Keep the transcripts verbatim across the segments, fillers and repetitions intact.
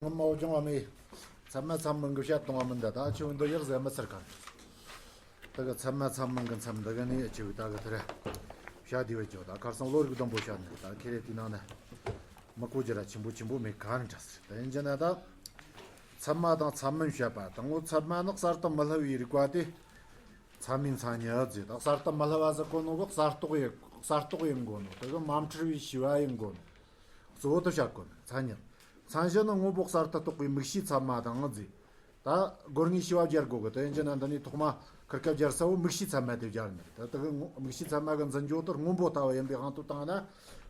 ངོ་མ་བོ་ཅང་བ་མེད། ཚད་མ་ཚད་མིན་གི་བཤད་གཏོང་བ་མིན་ད། ད་ཆུ་འདི་ཡག་ཟེར་མི་ཚར་ག། ད་གི་ཚད་མ་ཚད་མིན་གི་མཚམས་འདི་གི་ནི་ཆུ་ད་གི་ཐར་བཤད་དེ་བས་ཅོ། ད་ཁར་སང་ལོ་རིགས་དང་པོ་བཤད་ནི། ད་ཁེ་རེ་དེ་ནང་ན་མི་གོ་རྒྱུ་ར་ཆེན་པོ་ཆེན་པོ་མེད་ག་ནི་འདྲ་ཟེར། ད་ཡིན་རྒྱུ་ན་ད་ཚད་མ་དང་ཚད་མིན་བཤད་པ་དང་། འོ་ཚད་མ་ནི་གསར་དུ་མི་སླུ་བའི་རིགས་པ་དེ་ཚད་མའི་མཚན་ཉིད་ཟེར། ད་གསར་དུ་མི་སླུ་བ་ཟེར་གོ་ནོ་གི་གསར་རྟོགས་ཡིན། གསར་རྟོགས་ཡིན་གོ་ནོ། ད་གི་མ་འཁྲུལ་བའི་ཤེས་པ་ཡིན་གོ་ནོ། གཙོ་བོ་དེ་བཤད་གོ་ནི་མཚན་ཉིད། མཚན་གཞི་ནི་སྔོན་པོ་གསར་དུ་རྟོགས་པའི་དམིགས་གཞིའི་ཚད་མ་དང་ཟེར། ད་སྒོར་ངའི་ཤེས་པ་སྦྱར་དགོས་གི། དེ་ཡིན་རྒྱུ་ན་འདི་ནི་ཐོག་མ་ཁིར་ཀ་སྦྱར་ས་བོ་དམིགས་གཞིའི་ཚད་མ་དེ་སྦྱར་ནི་རེད། ད་ད་གི་དམིགས་གཞིའི་ཚད་མ་གི་འཛིན་རྒྱུ་དེ་སྔོན་པོ་ལྟ་བུ་ཡིན་པའི་དབང་དུ་བཏང་ན།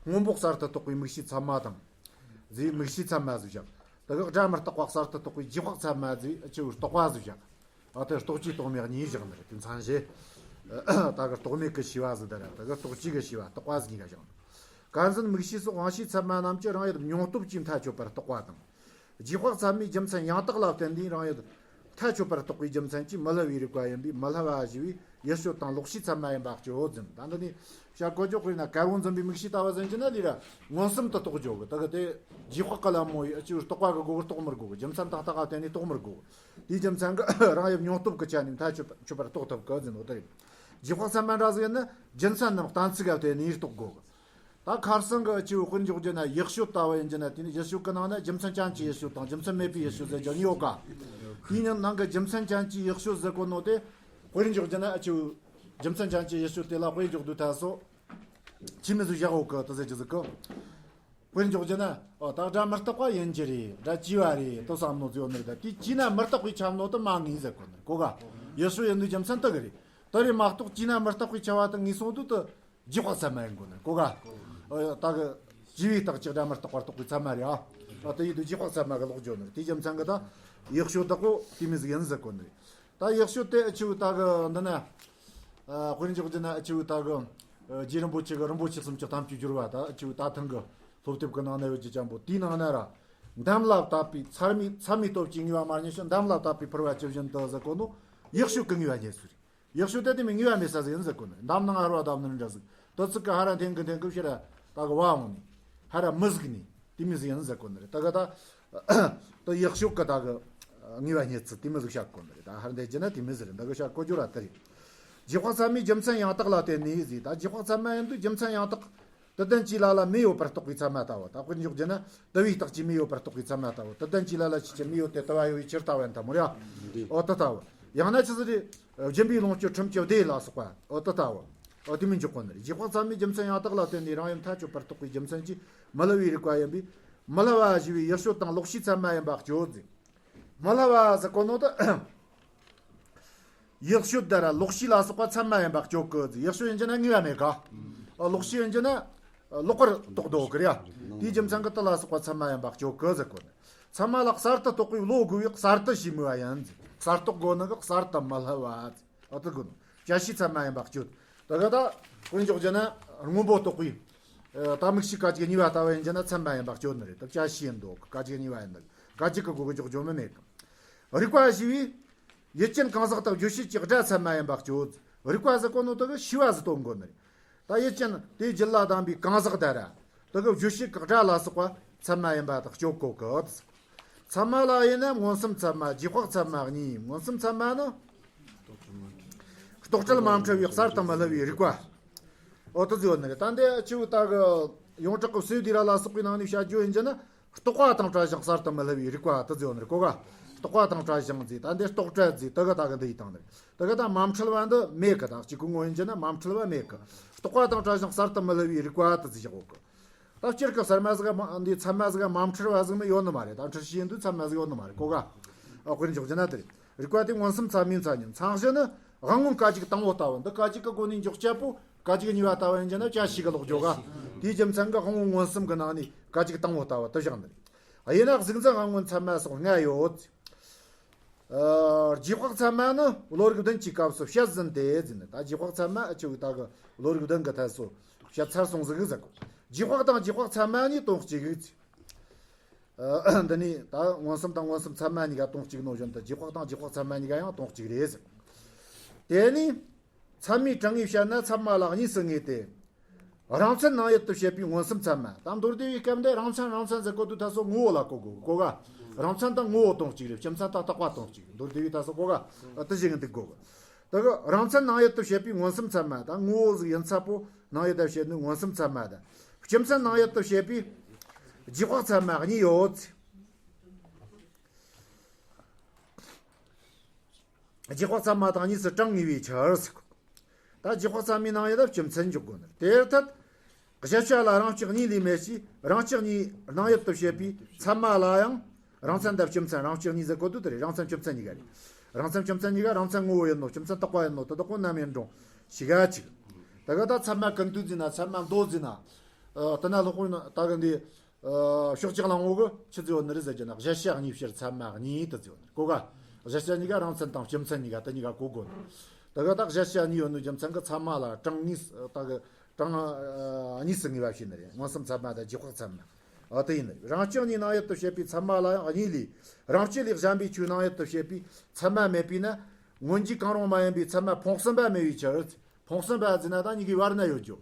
སྔོན་པོ་གསར་དུ་རྟོགས་པའི་དམིགས་གཞིའི་ཚད་མ་དང་ཟེར། དམིགས་གཞིའི་ཚད་མ་ཟེར་བཞག། ད་གི་སྒྲ་མི་རྟག་པ་གསར་དུ་རྟོགས་པའི་རྗེས་དཔག་ཚད་མ་ཟེར། ཨ་ཆུ་རྟོག་པ་ཟེར་བཞག། ཨ་དེ་རྟོག་བཅས་རྟོག་མེད་གཉིས་བཞག་ནི་རེད། དེ་མཚན་གཞི། ད་གི་རྟོག་མེད་ཀྱི་ཤེས་པ་ཟེར། ད་ར་ད་གི་རྟོག་བཅས་ཀྱི་ཤེས་པ་རྟོག་པ་ཟེར་གཉིས་ཀ་བཞག་ནི། ཀ་འཛིན་དམིགས་གཞི་སོགས་དབང་ཤེས་ཚད་མ་རྣམས་ཀྱི་རང་ཡུལ་མྱོང་སྟོབས་ཀྱིས་མཐའ་ཆོད་པར་རྟོགས་པ་དང་། རྗེས་དཔག་ཚད་མའི་རྒྱུ་མཚན་ཡང་དག་ལ་བརྟེན་ནས་རང་ཡུལ་མཐའ་ཆོད་པར་རྟོགས་པའི་རྒྱུ་མཚན་གྱིས་མི་སླུ་བའི་རིགས་པ་ཡིན་པས། མི་སླུ་བ་ཞེས་པས་ཡུལ་ཤུལ་དང་ལོག་ཤེས་ཚད་མ་ཡིན་པ་གཅོད་ཟེར། ད་འདི་ནི་བཤད་གོ་ཅོག་ཡིན་ན། གལ་བོ་འཛིན་པའི་དམིགས་གཞི་ལྟ་བུ་ཟེར་རྒྱུ་ན་ལས་ར་མངོན་སུམ་དུ་རྟོགས་རྒྱུ་གི། ད་གི་དེ་རྗེས་དཔག་གི་ལམ་མོ་ཡི་ཨ་ཆུ་རྟོག་པ་གི་སྒོ་གི་རྟོགས་མི་དགོས་གི། རྒྱུ་མཚན་ཏག་ཏག་ག་བརྟེན་ནས་རྟོགས་མི་དགོས་གི། དེའི་རྒྱུ་མཚན་གྱིས་རང་ཡུལ་མྱོང་སྟོབས་ཀྱི་ཆ་ནས་མཐའ་ཆོད་པ་ཆོད་པར་རྟོགས་ཐུབ་གི་ཟེར་ནོ་དེ་རེད། རྗེས་དཔག་ཚད་མ་འདྲ་ཟིག་ཡིན་ན་རྒྱུ་མཚན་ནམ་གཏན་ཚིགས་ག་བརྟེན་ནས་རྟོགས་དགོས་གི། ད་ཁར་སང་གི་ཨ་ཆུ་དཔེར་འཇོག་རྒྱུ་ན་ཡུལ་ཤུལ་ལྟ་བུ་ཡིན་རྒྱུ་ན། དེ་ནི་ཡུལ་ཤུལ་གི་ནང་ན་རྒྱུ་མཚན་ཅན་གྱི་ཡུལ་ཤུལ་དང་རྒྱུ་མཚན་མེད་པའི་ཡུལ་ཤུལ་ཟེར་རྒྱུ་གཉིས་ཡོད་ག། དེའི་ནང་གི་རྒྱུ་མཚན་ཅན་གྱི་ཡུལ་ཤུལ་ཟེར་གོ་ནོ་དེ། དཔེར་འཇོག་རྒྱུ་ན་ཨ་ཆུ་རྒྱུ་མཚན་ཅན་གྱི་ཡུལ་ཤུལ་དེ་ལ་དཔེར་འཇོག་དུས་ད་སོ། ཆི་མི་ཟིག་བཞག་འོག་གི་དེ་ཟེར་རྒྱུ་ཟིག་གི། དཔེར་འཇོག་རྒྱུ་ན། ཨོ་ད་སྒྲ་མི་རྟག་པ་ཡིན་རྒྱུ་རེད། སྒྲ་བཅས་པ་རེད་དོ་བསམ་ནོ་ཟིག་ཡོད་ནི་རེད། ད་དེ་བཅས་ན་མི་རྟག་པའི་ཁྱབ་ནོ་དེ་མ་ངེས་ཟེར་གོ་ནི་གོ་ག། ཡུལ་ཤུལ་ཡིན་དུས་རྒྱུ་མཚན་དེ་གི་རེད། དེ་རེད་མ་གཏོགས་བཅས་ན་མི་རྟག་པའི་ཁྱབ་པ་དེ་ངེས་སོང་དུས་དེ་རྗེས་དཔག་ཚད་མ་ཡིན་གོ་ནི་གོ་ག། ཨོ་ད་གི་བཅས་པའི་རྟགས་ཀྱི་སྒྲ་མི་རྟག་པར་རྟོགས་པའི་ཚད་མ་རེད་ཨ། ཨ་དེ་ཡིན་དུས་རྗེས་དཔག་ཚད་མ་གི་ལོག་རྒྱུ་ནི་རེད། དེའི་རྒྱུ་མཚན་གི་ད་ཡུལ་ཤུལ་བདག་པོ་དེ་མོ་ཟིག་ཡིན་ཟེར་གོ་ནི་རེད། ད་ཡག་ཤོས་དེ་ཨ་ཆུ་ད་གི་འདི་ན། ཨ་དཔེར་འཇོག་རྒྱུ་ན་ཨ་ཆུ་ད་གི། ཨ་རྗེ་རིན་པོ་ཆེ་གི་རིན་པོ་ཆེ་སུམ་ཅུ་ཐམས་ཅད་སྦྱོར་བ་ད་ཨ་ཆུ་ད་ཐེངས་གི་སློབ་དེབ་གི་ནང་ན་ཡོད་རྒྱུ་ཅན་པོ་དེའི་ནང་ན་ར། འདམ་ལ་བཏབ་པའི་ཚད་མའི་ཚད་མའི་སྟོབས་ཀྱིས་ངེས་པ་མ་རྙེད་ཞིང་། འདམ་ལ་བཏབ་པའི་ཕུར་པ་ཇི་བཞིན་དུ་ཟེར་གོ་ནོ། ཡག་ཤོས་གི་ངེས་པ་རྙེད་ཚུལ་རེད། ཡག་ཤོས་དེ་དེ་མོ་ངེས་པ་མེད་ས་ཟིག་ཡིན་ཟེར་གོ་ནི། འདམ་ནང་ཧར་བ་བཏབ་ནི་འདྲ་ཟིག། དེ་ཚིག་གི་ཧར་ར་འཐེན་གི་འཐེན་གི་ཕྱིར་ར་ད་གི་བ་འོང་ནི། ཧར་ར་མི་ཟིག་ནི། དེ་མོ་ཟིག་ཡིན་ཟེར་གོ་ནི་རེད། ད་གི་ད། ད་ཡག་ཤོས་གི་ད་གི་ངེས་པ་རྙེད་ཚུལ་དེ་མོ་ཟིག་བཤད་གོ་ནི་རེད། ད་ཧར་འདི་རྒྱུ་ན་དེ་མོ་ཟིག་རེད། ད་གི་བཤད་གོ་རྒྱུ་ར་དེ་རེད། རྗེས་དཔག་ཚད་མའི་རྒྱུ་མཚན་ཡང་དག་ལ་བརྟེན་ནས་ཟེར། ད་རྗེས་དཔག་ཚད་མ་ཡིན་དུས་རྒྱུ་མཚན་ཡང་དག་དུ་ལྡན་གྱི་ལ་ལ་མེ་ཡོད་པར་རྟོགས་པའི་ཚད་མ་ལྟ་བུ། ད་དཔེར་འཇོག་རྒྱུ་ན་དུ་བའི་རྟགས་ཀྱིས་མེ་ཡོད་པར་རྟོགས་པའི་ཚད་མ་ལྟ་བུ། དུ་ལྡན་གྱི་ལ་ལ་ཆོས་ཅན། མེ་ཡོད་དེ་དུ་བ་ཡོད་པའི་ཕྱིར་ལྟ་བ་ཡིན་ད་མོ་ར། འདི་འོ་དེ་ལྟ་བུ། ཡང་ན་ཆི་ཟིག་རེད། སྦྱིན་པའི་ལོངས་སྤྱོད་ཁྲིམས་ཀྱི་སྡེ་ལ་སོགས་པ། འོ་དེ་ལྟ་བུ། འོ་དེ་མོ་འཇོག་གོ་ནི་རེད། རྗེས་དཔག་ཚད་མའི་རྒྱུ་མཚན་ཡང་དག་ལ་བརྟེན་ནས་རང་ཡུལ་མཐའ་ཆོད་པར་རྟོགས་པའི་རྒྱུ་མཚན་གྱིས་མི་སླུ་བའི་རིགས་པ་ཡིན་པས། མི་སླུ་བ་ཞེས་པས་ཡུལ་ཤུལ་དང་ལོག་ཤེས་ཚད་མ་ཡིན་པ་གཅོད་ཟེར། མི་སླུ་བ་ཟེར་གོ་ནོ་དེ། ཡག་ཤོས་དེ་ར་ལོག་ཤེས་ལ་སོགས་པ་ཚད་མ་ཡིན་པ་གཅོད་གི་ཟེར། ཡག་ཤོས་ཡིན་རྒྱུ་ན་ངེས་པ་མེད་ག། ཨ་ལོག་ཤེས་ཡིན་རྒྱུ་ན་ལོག་པར་རྟོགས་འདོད་གི་རེད་ཡ། དེའི་རྒྱུ་མཚན་གྱིས་དེ་ལ་སོགས་པ་ཚད་མ་ཡིན་པ་གཅོད་གི་ཟེར་གོ་ནི། ཚད་མ་ལ་གསར་དུ་རྟོགས་པའི་བློ་དགོས་པས་གསར་དུ་ཞེས་སྨོས་པ་ཡིན་ཟེར། གསར་རྟོགས་དགོས་ནི་གི་གསར་དུ་མི་སླུ་བ་ཟེར། ཨ་དེ་དགོས་ནི། བཅད་ཤེས་ཚད་མ་ཡིན་པ་གཅོད། ད་ག་ད་དཔེར་འཇོག་རྒྱུ་ན་སྔོན་པོ་རྟོགས་པའི། ཨ་ད་དམིགས་གཞི་སྐད་ཅིག་གཉིས་པ་ལྟ་བུ་ཡིན་རྒྱུ་ན་ཚད་མ་ཡིན་པ་གཅོད་ནི་རེད། ད་བཅད་ཤེས་ཡིན་འདོད་གི། སྐད་ཅིག་གཉིས་པ་ཡིན་ད་སྐད་ཅིག་གི་སྒོ་གི་འཇོག་རྒྱུ་མི་མེད་གི། རིགས་པ་ཞེས་པས། ཡུལ་ཅན་གང་ཟག་དག་བརྗོད་བྱེད་ཀྱི་སྒྲ་ཚད་མ་ཡིན་པ་གཅོད། རིགས་པ་ཟེར་གོ་ནོ་དེ་གི་ཤེས་པ་ཟིག་སྟོན་གོ་ནི་རེད། ད་ཡུལ་ཅན་དེ་རྒྱུད་ལ་ལྡན་པའི་གང་ཟག་དེ་ར། དེ་གི་བརྗོད་བྱེད་ཀྱི་སྒྲ་ལ་སོགས་པ་ཚད་མ་ཡིན་པ་དག་གཅོད་གོ་གི། ཚད་མ་ལ་དབྱེ་ན་མངོན་སུམ་ཚད་མ། རྗེས་དཔག་ཚད་མ་གཉིས། མངོན་སུམ་ཚད་མ་ནི། རྟོག་བྲལ་མ་འཁྲུལ་བའི་གསར་དུ་མི་སླུ་བའི་རིགས་པ། འོ་དེ་ཟེར་ཡོད་ནི་རེད། ད་འདི་ཆུ་ད་གི་ཡོངས་གྲགས་ཀྱི་སེ་དི་ར་ལ་སོགས་པའི་ནང་ནས་བཤད་རྒྱུ་ཡིན་རྒྱུ་ན། རྟོག་པ་དང་བྲལ་ཞིང་གསར་དུ་མི་སླུ་བའི་རིགས་པ་དེ་ཟེར་ཡོད་ནི་རེད་གོ་ག། རྟོག་པ་དང་བྲལ་ཞིང་ཟེར། ད་འདི་རྟོག་བྲལ་ཟེར་དེ་གི་ད་གི་འདི་ཡི་དང་ནི་རེད། དེ་གི་ད་མ་འཁྲུལ་བ་འདི་མེད་གི། ད་གཅིག་གི་ངོ་ཡིན་རྒྱུ་ན་མ་འཁྲུལ་བ་མེད་གི། རྟོག་པ་དང་བྲལ་ཞིང་གསར་དུ་མི་སླུ་བའི་རིགས་པ་དེ་ཟེར་བཞག་ཡོད་གི། ད་སྤྱིར་གི་གསར་མ་ཟིག་ག་མ་འདི་ཚད་མ་ཟིག་ག་མ་འཁྲུལ་བ་ཟིག་མི་ཡོད་ནི་མ་རེད། ད་འཁྲུལ་ཤེས་ཡིན་དུས་ཚད་མ་ཟིག་ཡོད་ནི་མ་རེད་གོ་ག། ཨ་དཔེར་འཇོག་རྒྱུ་ན་དེ་རེད། རིགས་པ་དེ་མངོན་སུམ་ཚད་མའི་མཚན་ཉིད། མཚན་གཞི་ནི་དབང་མངོན་སྐད་ཅིག་དང་པོ་ལྟ་བུ། འདི་སྐད་ཅིག་གི་སྒོ་ནས་འཇོག་བྱེད་པོ། སྐད་ཅིག་གཉིས་པ་ལྟ་བུ་ཡིན་རྒྱུ་ན་བཅད་ཤེས་གི་ལོག་འཇོག་ག། དེའི་རྒྱུ་མཚན་གྱིས་དབང་པོ་མངོན་སུམ་གྱི་ནང་ནས་སྐད་ཅིག་དང་པོ་ལྟ་བུ་དེ་བཞག་ནི་རེད། དབྱེ་ན་གཟུགས་འཛིན་དབང་མངོན་ཚད་མ་སོགས་ལྔ་ཡོད། ཨ་རྗེས་དཔག་ཚད་མ་ནི་བློ་རིག་བདུན་གྱི་སྐབས་སུ་བཤད་ཟིན་ཏེ་ཟེར་ནས། ད་རྗེས་དཔག་ཚད་མ་ཨ་ཆུ་ད་གི་བློ་རིག་བདུན་གྱི་ཐད་སུ་བཤད་ཚར་སོང་ཟིག་ཟེར་གོ། རྗེས་དཔག་དང་རྗེས་དཔག་ཚད་མ་གཉིས་དོན་གཅིག་ཟེར། ཨ་འདི་ནི་ད་མངོན་སུམ་དང་མངོན་སུམ་ཚད་མ་གཉིས་ཀ་དོན་གཅིག་ནོ་བཞིན་དུ་རྗེས་དཔག་དང་རྗེས་དཔག་ཚད་མ་གཉིས་ཀ་ཡང་དོན་གཅིག་རེད་ཟེར། དེ་ནི་ཚད་མའི་གྲངས་ངེས་བཤད་ན་ཚད་མ་ལ་གཉིས་སུ་ངེས་ཏེ། རང་མཚན་ནང་ཡུལ་དུ་བཤད་པའི་མངོན་སུམ་ཚད་མ། ད་མདོར་བསྡུས་པའི་སྐབས་འདི་རང་མཚན་རང་མཚན་ཟེར་གོ་དུས་ད་སོ་ངོ་བོ་ལ་གོ་དགོས་གོ་ག། རང་མཚན་དང་ངོ་བོ་དོན་གཅིག་རེད། སྤྱི་མཚན་དང་རྟག་པ་དོན་གཅིག་རེད། མདོར་བསྡུས་པའི་ད་སོ་གོ་ག་ཨ་དེ་བཞིན་འདུག་གོ་གི། ད་གི་རང་མཚན་སྣང་ཡུལ་དུ་བྱེད་པའི་མངོན་སུམ་ཚད་མ་དང་ངོ་བོ་ཟིག་ཡིན་ཚད་པོ་སྣང་ཡུལ་དུ་བྱེད་ནི་མངོན་སུམ་ཚད་མ་དང་། སྤྱི་མཚན་སྣང་ཡུལ་དུ་བྱེད་པའི་རྗེས་དཔག་ཚད་མ་གཉིས་ཡོད། རྗེས་དཔག་ཚད་མ་དང་གཉིས་སུ་གྲངས་ངེས་པའི་ཕྱིར། ད་རྗེས་དཔག་ཚད་མའི་སྣང་ཡུལ་ལ་སྤྱི་མཚན་འཇོག་དགོས་ནི། དེར་ཐལ། གཞལ་བྱ་ལ་རང་སྤྱི་གཉིས་ལས་མེད་ཅེས་རང་སྤྱི་གཉིས་སྣང་ཡུལ་དུ་བྱེད་པའི་ཚད་མ་ལ་ཡང་། རང་མཚན་དང་སྤྱི་མཚན་རང་སྤྱི་གཉིས་ཟེར་གོ་དུས་དེ་རེད། རང་མཚན་སྤྱི་མཚན་གཉིས་ཀ་རེད། རང་མཚན་སྤྱི་མཚན་གཉིས་ཀ་རང་མཚན་ངོ་བོ་ཡིན་ནོ། སྤྱི་མཚན་རྟག་པ་ཡིན་ནོ། དེ་དག་གོ་རྣམ་དབྱེ་འདྲོངས་ཤེས་ག་ཅིག་ད་ག་ད་ཚད་མ་ཀུན་བཏུས་ཟེར་ན། ཚད་མ་མདོ་ཟེར་ན། ཨ་དེ་ན་ལྷག་པར་ད་གི་འདི། ཨ་ཕྱོགས་གཅིག་ལ་ངོ་གི་ཆི་ཟེར་བ་ནི་རེད་ཟེར་གྱི་ན། གཞལ་བྱ་གཉིས་ཕྱིར་ཚད་མ་གཉིས་དུ་ཟེར་བ་ནི་གོ་ག་གཞལ་བྱ་གཉིས་ཀ་རང་མཚན་དང་སྤྱི་མཚན་གཉིས་ཀ་དེ་གཉིས་ཀ་གོ་དགོས་ནི། ད་ག་ད་གཞལ་བྱ་གཉིས་ཡོད་ནོ་རྒྱུ་མཚན་གི་ཚད་མ་ལ་གྲངས་གཉིས་ད་གི་གྲངས་ཨ་གཉིས་སུ་ངེས་པ་བྱས་ནི་རེད། མངོན་སུམ་ཚད་མ་དང་རྗེས་དཔག་ཚད་མ། ཨ་དེ་ཡིན་ནི་རེད། རང་སྤྱི་གཉིས་སྣང་ཡུལ་དུ་བྱེད་པའི་ཚད་མ་ལ་ཡང་གཉིས་ལས། རང་སྤྱི་ལས་གཞན་པའི་ཆོས་སྣང་ཡུལ་དུ་བྱེད་པའི་ཚད་མ་མེད་པས་ན། མངོན་རྗེས་གང་རུང་མ་ཡིན་པའི་ཚད་མ་ཕུང་གསུམ་པ་མེད་པའི་ཕྱིར། ཕུང་གསུམ་པ་ཟེར་ན་ད་གཉིས་ཀའི་བར་ན་ཡོད་རྒྱུ།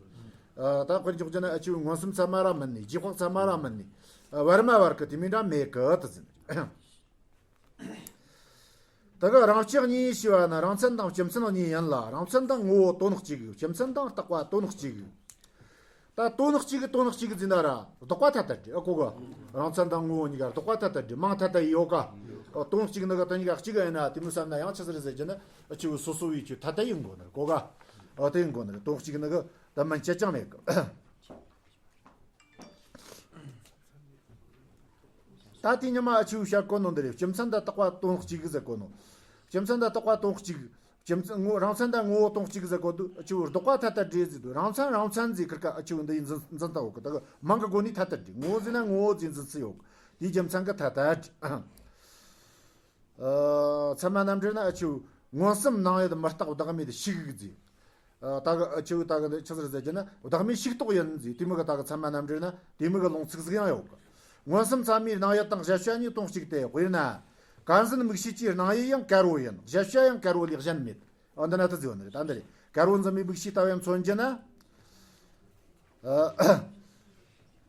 ཨ་ད་དཔེར་འཇོག་རྒྱུ་ན་ཨ་ཆུ་མངོན་སུམ་ཚད་མ་ར་མིན་ནི། རྗེས་དཔག་ཚད་མ་ར་མིན་ནི། ཨ་བར་མ་བར་གི་དེ་མིན་འདྲ་མེད་གི་དུ་ཟེར། ད་གི་རང་སྤྱི་གཉིས་ཞེས་པ་ན་རང་མཚན་དང་སྤྱི་མཚན་གཉིས་ཡིན་ལ། རང་མཚན་དང་ངོ་བོ་དོན་གཅིག་གི། སྤྱི་མཚན་དང་རྟག་པ་དོན་གཅིག་གི། ད་དོན་གཅིག་གི་དོན་གཅིག་གི་ཟེར་ན་ར་ལྡོག་པ་ཐ་དད་རེད། ཨ་གོ་གི། རང་མཚན་དང་ངོ་བོ་གཉིས་ཀ་ལྡོག་པ་ཐ་དད་རེད། མིང་ཐ་དད་ཡོད་ག་ཨ་དོན་གཅིག་ནི་གི་དེ་གཉིས་ཀ་གཅིག་ཡིན་ན་དེ་མོ་བསམ་ན་ཡང་ཆི་ཟིག་རེད་ཟེར་གྱི་ན། ཨ་ཆུ་སོ་སོ་བའི་ཆོས་ཐ་དད་ཡིན་དགོས་ནི་གོ་ག་ཨ་དེ་ཡིན་དགོས་ནི་རེད། དོན་གཅིག་ནི་གི་ད་མིན་ཆད་ཅང་མེད་གི། ད་དེ་ཉི་མ་ཨ་ཆུ་བཤད་གོ་ནོ་འདི་རེད། སྤྱི་མཚན་དང་རྟག་པ་དོན་གཅིག་གི་ཟེར་གོ་ནོ། སྤྱི་མཚན་དང་རྟག་པ་དོན་གཅིག་སྤྱི་མཚན་ངོ་རང་མཚན་དང་ངོ་བོ་དོན་གཅིག་ཟེར་གོ་དུས་ཨ་ཆུ་ལྡོག་པ་ཐ་དད་རེད་ཟེར་དུས། རང་མཚན་རང་མཚན་ཟེར་ཁིར་ཀ་ཨ་ཆུ་འདི་ཡི་འཛིན་འཛིན་སྟངས་ཡོད་གི། ད་གི་མིང་གི་སྒོ་ནས་ཐ་དད་རེད། ངོ་བོ་ཟེར་ན་ངོ་བོ་ཟེར་འཛིན་ཚུལ་ཡོད་གི། དེའི་རྒྱུ་མཚན་གི་ཐ་དད་རེད། ཨ་ཚད་མ་རྣམ་འགྲེལ་ན་ཨ་ཆུ་མངོན་སུམ་སྣང་ཡུལ་མི་རྟག་བདག་མེད་ཞིག་ཟེར། ཨ་ད་གི་ཨ་ཆུ་ད་གི་ཆི་ཟེར་ཟེར་གྱི་ན་བདག་མེད་ཞིག་རྟོགས་ཡིན་ཟེར། དེ་མོ་གི་ད་གི་ཚད་མ་རྣམ་འགྲེལ་ན་དེ་མོ་གི་ལུང་ཚིག་ཟིག་ཡང་ཡོད་གི། མངོན་སུམ་ཚད་མའི་སྣང་ཡུལ་དང་གཞལ་བྱ་གཉིས་དོན་གཅིག་སྟེ། དཔེར་ན། ག་འཛིན་དམིགས་བྱེད་ཀྱི་སྣང་ཡུལ་ཡང་དཀར་བོ་ཡིན། གཞལ་བྱ་ཡང་དཀར་བོ་ལས་གཞན་མེད། ཨ་འདི་ན་དེ་ཟེར་བ་ནི་རེད། ད་འདི་རེད། དཀར་བོ་འཛིན་པའི་དམིགས་བྱེད་ལྟ་བས་མཚོན་གྱི་ན། ཨ་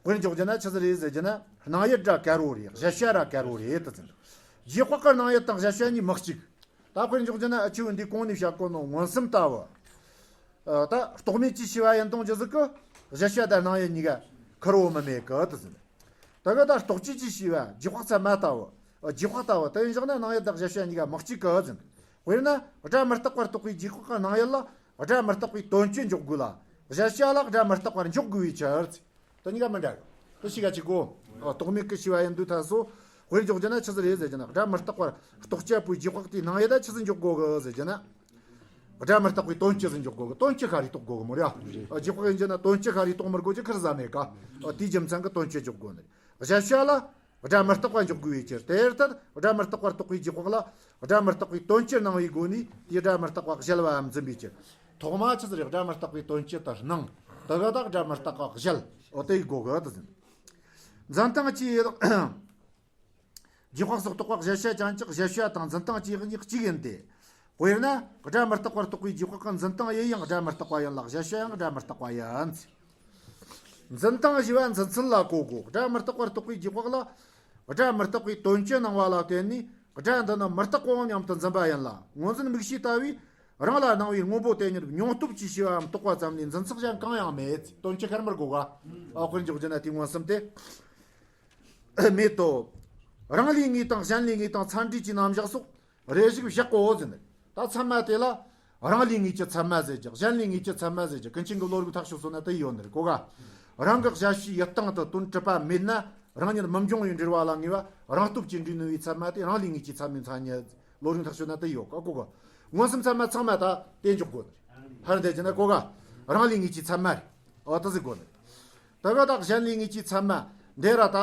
དཔེར་འཇོག་རྒྱུ་ན་ཆི་ཟིག་རེད་ཟེར་གྱི་ན། སྣང་ཡུལ་ར་དཀར་བོ་རེད། གཞལ་བྱ་ར་དཀར་བོ་རེད་དུ་ཟེར། རྗེས་དཔག་གི་སྣང་ཡུལ་དང་གཞལ་བྱ་གཉིས་མི་གཅིག་ད་དཔེར་འཇོག་རྒྱུ་ན་ཨ་ཆུ་འདི་གོང་ནས་བཤད་གོ་ནོ་མངོན་སུམ་ལྟ་བུ། ཨ་ད་རྟོག་མེད་ཀྱིས་ཤེས་པ་ཡིན་དང་ཇི་ཟིག་གི་གཞལ་བྱ་དང་སྣང་ཡུལ་གཉིས་ཀ་ཁེར་བོ་མི་དམིགས་གི་དུ་ཟེར། ད་གི་ད་རྟོག་བཅས་ཀྱིས་ཤེས་པ་རྗེས་དཔག་ཚད་མ་ལྟ་བུ། ཨ་རྗེས་དཔག་ལྟ་བུ་དེ་ཡིན་བཞག་ན་སྣང་ཡུལ་དང་གཞལ་བྱ་གཉིས་ཀ་མི་གཅིག་གི་ཟེར། དཔེར་ན་སྒྲ་མི་རྟག་པར་རྟོགས་པའི་རྗེས་དཔག་གི་སྣང་ཡུལ་ལ་སྒྲ་མི་རྟག་པའི་དོན་སྤྱི་འཇོག་དགོས་ལ། གཞལ་བྱ་ལ་སྒྲ་མི་རྟག་པར་འཇོག་དགོས་པའི་ཕྱིར། དེ་གཉིས་ཀ་མི་འདྲ་གི། དེ་ཤེས་ག་ཅིག་གོ། ཨ་རྟོག་མེད་ཀྱིས་ཤེས་པ་ཡིན་དུས་ད་སོ། དཔེར་འཇོག་རྒྱུ་ན་ཆི་ཟིག་རེད་ཟེར་གྱི་ན། སྒྲ་མི་རྟག་པར་རྟོགས་བྱ་པོའི་རྗེས་དཔག་དེའི་སྣང་ཡུལ་ད་ཆི་ཟིག་འཇོག་དགོས་གི་ཟེར་གྱི་ན། སྒྲ་མི་རྟག་པའི་དོན་སྤྱི་ཟིག་འཇོག་དགོས་གི། དོན་སྤྱི་ཤ་རེ་རྟོགས་དགོས་གི་མོ་རེད། ཨ་རྗེས་དཔག་ཡིན་གྱི་ན་དོན་སྤྱི་ཤ་རེ་རྟོགས་མི་དགོས་ཀྱི་ཁེར་ཟ་མེད་ཀ་ཨ་དེའི་རྒྱུ་མཚན་གྱི་དོན་སྤྱི་འཇོག་དགོས་ནི། གཞལ་བྱ་ལ་སྒྲ་མི་རྟག་པ་འཇོག་དགོས་པའི་ཕྱིར། དེར་ཐལ། སྒྲ་མི་རྟག་པར་རྟོགས་པའི་རྗེས་དཔག་ལ་སྒྲ་མི་རྟག་པའི་དོན་སྤྱི་སྣང་བའི་སྒོ་ནས་དེའི་སྒྲ་མི་རྟག་པ་གཞལ་བའམ་འཛིན་པའི་ཕྱིར། ཐོག་མ་ཆི་ཟིག་རེད། སྒྲ་མི་རྟག་པའི་དོན་སྤྱི་དེ་སྣང་། དེ་གི་ད་སྒྲ་མི་རྟག་པ་གཞལ། འོ་དེ་ཡི་སྒོ་གི་དེ་ཟིན། འཛིན་སྟངས་ཀྱི། རྗེས་དཔག་སོགས་རྟོག་པ་གཞལ་བྱ་ཅན་གྱི་གཞལ་བྱ་དང་འཛིན་སྟངས་ཀྱི་གཉིས་གཅིག་ཡིན་ཏེ། དཔེར་ན་སྒྲ་མི་རྟག་པར་རྟོགས་པའི་རྗེས་དཔག་གི་འཛིན་སྟངས་ཡུལ་ཡང་སྒྲ་མི་རྟག་པ་ཡིན་ལ། གཞལ་བྱ་ཡང་སྒྲ་མི་རྟག་པ་ཡིན། འཛིན་སྟངས་ཞེས་པ་འཛིན་ཚུལ་ལ་གོ་དགོས། སྒྲ་མི་རྟག་པར་རྟོགས་པའི་རྗེས་དཔག་ལ་སྒྲ་མི་རྟག་པའི་དོན་སྤྱི་སྣང་བ་ལ་བརྟེན་ནས་སྒྲ་འདི་ནི་མི་རྟག་པའོ་སྙམ་དུ་འཛིན་པ་ཡིན་ལ། ངོས་འཛིན་དམིགས་བྱའི་ལྟ་བས་རང་ལ་སྣང་བའི་སྔོན་པོ་དེ་ཉིད་མྱོང་སྟོབས་ཀྱིས་ཤེས་པའམ་རྟོགས་པ་ཙམ་ལས་འཛིན་ཚུལ་གཞན་གང་ཡང་མེད། དོན་སྤྱི་ཤར་མར་གོ་ག་ཨ་དཔེར་འཇོག་རྒྱུ་ན་དེ་མངོན་སུམ་སྟེ། མེད་དོ། རང་ལས་ངེས་དང་གཞན་ལས་ངེས་དང་ཚད་འབྲས་ཀྱི་རྣམ་གཞག་སོགས་རེ་ཞིག་བཞག་གོ་ཟེར་ནས། ད་ཚད་མ་དེ་ལ་རང་ལས་ངེས་ཀྱི་ཚད་མ་ཟེར་རྒྱུ། གཞན་ལས་ངེས་ཀྱི་ཚད་མ་ཟེར་རྒྱུ། ཀུན་མཁྱེན་གྱི་བློ་རིག་ཐག་ཆོད་སོང་ན་དེ་ཡོད་ནི་རེད་གོ་ག་རང་གི་གཞལ་བྱའི་ཡུལ་སྟེང་དུ་དོན་གྲུབ་པ་མེད་ན་རང་ཉིད་མི་འབྱུང་བའི་འབྲེལ་བ་ལ་ངེས་པ་རང་སྟོབས་ཀྱིས་འབྲེལ་ནུས་པའི་ཚད་མ་དེ་རང་ལས་ངེས་ཀྱི་ཚད་མའི་མཚན་ཉིད། བློ་རིག་ཐག་ཆོད་ན་དེ་ཡོད་ག་གོ་ག་མངོན་སུམ་ཚད་མ་ཚང་མ་ད་དེ་འཇོག་དགོས་ནི་རེད། ཧར་འདེད་ཀྱི་ན་གོ་ག་རང་ལས་ངེས་ཀྱི་ཚད་མ་རེད། ཨོ་དེ་ཟིག་གོ་ནི་རེད། ད་ག་ད་གཞན་ལས་ངེས་ཀྱི་ཚད་མ་འདི་ར་ད་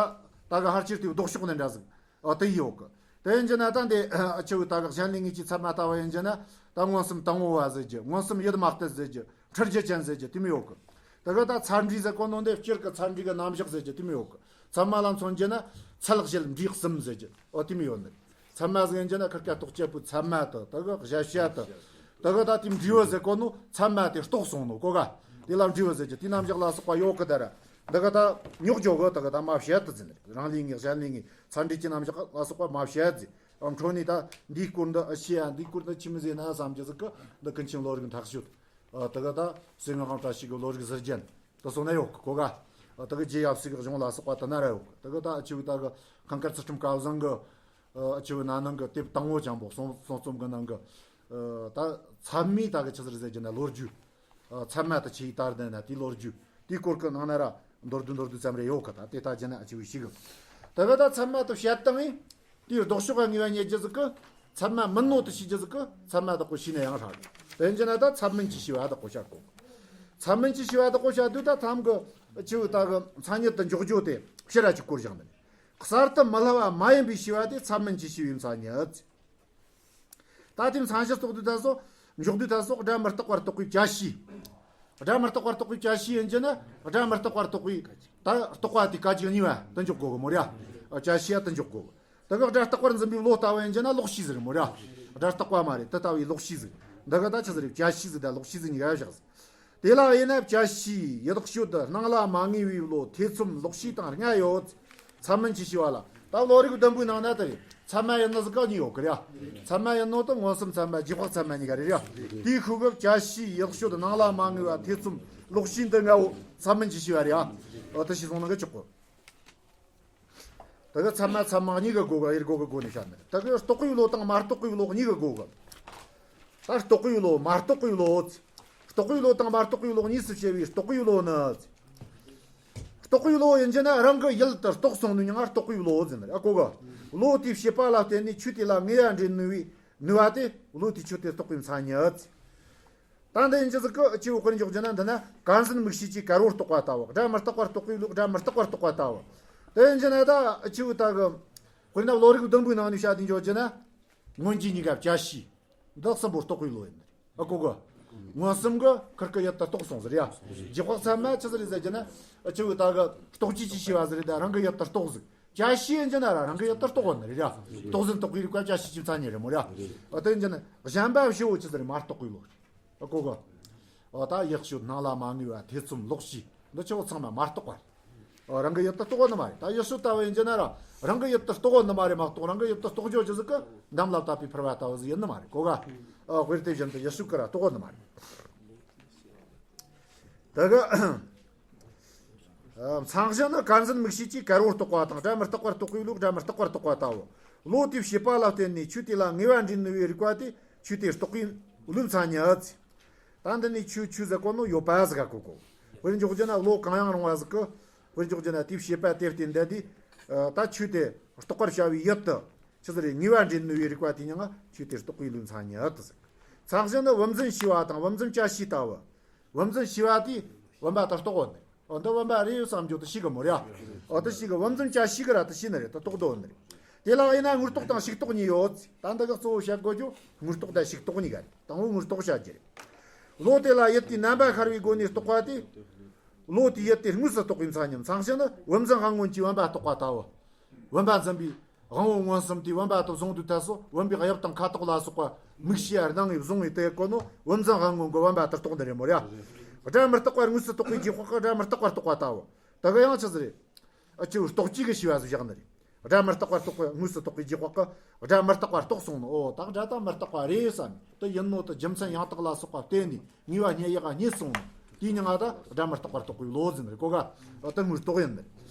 ད་ག་ཧར་ཆེར་དེ་ལྡོག་ཕྱོགས་ནས་འདྲ་ཟིག་ཨོ་དེ་ཡོད་གི། དེ་ཡིན་གྱི་ན་ད་འདི་ཨ་ཆེ་བོ་ད་ག་གཞན་ལས་ངེས་ཀྱི་ཚད་མ་ལྟ་བུ་ཡིན་གྱི་ན་ད་མངོན་སུམ་དང་པོ་བ་ཟེར་རྒྱུ། མངོན་སུམ་ཡུལ་མ་གཏད་ཟེར་རྒྱུ། འཁྲུལ་རྒྱུ་ཅན་ཟེར་རྒྱུ་དེ་མོ་ཡོད་གི། ད་ག་ད་ཚད་འབྲས་ཟེར་གོ་ནོ་འདི་སྤྱིར་གི་ཚད་འབྲས་གི་རྣམ་གཞག་ཟེར་རྒྱུ་དེ་མོ་ཡོད་གི། ཚད་མ་ལ་མཚོན་རྒྱུ་ན་ཚད་ལ་གཞལ་འབྲས་གསུམ་ཟེར་རྒྱུ་ཨོ་དེ་མོ་ཡོད་ནི། ཚད་མ་ཟེར་རྒྱུ་ན་ཁིར་ཀ་རྟོགས་བྱེད་པོའི་ཚད་མ་དང་ད་ག་གཞལ་བྱ་དང་། ད་ག་ད་དེ་འབྲས་བུ་ཟེར་གོ་ནོ་ཚད་མ་དེ་རྟོགས་སོང་ནོ་གོ་ག་དེ་ལ་འབྲས་བུ་ཟེར་རྒྱུ། དེ་རྣམ་གཞག་ལ་སོགས་པ་ཡོད་གི། ད་ར་ འདི་ག་ད་ཉོག་ཇོ་གི་ད་ག་ད་མ་བཤད་དུ་ཟིན་རེད། རང་ལས་ངེས་གཞན་ལས་ངེས་ཚ་འདྲི་གྱི་རྣམ་གཞག་ལ་སོགས་པ་མ་བཤད་ཟིན། ཨ་འཕྲོ་ནས་ད་འདིའི་སྐོར་འདི་ཨ་ཤེས་ཡ། འདིའི་སྐོར་འདི་ཆི་མི་ཟེར་ན་བསམ་རྒྱུ་ཟིག་གི། འདི་ཀུན་མཁྱེན་བློ་རིག་མཐའ་གཅོད། ཨ་དེ་ག་ད་སེ་ངག་དབང་བཀྲ་ཤིས་ཀྱི་བློ་རིག་ཟུར་རྒྱན་དེ་སོང་ན་ཡོད་གི་གོ་ག། ཨ་དེ་ག་རྗེ་ཡབ་སྲས་ཀྱི་གཞུང་ལ་སོགས་པ་དེ་ན་ར་ཡོད་གི། དེ་ག་ད་ཨ་ཆི་བོ་ད་གི་ཁང་དཀར་ཚུལ་ཁྲིམས་སྐལ་བཟང་གི་ཨ་ཆི་བོ་ན་ནང་གི་དེབ་དང་བོ་ཅང་པོ་གསུང་གསུང་རྩོམ་གི་ནང་གི་ཨ་ད་ཚད་མའི་ད་གི་ཆི་ཟིག་ཟེར་རྒྱུ་ན་ལོ་རྒྱུས། ཨ་ཚད་མ་དེ་ཆི་ཡི་དར་ལྡན་ན་དེའི་ལོ་རྒྱུས་དེའི་སྐོར་གི་ནང་ན་ར་མདོར་བསྡུས་མདོར་བསྡུས་ཙམ་རེ་ཡོད་གི། ད་དེ་ལྟ་རྒྱུ་ན་ཨ་ཆི་བོ་ཞིག་གི། དེ་ག་ད་ཚད་མ་དེ་བཤད་སྟངས་ཡིན། དེའི་ལྡོག་ཕྱོགས་ཀ་ངེས་པ་རྙེད་རྒྱུ་ཟིག་གི། ཚད་མ་མིན་ནོ་དེ་ཤེས་རྒྱུ་ཟིག་གི། ཚད་མ་དེ་ཁོ་ཤེས་ན་ཡང་ཧྲ་གི། དེ་ཡིན་རྒྱུ་ན་ད་ཚད་མིན་གྱི་ཤེས་པ་དེ་ཁོ་བཤད་གོ། ཚད་མིན་གྱི་ཤེས་པ་དེ་ཁོ་བཤད་དུས་ད་ཐམ་གི་ཆི་བོ་ད་གི་མཚན་ཉིད་དེ་འཇོག་རྒྱུ་དེ་ཕྱིར་ར་ཅིག་བསྐོར་བཞག་ནས། གསར་དུ་མི་སླུ་བ་མ་ཡིན་པའི་ཤེས་པ་དེ་ཚད་མིན་གྱི་ཤེས་པའི་མཚན་ཉིད། ད་དེའི་མཚན་གཞི་རྟོགས་དུས་ད་སོགས། འཇོག་དུས་ད་སོགས་སྒྲ་མི་རྟག་པར་རྟོགས་པའི་བཅད་ཤེས། སྒྲ་མི་རྟག་པར་རྟོགས་པའི་བཅད་ཤེས་ཡིན་རྒྱུ་ན་སྒྲ་མི་རྟག་པར་རྟོགས་པའི་ད་རྟོག་པ་དེ་སྐད་ཅིག་གཉིས་པ་དེ་འཇོག་དགོས་གི་མོ་ར། བཅད་ཤེས་ཡ་དེ་འཇོག་དགོས་གི། དེ་གི་སྒྲ་རྟག་པར་འཛིན་པའི་བློ་ལྟ་བུ་ཡིན་རྒྱུ་ན་ལོག་ཤེས་ཟིག་རེད་མོ་ར། སྒྲ་རྟག་པ་མ་རེད། དེ་ལྟ་བུའི་ལོག་ཤེས་ཟིག། འདི་ག་ད་ཆི་ཟིག་རེད། བཅད་ཤེས་ཟིག་དང་ལོག་ཤེས་ཟིག་གཉིས་ཀ་བཞག་ཟིག། དེ་ལ་དབྱེ་ན་བཅད་ཤེས་ཡུལ་དཔྱོད་སྣང་ལ་མ་ངེས་པའི་བློ་ཐེ་ཚོམ་ལོག་ཤེས་དང་ལྔ་ཡོད། ཚད་མིན་གྱི་ཤེས་པ་ལ་ད་བློ་རིག་བདུན་པོའི་ནང་ན་དེ་རེད། ཚད་མ་ཡིན་ནོ་ཟིག་ག་གཉིས་ཡོད་གི་རེད། ཚད་མ་ཡིན་ནོ་དེ་མངོན་སུམ་ཚད་མ་རྗེས་དཔག་ཚད་མ་གཉིས་ཀ་རེད་ར། དེའི་ཤུགས་གི་བཅད་ཤེས་ཡུལ་དཔྱོད་སྣང་ལ་མ་ངེས་པ་ཐེ་ཚོམ་ལོག་ཤེས་འདི་ལྔ་བོ་ཚད་མིན་གྱི་ཤེས་པ་རེད། ཨ་དེ་ཤེས་སོང་ན་གི་ཆོག་གི། དེ་གི་ཚད་མ་ཚད་མིན་གཉིས་ཀྱི་སྒོ་གི་དབྱེ་སྒོ་གི་སྒོ་ནས་བཤད་ནི། དེ་གི་རྟོག་པའི་བློ་དང་མ་རྟོགས་པའི་བློ་གཉིས་ཀྱི་སྒོ་གི། ད་རྟོག་པའི་བློ་མ་རྟོགས་པའི་བློ། རྟོག་པའི་བློ་དང་མ་རྟོགས་པའི་བློ་གཉིས་སུ་ཕྱེ་བའི་རྟོག་པའི་བློ་ནི། རྟོག་པའི་བློ་ཡིན་རྒྱུ་ན་རང་གི་ཡུལ་དེ་རྟོགས་སོང་ནི་མྱིང་ང་རྟོག་པའི་བློ་ཟེར་ནི་རེད། ཨ་གོ་གི། བློ་དེའི་བྱེད་པ་ལ་བརྟེན་ནས་ཆོས་དེ་ལ་ངེས་པ་འདྲེན་ནུས་པའི་ནུས་པ་དེ་བློ་དེའི་ཆོས་དེ་རྟོགས་པའི་མཚན་ཉིད། ད་འདི་ཡིན་རྒྱུ་ཟིག་གི་སྐྱེ་བོ་དཔེར་འཇོག་རྒྱུ་ན་འདི་ན་ག་འཛིན་མིག་ཤེས་ཀྱིས་དཀར་བོ་རྟོགས་པ་ལྟ་བུ། སྒྲ་མི་རྟག་པར་རྟོགས་པའི་བློ་སྒྲ་མི་རྟག་པར་རྟོགས་པ་ལྟ་བུ། དེ་ཡིན་རྒྱུ་ན་ད་སྐྱེ་བོ་ད་གི་དཔེར་ན་བློ་རིག་བདུན་པོའི་ནང་ནས་བཤད་དེ་འཇོག་རྒྱུ་ན། མངོན་རྗེས་གཉིས་ཀ་བཅད་ཤེས། འདི་གསུམ་པོ་རྟོག་པའི་བློ་ཡིན་ནི་རེད། ཨ་གོ་གི། མངོན་སུམ་གི་ཁིར་གི་ཡུལ་དེ་རྟོགས་སོང་ཟེར་ཡ། རྗེས་དཔག་ཚད་མ་ཆི་ཟིག་རེད་ཟེར་རྒྱུ་ན། སྐྱེ་བོ་ད་གི་རྟོག་བཅས་ཀྱི་ཤེས་པ་ཟིག་རེད་དེ་རང་གི་ཡུལ་དེ་རྟོགས་ཟིག། བཅད་ཤེས་ཡིན་རྒྱུ་ན་ར་རང་གི་ཡུལ་དེ་རྟོགས་ནི་རེད་ཡ། རྟོགས་ཟིན་རྟོག་པའི་རིགས་པ་བཅད་ཤེས་ཀྱི་མཚན་ཉིད་རེད་མོ་ར། ཨ་དེ་ཡིན་རྒྱུ་ན་གཞན་པ་ཕྱི་བོ་ཆི་ཟིག་རེད། མ་རྟོགས་པའི་བློ། ཨ་གོ་གི། ཨ་ད་ཡུལ་དཔྱོད་སྣང་ལ་མ་ངེས་པ་ཐེ་ཚོམ་ལོག་ཤེས་འདི་ཆི་བོ་ཚང་མ་མ་རྟོགས་པ་རེད། ཨ་རང་གི་ཡུལ་དེ་རྟོགས་ནི་མ་རེད། ད་ཡུལ་དཔྱོད་ལྟ་བུ་ཡིན་རྒྱུ་ན་ར་རང་གི་ཡུལ་དེ་རྟོགས་ནི་མ་རེད་མ་གཏོགས་རང་གི་ཡུལ་དེ་རྟོགས་རྒྱུ་ཆི་ཟིག་གི་འདམ་ལ་བཏབ་པའི་ཕུར་བ་ལྟ་བུ་ཟིག་ཡིན་ནི་མ་རེད་གོ་ག། ཨ་དཔེར་དེ་བཞིན་དུ་ཡུལ་དཔྱོད་ཀྱིས་ར་རྟོགས་ནི་མ་རེད། དེ་གི། ཨ་མཚན་གཞི་ནི་ག་འཛིན་མིག་ཤེས་ཀྱིས་དཀར་བོ་རྟོགས་པ་དང་སྒྲ་མི་རྟག་པར་རྟོགས་པའི་བློ་སྒྲ་མི་རྟག་པར་རྟོགས་པ་ལྟ་བུ། བློ་དེའི་བྱེད་པ་ལ་བརྟེན་ནས་ཆོས་དེ་ལ་ངེས་པ་འདྲེན་ནུས་པའི་རིགས་པ་དེ་ཆོས་དེ་རྟོགས་པའི་བློའི་མཚན་ཉིད། ད་འདི་ནས་ཆོས་ཆོས་ཟེར་གོ་ནོ་ཡོད་པ་ཟིག་ག་གོ་གོ། དཔེར་འཇོག་རྒྱུ་ན་བློ་གང་ཡང་རུང་བ་ཟིག་གི། དཔེར་འཇོག་རྒྱུ་ན་དེའི་བྱེད་པ་དེར་བརྟེན་ཏེ་དེ། ད་ཆོས་དེ་རྟོགས་པར་བྱ་བའི་ཡུལ་དུ་ཆི་ཟིག་རེད། ངེས་པ་འདྲེན་ནུས་པའི་རིགས་པ་དེ་མྱིང་ང་ཆོས་དེ་རྟོགས་པའི་བློའི་མཚན་ཉིད་དུ་ཟེར། མཚན་གཞི་ནི་བུམ་འཛིན་ཤེས་པ་དང་བུམ་འཛིན་བཅད་ཤེས་ལྟ་བུ། བུམ་འཛིན་ཤེས་པ་དེས་བུམ་པ་དེ་རྟོགས་ཡོད་ནི། འོ་འདི་བུམ་པ་རེད་བསམ་རྒྱུ་དེ་ཤེས་གི་མོ་ར། འོ་དེ་ཤེས་གི། བུམ་འཛིན་བཅད་ཤེས་གིས་ར་དེ་ཤེས་ནི་རེད། དེ་རྟོགས་འདོད་ནི་རེད། དེ་ལ་དབྱེ་ན་དངོས་རྟོགས་དང་ཕྱུགས་རྟོགས་གཉིས་ཡོད། ད་འདི་གི་གཙོ་བོ་བཤད་དགོས་རྒྱུ་དངོས་རྟོགས་དང་ཕྱུགས་རྟོགས་གཉིས་ཀ་རེད། དང་པོ་དངོས་རྟོགས་བཤད་རྒྱུ་རེད། བློ་དེ་ལ་ཡུལ་དེའི་རྣམ་པ་ཤར་བའི་སྒོ་ནས་རྟོགས་པ་དེ། བློ་དེས་ཡུལ་དེ་དངོས་སུ་རྟོགས་པའི་མཚན་ཉིད། མཚན་གཞི་ནི་བུམ་འཛིན་དབང་མངོན་གྱིས་བུམ་པ་རྟོགས་པ་ལྟ་བུ། བུམ་པ་འཛིན་པའི་དབང་པོ་མངོན་སུམ་དེས་བུམ་པ་དེ་བཟུང་དུས་ཐད་སོ་བུམ་པའི་དབྱིབས་དང་ཁ་དོག་ལ་སོགས་པ་མིག་ཤེས་ཡ་སྣང་ངེ་བཟུང་ངེ་དེ་གོ་ནོ་བུམ་འཛིན་དབང་མངོན་གྱིས་བུམ་པ་དེ་རྟོགས་ནི་རེད་མོ་ར། སྒྲ་མི་རྟག་པ་དངོས་སུ་རྟོགས་པའི་རྗེས་དཔག་གིས་སྒྲ་མི་རྟག་པ་རྟོགས་པ་ལྟ་བུ། དེ་གི་ཡང་ཆི་ཟིག་རེད། ཨ་ཅེ་རྟོག་བཅས་ཀྱི་ཤེས་པ་ཟིག་བཞག་ནི་རེད། སྒྲ་མི་རྟག་པ་རྟོགས་པའི་དངོས་སུ་རྟོགས་པའི་རྗེས་དཔག་གིས་སྒྲ་མི་རྟག་པ་རྟོགས་སོང་ནོ། འོ་ད་སྒྲ་ད་མི་རྟག་པ་རེད་བསམ་དེ་ཡིན་ནོ་དེ་རྒྱུ་མཚན་ཡང་དག་ལ་སོགས་པ་བརྟེན་ནས་ངེས་པ་རྙེད་ཡག་རྙེད་སོང་ནོ། དེའི་མྱིང་ང་ད་སྒྲ་མི་རྟག་པ་རྟོགས་པའི་བློ་ཟེར་ནི་རེད་གོ་ག། འོ་དེ་དངོས་རྟོགས་ཡིན་ནི་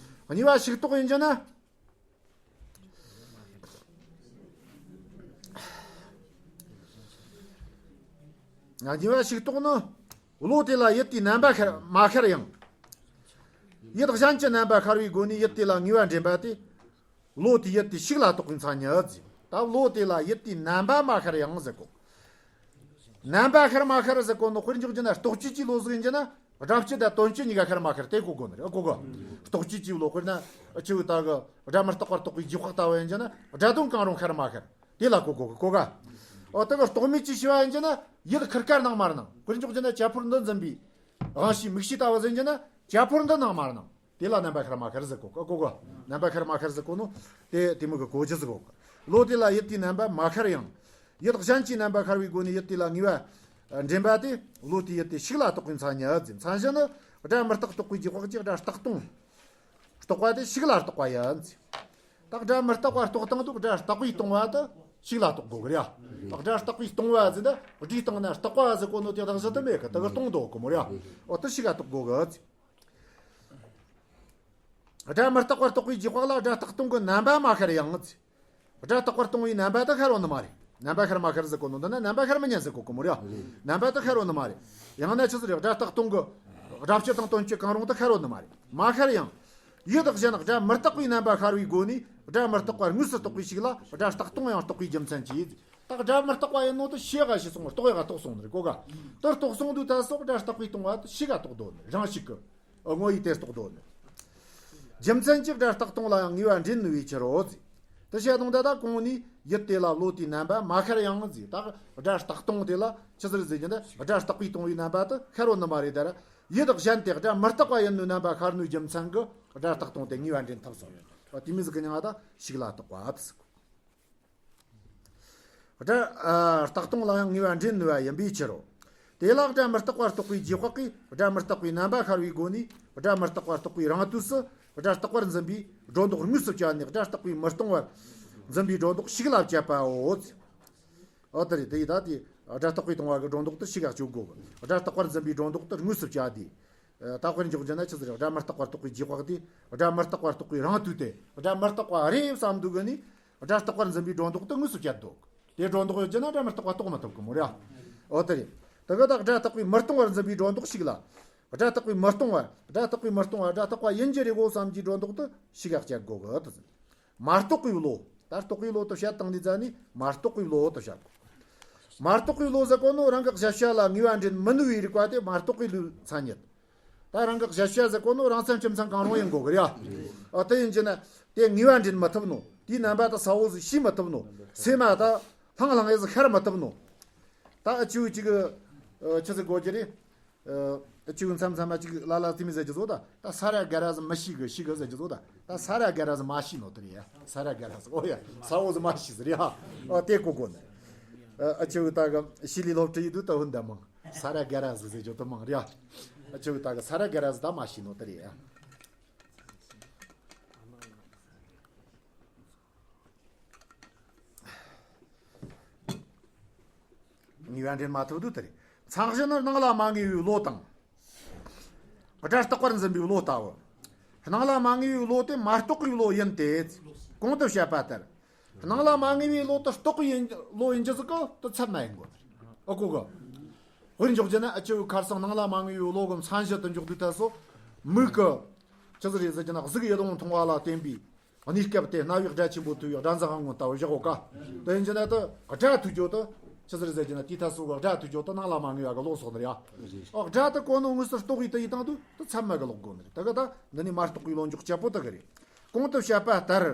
རེད། གཉིས་པ་ཕྱུགས་རྟོགས་ཡིན་རྒྱུ་ན། གཉིས་པ་ཕྱུགས་རྟོགས་ནི། བློ་དེ་ལ་ཡུལ་དེའི་རྣམ་པ་ཤར་མ་ཤར་ཡང་། ཡུལ་གཞན་གྱི་རྣམ་པ་ཤར་བའི་སྒོ་ནས་ཡུལ་དེ་ལ་ངེས་པ་འདྲེན་པ་དེ། བློ་དེས་ཡུལ་དེ་ཕྱུགས་ལ་རྟོགས་པའི་མཚན་ཉིད་ཟེར། ད་བློ་དེ་ལ་ཡུལ་དེའི་རྣམ་པ་མ་ཤར་ཡང་ཟེར་གོ། རྣམ་པ་ཤར་མ་ཤར་ཟེར་གོ་ནོ་དཔེར་འཇོག་རྒྱུ་ན་རྟོག་བཅས་ཀྱི་བློ་ཟིག་ཡིན་རྒྱུ་ན། སྒྲ་སྤྱི་དང་དོན་སྤྱི་གཉིས་ཀ་ཤར་མ་ཤར་དེ་གོ་དགོས་ནི་རེད། ཨ་གོ་གི། རྟོག་བཅས་ཀྱི་བློ་དཔེར་ན་ཆི་བོ་ད་གི་སྒྲ་མི་རྟག་པར་རྟོགས་པའི་རྗེས་དཔག་ལྟ་བུ་ཡིན་རྒྱུ་ན་སྒྲ་དོན་གང་རུང་ཤར་མ་ཤར་དེ་ལ་གོ་གོ་གི་གོ་ག། འོ་དེ་གི་རྟོག་མེད་ཀྱི་ཤེས་པ་ཡིན་རྒྱུ་ན་ཡུལ་ཁིར་ཀ་སྣང་མ་སྣང་། དཔེར་འཇོག་རྒྱུ་ན་བྱ་ཕོར་འདི་འཛིན་པའི་དབང་ཤེས་མིག་ཤེས་ལྟ་བུ་ཟིག་ཡིན་རྒྱུ་ན་བྱ་ཕོར་འདི་སྣང་མ་སྣང་། དེ་ལ་རྣམ་པ་ཤར་མ་ཤར་ཟེར་གོ་གི། གོ་གི། རྣམ་པ་ཤར་མ་ཤར་ཟེར་གོ་ནོ། དེ་དེ་མོ་གི་གོ་རྒྱུ་ཟེར་གོ་གི། བློ་དེ་ལ་ཡུལ་དེའི་རྣམ་པ་མ་ཤར་ཡང་། ཡུལ་གཞན་གྱི་རྣམ་པ་ཤར་བའི་སྒོ་ནས་ཡུལ་དེ་ལ་ངེས་པ་འདྲེན་པ་དེ་བློ་དེས་ཡུལ་དེ་ཕྱུགས་ལ་རྟོགས་པའི་མཚན་ཉིད་ཟེར། མཚན་གཞི་ནི་ སྒྲ་མི་རྟག་རྟོགས་པའི་རྗེས་དཔག་གིས་སྒྲ་རྟག་སྟོང་རྟོགས་པ་དེ་ཤུགས་ལ་རྟོགས་པ་ཡིན། ད་སྒྲ་མི་རྟག་པ་རྟོགས་སྟངས་དེ་སྒྲ་རྟག་པས་སྟོང་བ་དེ་ཤུགས་ལ་རྟོགས་དགོས་གི་རེད་ཡ། ད་སྒྲ་རྟག་པས་སྟོང་བ་ཟེར་ན་སྒྲའི་སྟེང་ན་རྟག་པ་ཟེར་གོ་ནོ་དེ་དག་གཞི་དེ་མེད་གི། དེ་གི་སྟོང་དོ་གི་མོ་རེད་ཡ། འོ་དེ་ཤུགས་ལ་རྟོགས་དགོས་གི། སྒྲ་མི་རྟག་པ་རྟོགས་པའི་རྗེས་དཔག་ལ་སྒྲ་རྟག་སྟོང་གི་རྣམ་པ་མ་ཤར་ཡང་། སྒྲ་རྟག་པར་སྟོང་བའི་རྣམ་པ་དེ་ཤར་བ་ནི་མ་རེད། རྣམ་པ་ཤར་མ་ཤར་ཟེར་གོ་ནོ་འདི་ན་རྣམ་པ་ཤར་མི་ཉན་ཟེར་གོ་གི་མོ་རེད། རྣམ་པ་དེ་ཤར་བ་ནི་མ་རེད། ཡང་ན་ཆི་ཟིག་རེད། སྒྲ་རྟག་སྟོང་གི་སྒྲ་སྤྱི་དང་དོན་སྤྱི་གང་རུང་དེ་ཤར་བ་ནི་མ་རེད། མ་ཤར་ཡང་། ཡུལ་དག་གཞན་སྒྲ་མི་རྟག་པའི་རྣམ་པ་ཤར་བའི་སྒོ་ནས་སྒྲ་མི་རྟག་པ་དངོས་སུ་རྟོགས་པའི་ཤུགས་ལ་སྒྲ་རྟག་སྟོང་ཡང་རྟོགས་པའི་རྒྱུ་མཚན་གྱིས། ད་སྒྲ་མི་རྟག་པ་ཡིན་ནོ་དེ་ཤེས་ག་ཤེས་སོང་རྟོགས་ཡག་ག་རྟོགས་སོང་ནི་རེད་གོ་ག། དེ་རྟོགས་སོང་དུས་ད་སོགས་སྒྲ་རྟག་པས་སྟོང་བ་དེ་ཤེས་ག་རྟོགས་དོ་ནི་རང་ཤེས་གི། ཨ། དངོས་ཡུལ་དེ་རྟོགས་དོ་ནི། རྒྱུ་མཚན་གྱིས་སྒྲ་རྟག་སྟོང་ལ་ཡང་ངེས་པ་འདྲེན་ནུས་པའི་ཕྱིར་རོ་ཟེར། དེ་བཤད་དང་ད་ལྟ་གོང་ནས་ཡུལ་དེ་ལ་བློ་དེའི་རྣམ་པ་མ་ཤར་ཡང་ཟེར། ད་སྒྲ་རྟག་སྟོང་དེ་ལ་ཆི་ཟིག་རེད་ཟེར་རྒྱུ་ན་སྒྲ་རྟག་པས་སྟོང་བའི་རྣམ་པ་དེ་ཤར་བ་ནི་མ་རེད། ད་ར་ཡུལ་དག་གཞན་དེ་སྒྲ་མི་རྟག་པ་ཡིན་ནོའི་རྣམ་པ་ཤར་ནུས་རྒྱུ་མཚན་གྱིས་སྒྲ་རྟག་སྟོང་དེ་ངེས་པ་འདྲེན་ཐུབ་སོང་། དེ་མོ་ཟིག་གི་མྱིང་ང་ད་ཤུགས་ལ་རྟོགས་པ་ཟེར། སྒྲ། ཨ། རྟག་སྟོང་ལ་ཡང་ངེས་པ་འདྲེན་ནུས་པ་ཡིན་པའི་ཕྱིར་རོ། དེ་ལ་སྒྲ་མི་རྟག་པ་རྟོགས་པའི་རྗེས་དཔག་གིས་སྒྲ་མི་རྟག་པའི་རྣམ་པ་ཤར་བའི་སྒོ་ནས་སྒྲ་མི་རྟག་པ་རྟོགས་པའི་རང་དུས་སུ་སྒྲ་རྟག་པར་འཛིན་པའི་སྒྲོ་འདོགས་དངོས་སུ་བཅད་ནས་སྒྲ་རྟག་པས་མི་སྟོང་བར་འཛིན་པའི་སྒྲོ་འདོགས་ཤུགས་ལ་བཅད་པའོ། འོ་དེ་རེད། དེ་ཡིས་ད་དེ་སྒྲ་རྟག་པས་སྟོང་བ་གི་སྒྲོ་འདོགས་དེ་ཤུགས་ལ་གཅོད་དགོས་གི། སྒྲ་རྟག་པར་འཛིན་པའི་སྒྲོ་འདོགས་དེ་དངོས་སུ་བཅད་དེ། ད་དཔེར་འཇོག་རྒྱུ་ན་ཆི་ཟིག་རེད། སྒྲ་མི་རྟག་པ་རྟོགས་པའི་རྗེས་དཔག་དེ་སྒྲ་མི་རྟག་པ་རྟོགས་པའི་རང་དུས་དེ་སྒྲ་མི་རྟག་པ་རེད་བསམ་འདུག་གི་ནི། སྒྲ་རྟག་པར་འཛིན་པའི་སྒྲོ་འདོགས་དེ་དངོས་སུ་བཅད་འདུག། དེ་སྒྲོ་འདོགས་ཡོད་རྒྱུ་ན་སྒྲ་མི་རྟག་པ་རྟོགས་མི་ཐུབ་གི་མོ་རེད། འོ་དེ་རེད། དེ་གི་ད་སྒྲ་རྟག་པས་མི་སྟོང་བར་འཛིན་པའི་སྒྲོ་འདོགས་ཤུགས་ལ། སྒྲ་རྟག་པས་མི་སྟོང་བར། སྒྲ་རྟག་པས་མི་སྟོང་བར་སྒྲ་རྟག་པ་ཡིན་རྒྱུ་རེད་གོ་བསམ་གྱི་སྒྲོ་འདོགས་དེ་ཤུགས་ལ་བཅད་དགོས་གི་དེ། མ་རྟོགས་པའི་བློ། ད་རྟོགས་པའི་བློ་དེ་བཤད་བཏང་ནས་ཙ་ནི་མ་རྟོགས་པའི་བློ་དེ་བཤད་དགོས། མ་རྟོགས་པའི་བློ་ཟེར་གོ་ནོ་རང་གི་གཞལ་བྱ་ལ་ངེས་པ་འདྲེན་མི་ནུས་པའི་རིག་པ་དེ་མ་རྟོགས་པའི་བློའི་མཚན་ཉིད། ད་རང་གི་གཞལ་བྱ་ཟེར་གོ་ནོ་རང་མཚན་སྤྱི་མཚན་གང་རུང་ཡིན་དགོས་གི་རེད་ཨ། ཨ། དེ་ཡིན་རྒྱུ་ན་དེ་ངེས་པ་འདྲེན་མི་ཐུབ་ནོ། དེའི་རྣམ་པ་དེ་གསལ་བོ་ཟིག་ཤེས་མི་ཐུབ་ནོ། སེམས་མ་ད་ལྷང་ལྷང་ཡེ་ཟིག་ཤར་མི་ཐུབ་ནོ། ད་ཨ་ཅུ་ཅིག་གི་ཨ་ཆི་ཟིག་དགོས་རྒྱུ་རེད། ཨ་ཅུ་མཚམས་མཚམས་མ་ཅིག་ལ་ལ་ཙི་མི་ཟེར་རྒྱུ་བཟོ་ད། ད་ས་ར་ག་ར་ཟིག་མི་ཤེས་གི་ཤེས་གི་ཟེར་རྒྱུ་བཟོ་ད། ད་ས་ར་ག་ར་ཟིག་མ་ཤེས་ནོ་དེ་རེད་ཡ། ས་ར་ག་ར་ཟིག་འོ་ཡ་གསལ་བོ་ཟིག་མ་ཤེས་ཟིག་རེད་ཡ། ཨ་དེ་གོ་དགོས་ནི། ཨ་ཅུ་ད་གི་ཤི་ལི་སློབ་ཁྲིད་ཡིན་དུས་ད་འོན་ད་མང་ས་ར་ག་ར་ཟིག་ཟེར་རྒྱུ་དེ་མང་རེད་ཡ། ཨ་ཅུ་ད་གི་ས་ར་ག་ར་ཟིག་ད་མ་ཤེས་ནོ་དེ་རེད་ཡ། ངེས་པ་འདྲེན་མ་ཐུབ་དུས་དེ་རེད། མཚན་གཞི་ནི་སྣང་ལ་མ་ངེས་པའི་བློ་དང་། སྒྲ་རྟག་པར་འཛིན་པའི་བློ་ལྟ་བུ། སྣང་ལ་མ་ངེས་པའི་བློ་དེ་མ་རྟོགས་པའི་བློ་ཡིན་ཏེ། གོང་དུ་བཤད་པ་ལྟར། སྣང་ལ་མ་ངེས་པའི་བློ་དེ་རྟོགས་པའི་ཡིན་བློ་ཡིན་རྒྱུ་ཟིག་གི་དེ་ཚད་མ་ཡིན་དགོས། ཨ་གོ་གི། དཔེར་འཇོག་རྒྱུ་ན་ཨ་ཅེ་བོའི་ཁར་སང་སྣང་ལ་མ་ངེས་པའི་བློ་གི་མཚན་གཞི་དེ་འཇོག་དུས་ད་སོ། མིག་གི། ཆི་ཟིག་རེད་ཟེར་རྒྱུ་ན་གཟུགས་ཡིད་དབང་མཐོང་བ་ལ་བརྟེན་པའི། གནས་སྐབས་དེ་རྣ་བའི་སྒྲ་ཆེན་པོ་ཐོས་པའི་སྒྲ་འཛིན་དབང་མངོན་ལྟ་བུ་བཞག་གོ་ཀ། དེ་ཡིན་རྒྱུ་ན་དེ་སྒྲ་ཐོས་རྒྱུ་དེ་ཆི་ཟིག་རེད་ཟེར་རྒྱུ་ན་དེའི་ཐད་སོ་གི་སྒྲ་ཐོས་རྒྱུ་དེ་སྣང་ལ་མ་ངེས་པ་གི་ལོག་སོང་ནི་རེད་ཡ། ཨོ་སྒྲ་དེ་གོ་ནོ་དངོས་སུ་རྟོགས་པའི་དེ་ཡིན་དང་དུས་དེ་ཚད་མ་གི་ལོག་དགོས་ནི་རེད། དེ་གི་ད་འདི་ནི་མ་རྟོགས་པའི་ལོ་འཇོག་བྱེད་པོ་དེ་གི་རེད། གོང་དུ་བཤད་པ་ལྟར།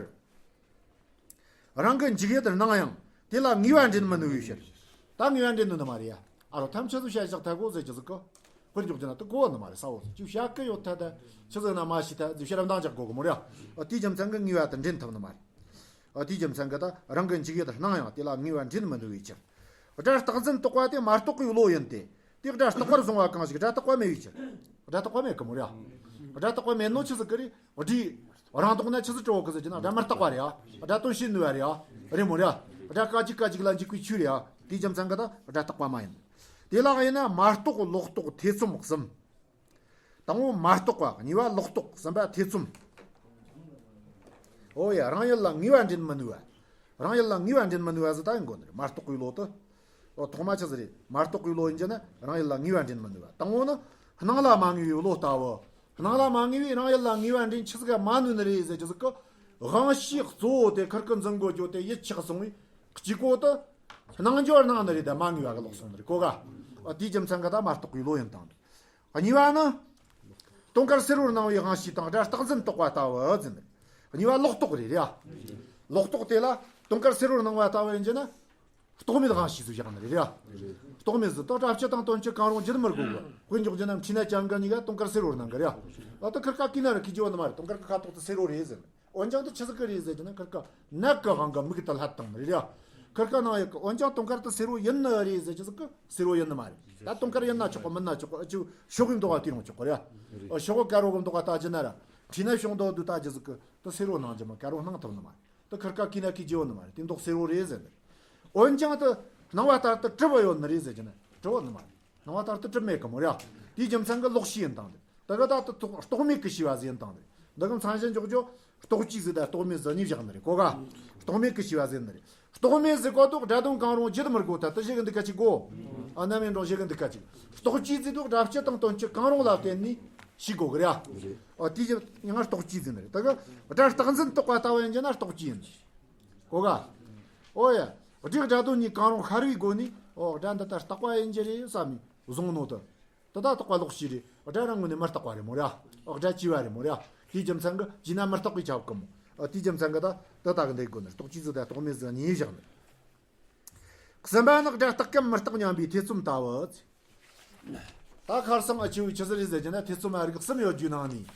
རང་གི་འཇུག་ཡུལ་དེ་སྣང་ཡང་དེ་ལ་ངེས་པ་འདྲེན་མི་ནུས་པའི་ཕྱིར། ད་ངེས་པ་འདྲེན་ནུས་ནི་མ་རེད་ཡ། ཨ་རོ་ཐམས་ཅད་དུ་བཤད་བཞག་ཐལ་གོ་ཟེར་རྒྱུ་ཟིག་གི། དཔེར་འཇོག་རྒྱུ་ན་དེ་གོ་བ་ནི་མ་རེད་ས་བོ་ཟིག་ཅིག་བཤད་གི་ཡོད་ཐལ་ད། ཆི་ཟིག་ན་མ་ཤེས་ཐལ་ཟིག་བཤད་རབ་འདང་རྒྱག་དགོས་གི་མོ་རེད་ཡ། ཨ་དེའི་རྒྱུ་མཚན་གི་ངེས་པ་དེ་འདྲེན་ཐུབ་ནི་མ་རེད། ཨ་དེའི་རྒྱུ་མཚན་གི་ད་རང་གི་འཇུག་ཡུལ་དེ་སྣང་ཡང་དེ་ལ་ངེས་པ་འདྲེན་མི་ནུས་པའི་ཕྱིར། སྒྲ་རྟག་འཛིན་རྟོག་པ་དེ་མ་རྟོགས་པའི་བློ་ཡིན་ཏེ། དེ་སྒྲ་རྟག་པར་བཟུང་བ་གང་ཞིག་སྒྲ་རྟག་པ་མེད་པའི་ཕྱིར། སྒྲ་རྟག་པ་མེད་གི་མོ་རེད་ཡ། སྒྲ་རྟག་པ་མེད་ནོ་ཆི་ཟིག་གི་རེད། སྒྲའི་རང་ལྡོག་ན་ཆི་ཟིག་བྲི་བ་གི་ཟེར་རྒྱུ་ན་སྒྲ་མི་རྟག་པ་རེད་ཡ། སྒྲ་དོན་བྱེད་ནུས་པ་རེད་ཡ། རེད་མོ་རེད་ཡ། སྒྲ་སྐད་ཅིག་སྐད་ཅིག་ལ་འཇུག་པའི་ཆོས་རེད་ཡ། དེའི་རྒྱུ་མཚན་གི་ད་སྒྲ་རྟག་པ་མ་ཡིན། དེ་ལའང་ཡིན་ན་མ་རྟོགས་ལོག་རྟོག་ཐེ་ཚོམ་གསུམ། དང་པོ་མ་རྟོགས་པ། གཉིས་པ་ལོག་རྟོག་གསུམ་པ་ཐེ་ཚོམ། ཨོ་ཡ་རང་ཡུལ་ལ་ངེས་པ་འདྲེན་མི་ནུས་པ། རང་ཡུལ་ལ་ངེས་པ་འདྲེན་མི་ནུས་པ་ཟེར་ད་ཡིན་དགོས་ནི་རེད། མ་རྟོགས་པའི་བློ་དེ། ཨོ་ཐོག་མ་ཆི་ཟིག་རེད། མ་རྟོགས་པའི་བློ་ཡིན་རྒྱུ་ན་རང་ཡུལ་ལ་ངེས་པ་འདྲེན་མི་ནུས་པ། དང་པོ་ནི་སྣང་ལ་མ་ངེས་པའི་བློ་ལྟ་བུ། སྣང་ལ་མ་ངེས་པའི་རང་ཡུལ་ལ་ངེས་པ་འདྲེན་ཆི་ཟིག་ག་མ་ནུས་ནི་རེད་ཟེར་རྒྱུ་ཟིག་གི། དབང་ཤེས་གཙོ་བོ་དེ་ཁིར་ཀི་འཛིན་དགོས་རྒྱུ་དེ་ཡིད་ཆགས་སོང་བའི་གཅིག་པོ་དེ། སྣང་རྒྱུ་སྣང་ནི་རེད་ད་མ་ངེས་པ་གི་ལོག་སོང་ནི་རེད་གོ་ག། ཨ་དེའི་རྒྱུ་མཚན་གི་ད་མ་རྟོགས་པའི་བློ་ཡིན་དང་། གཉིས་པ་ནི། དུང་དཀར་སེར་པོར་སྣང་བའི་དབང་ཤེས་དང་སྒྲ་རྟག་འཛིན་རྟོག་པ་ལྟ་བུ་ཟེར་ནས། གཉིས་པ་ལོག་རྟོག་རེད་རེད། ལོག་རྟོག་དེ་ལ་དུང་དཀར་སེར་པོར་སྣང་བ་ལྟ་བུ་ཡིན་རྒྱུ་ན། རྟོག་མེད་དབང་ཤེས་སུ་བཞག་ནི་རེད་རེད། རྟོག་མེད་ཟེར་དུས་སྒྲ་སྤྱི་དང་དོན་སྤྱི་གང་རུང་བརྗོད་མི་དགོས་གི། དཔེར་འཇོག་རྒྱུ་ན་མཁྲིས་ནད་ཅན་གི་གཉིས་ཀ་དུང་དཀར་སེར་པོར་སྣང་གི་རེད། ཨ་ད་ཁིར་ཀ་གི་ན་ར་ཁི་ཇི་བ་ནི་མ་རེད། དུང་དཀར་གི་ཁ་དོག་དེ་སེར་པོ་རེད་ཟེར་ནས། འོན་ཀྱང་དེ་ཆི་ཟིག་གི་རེད་ཟེར་རྒྱུ་ན་ཁིར་ཀ་ནད་གི་དབང་གིས་མིག་དེ་བསླད་བཏང་ནི་རེད་རེད། ཁིར་ཀ་ནང་ཡོད་གི། འོན་ཀྱང་དུང་དཀར་དེ་སེར་བོ་ཡིན་ནི་རེད་ཟེར་གྱི་ཟིག་གི་སེར་བོ་ཡིན་ནི་མ་རེད། ད་དུང་དཀར་ཡིན་ན་ཆོག་གི། མིན་ན་ཆོག་གི། ཨ་ཅིག་ཤོག་གི་མདོག་ག་དེ་རུང་ཆོག་གི་རེད། ཨ་ཤོག་གི་དཀར་བོ་གི་མདོག་ག་ལྟ་རྒྱུ་ན་ར། འཁྲིས་ན་ཤོག་མདོག་དུ་ལྟ་རྒྱུ་ཟིག་གི་དེ་སེར་བོ་སྣང་རྒྱུ་མ། དཀར་བོ་སྣང་ཐུབ་ནི་མ་རེད། དེ་ཁིར་ཀ་གི་ན་གི་རྒྱུ་ཡོད་ནི་མ་རེད། དེ་མདོག་སེར་བོ་རེད་ཟེར་ནི་རེད། འོན་ཀྱང་དེ་སྣང་བ་ལྟར་དུ་གྲུབ་པ་ཡོད་ནི་རེད་ཟེར་གྱི་ན་གྲུབ་པ་ནི་མ་རེད། སྣང་བ་ལྟར་དུ་གྲུབ་མེད་གི་མོ་ར། དེའི་རྒྱུ་མཚན་གྱིས་ལོག་ཤེས་ཡིན་དང་། དེ་གི་ད་དེ་རྟོག་རྟོག་མེད་ཀྱི་ཤེས་པ་ཟིག་ཡིན་དང་། འདི་གི་མཚན་གཞི་འཇོག་རྒྱུ་རྟོག་བཅས་ཟིག་དང་རྟོག་མེད་ཟིག་གཉིས་བཞག་ནི་རེད་གོ་ག། རྟོག་མེད་ཀྱི་ཤེས་པ་ཟིག་ཡིན་ནི་རེད། རྟོག་མེད་ཟེར་གོ་དུས་སྒྲ་དོན་གང་རུང་བརྗོད་མི་དགོས། ད་དེ་བྱེད་གི་འདུག་ག་ཅིག་གོ། ཨ་རྣམ་དབྱེ་འདྲ་བོ་བྱེད་གི་འདུག་ག་ཅིག། རྟོག་བཅས་ཟེར་དུས་སྒྲ་སྤྱི་དང་དོན་སྤྱི་གང་རུང་ལ་བརྟེན་ནས་ཤེས་དགོས་གི་ར། ཨ་དེའི་རྒྱུ་ཡང་རྟོག་བཅས་ཟེར་ནི་རེད། དེ་གི་སྒྲ་རྟག་འཛིན་རྟོག་པ་ལྟ་བུ་ཡིན་རྒྱུ་ན་རྟོག་བཅས་ཡིན་ནི་རེད། གོ་ག། ཨོ་ཡ། སྒྲའི་སྒྲ་དོན་གཉིས་གང་རུང་ཤར་བའི་སྒོ་ནས། ཨོ་སྒྲ་འདི་ལྟར་རྟག་པ་ཡིན་རྒྱུ་རེད་བསམ་ནས་བཟུང་ནོ་དེ། དེ་ད་རྟག་པ་ལོག་ཤེས་རེད། སྒྲ་རང་ངོས་ནས་མི་རྟག་པ་རེད་མོ་ར། ཨོ་སྒྲ་བཅས་པ་རེད་མོ་ར། དེའི་རྒྱུ་མཚན་གྱིས་བཅས་ན་མི་རྟག་པས་ཁྱབ་གི་མོ། ཨོ་དེའི་རྒྱུ་མཚན་གྱིས་ད་དེ་ལྟ་གི་འདུག་གོ་ནི། རྟོག་བཅས་ཟིག་དང་རྟོག་མེད་ཟིག་གཉིས་བཞག་ནི། གསུམ་པ་ནི་སྒྲ་རྟག་གམ་མི་རྟག་སྙམ་པའི་ཐེ་ཚོམ་ལྟ་བུ། ད་ཁར་སང་ཨ་ཆེ་བོའི་ཆི་ཟིག་རེད་ཟེར་གྱི་ན། ཐེ་ཚོམ་མ་རིགས་གསུམ་ཡོད་རྒྱུའི་ནང་ནས།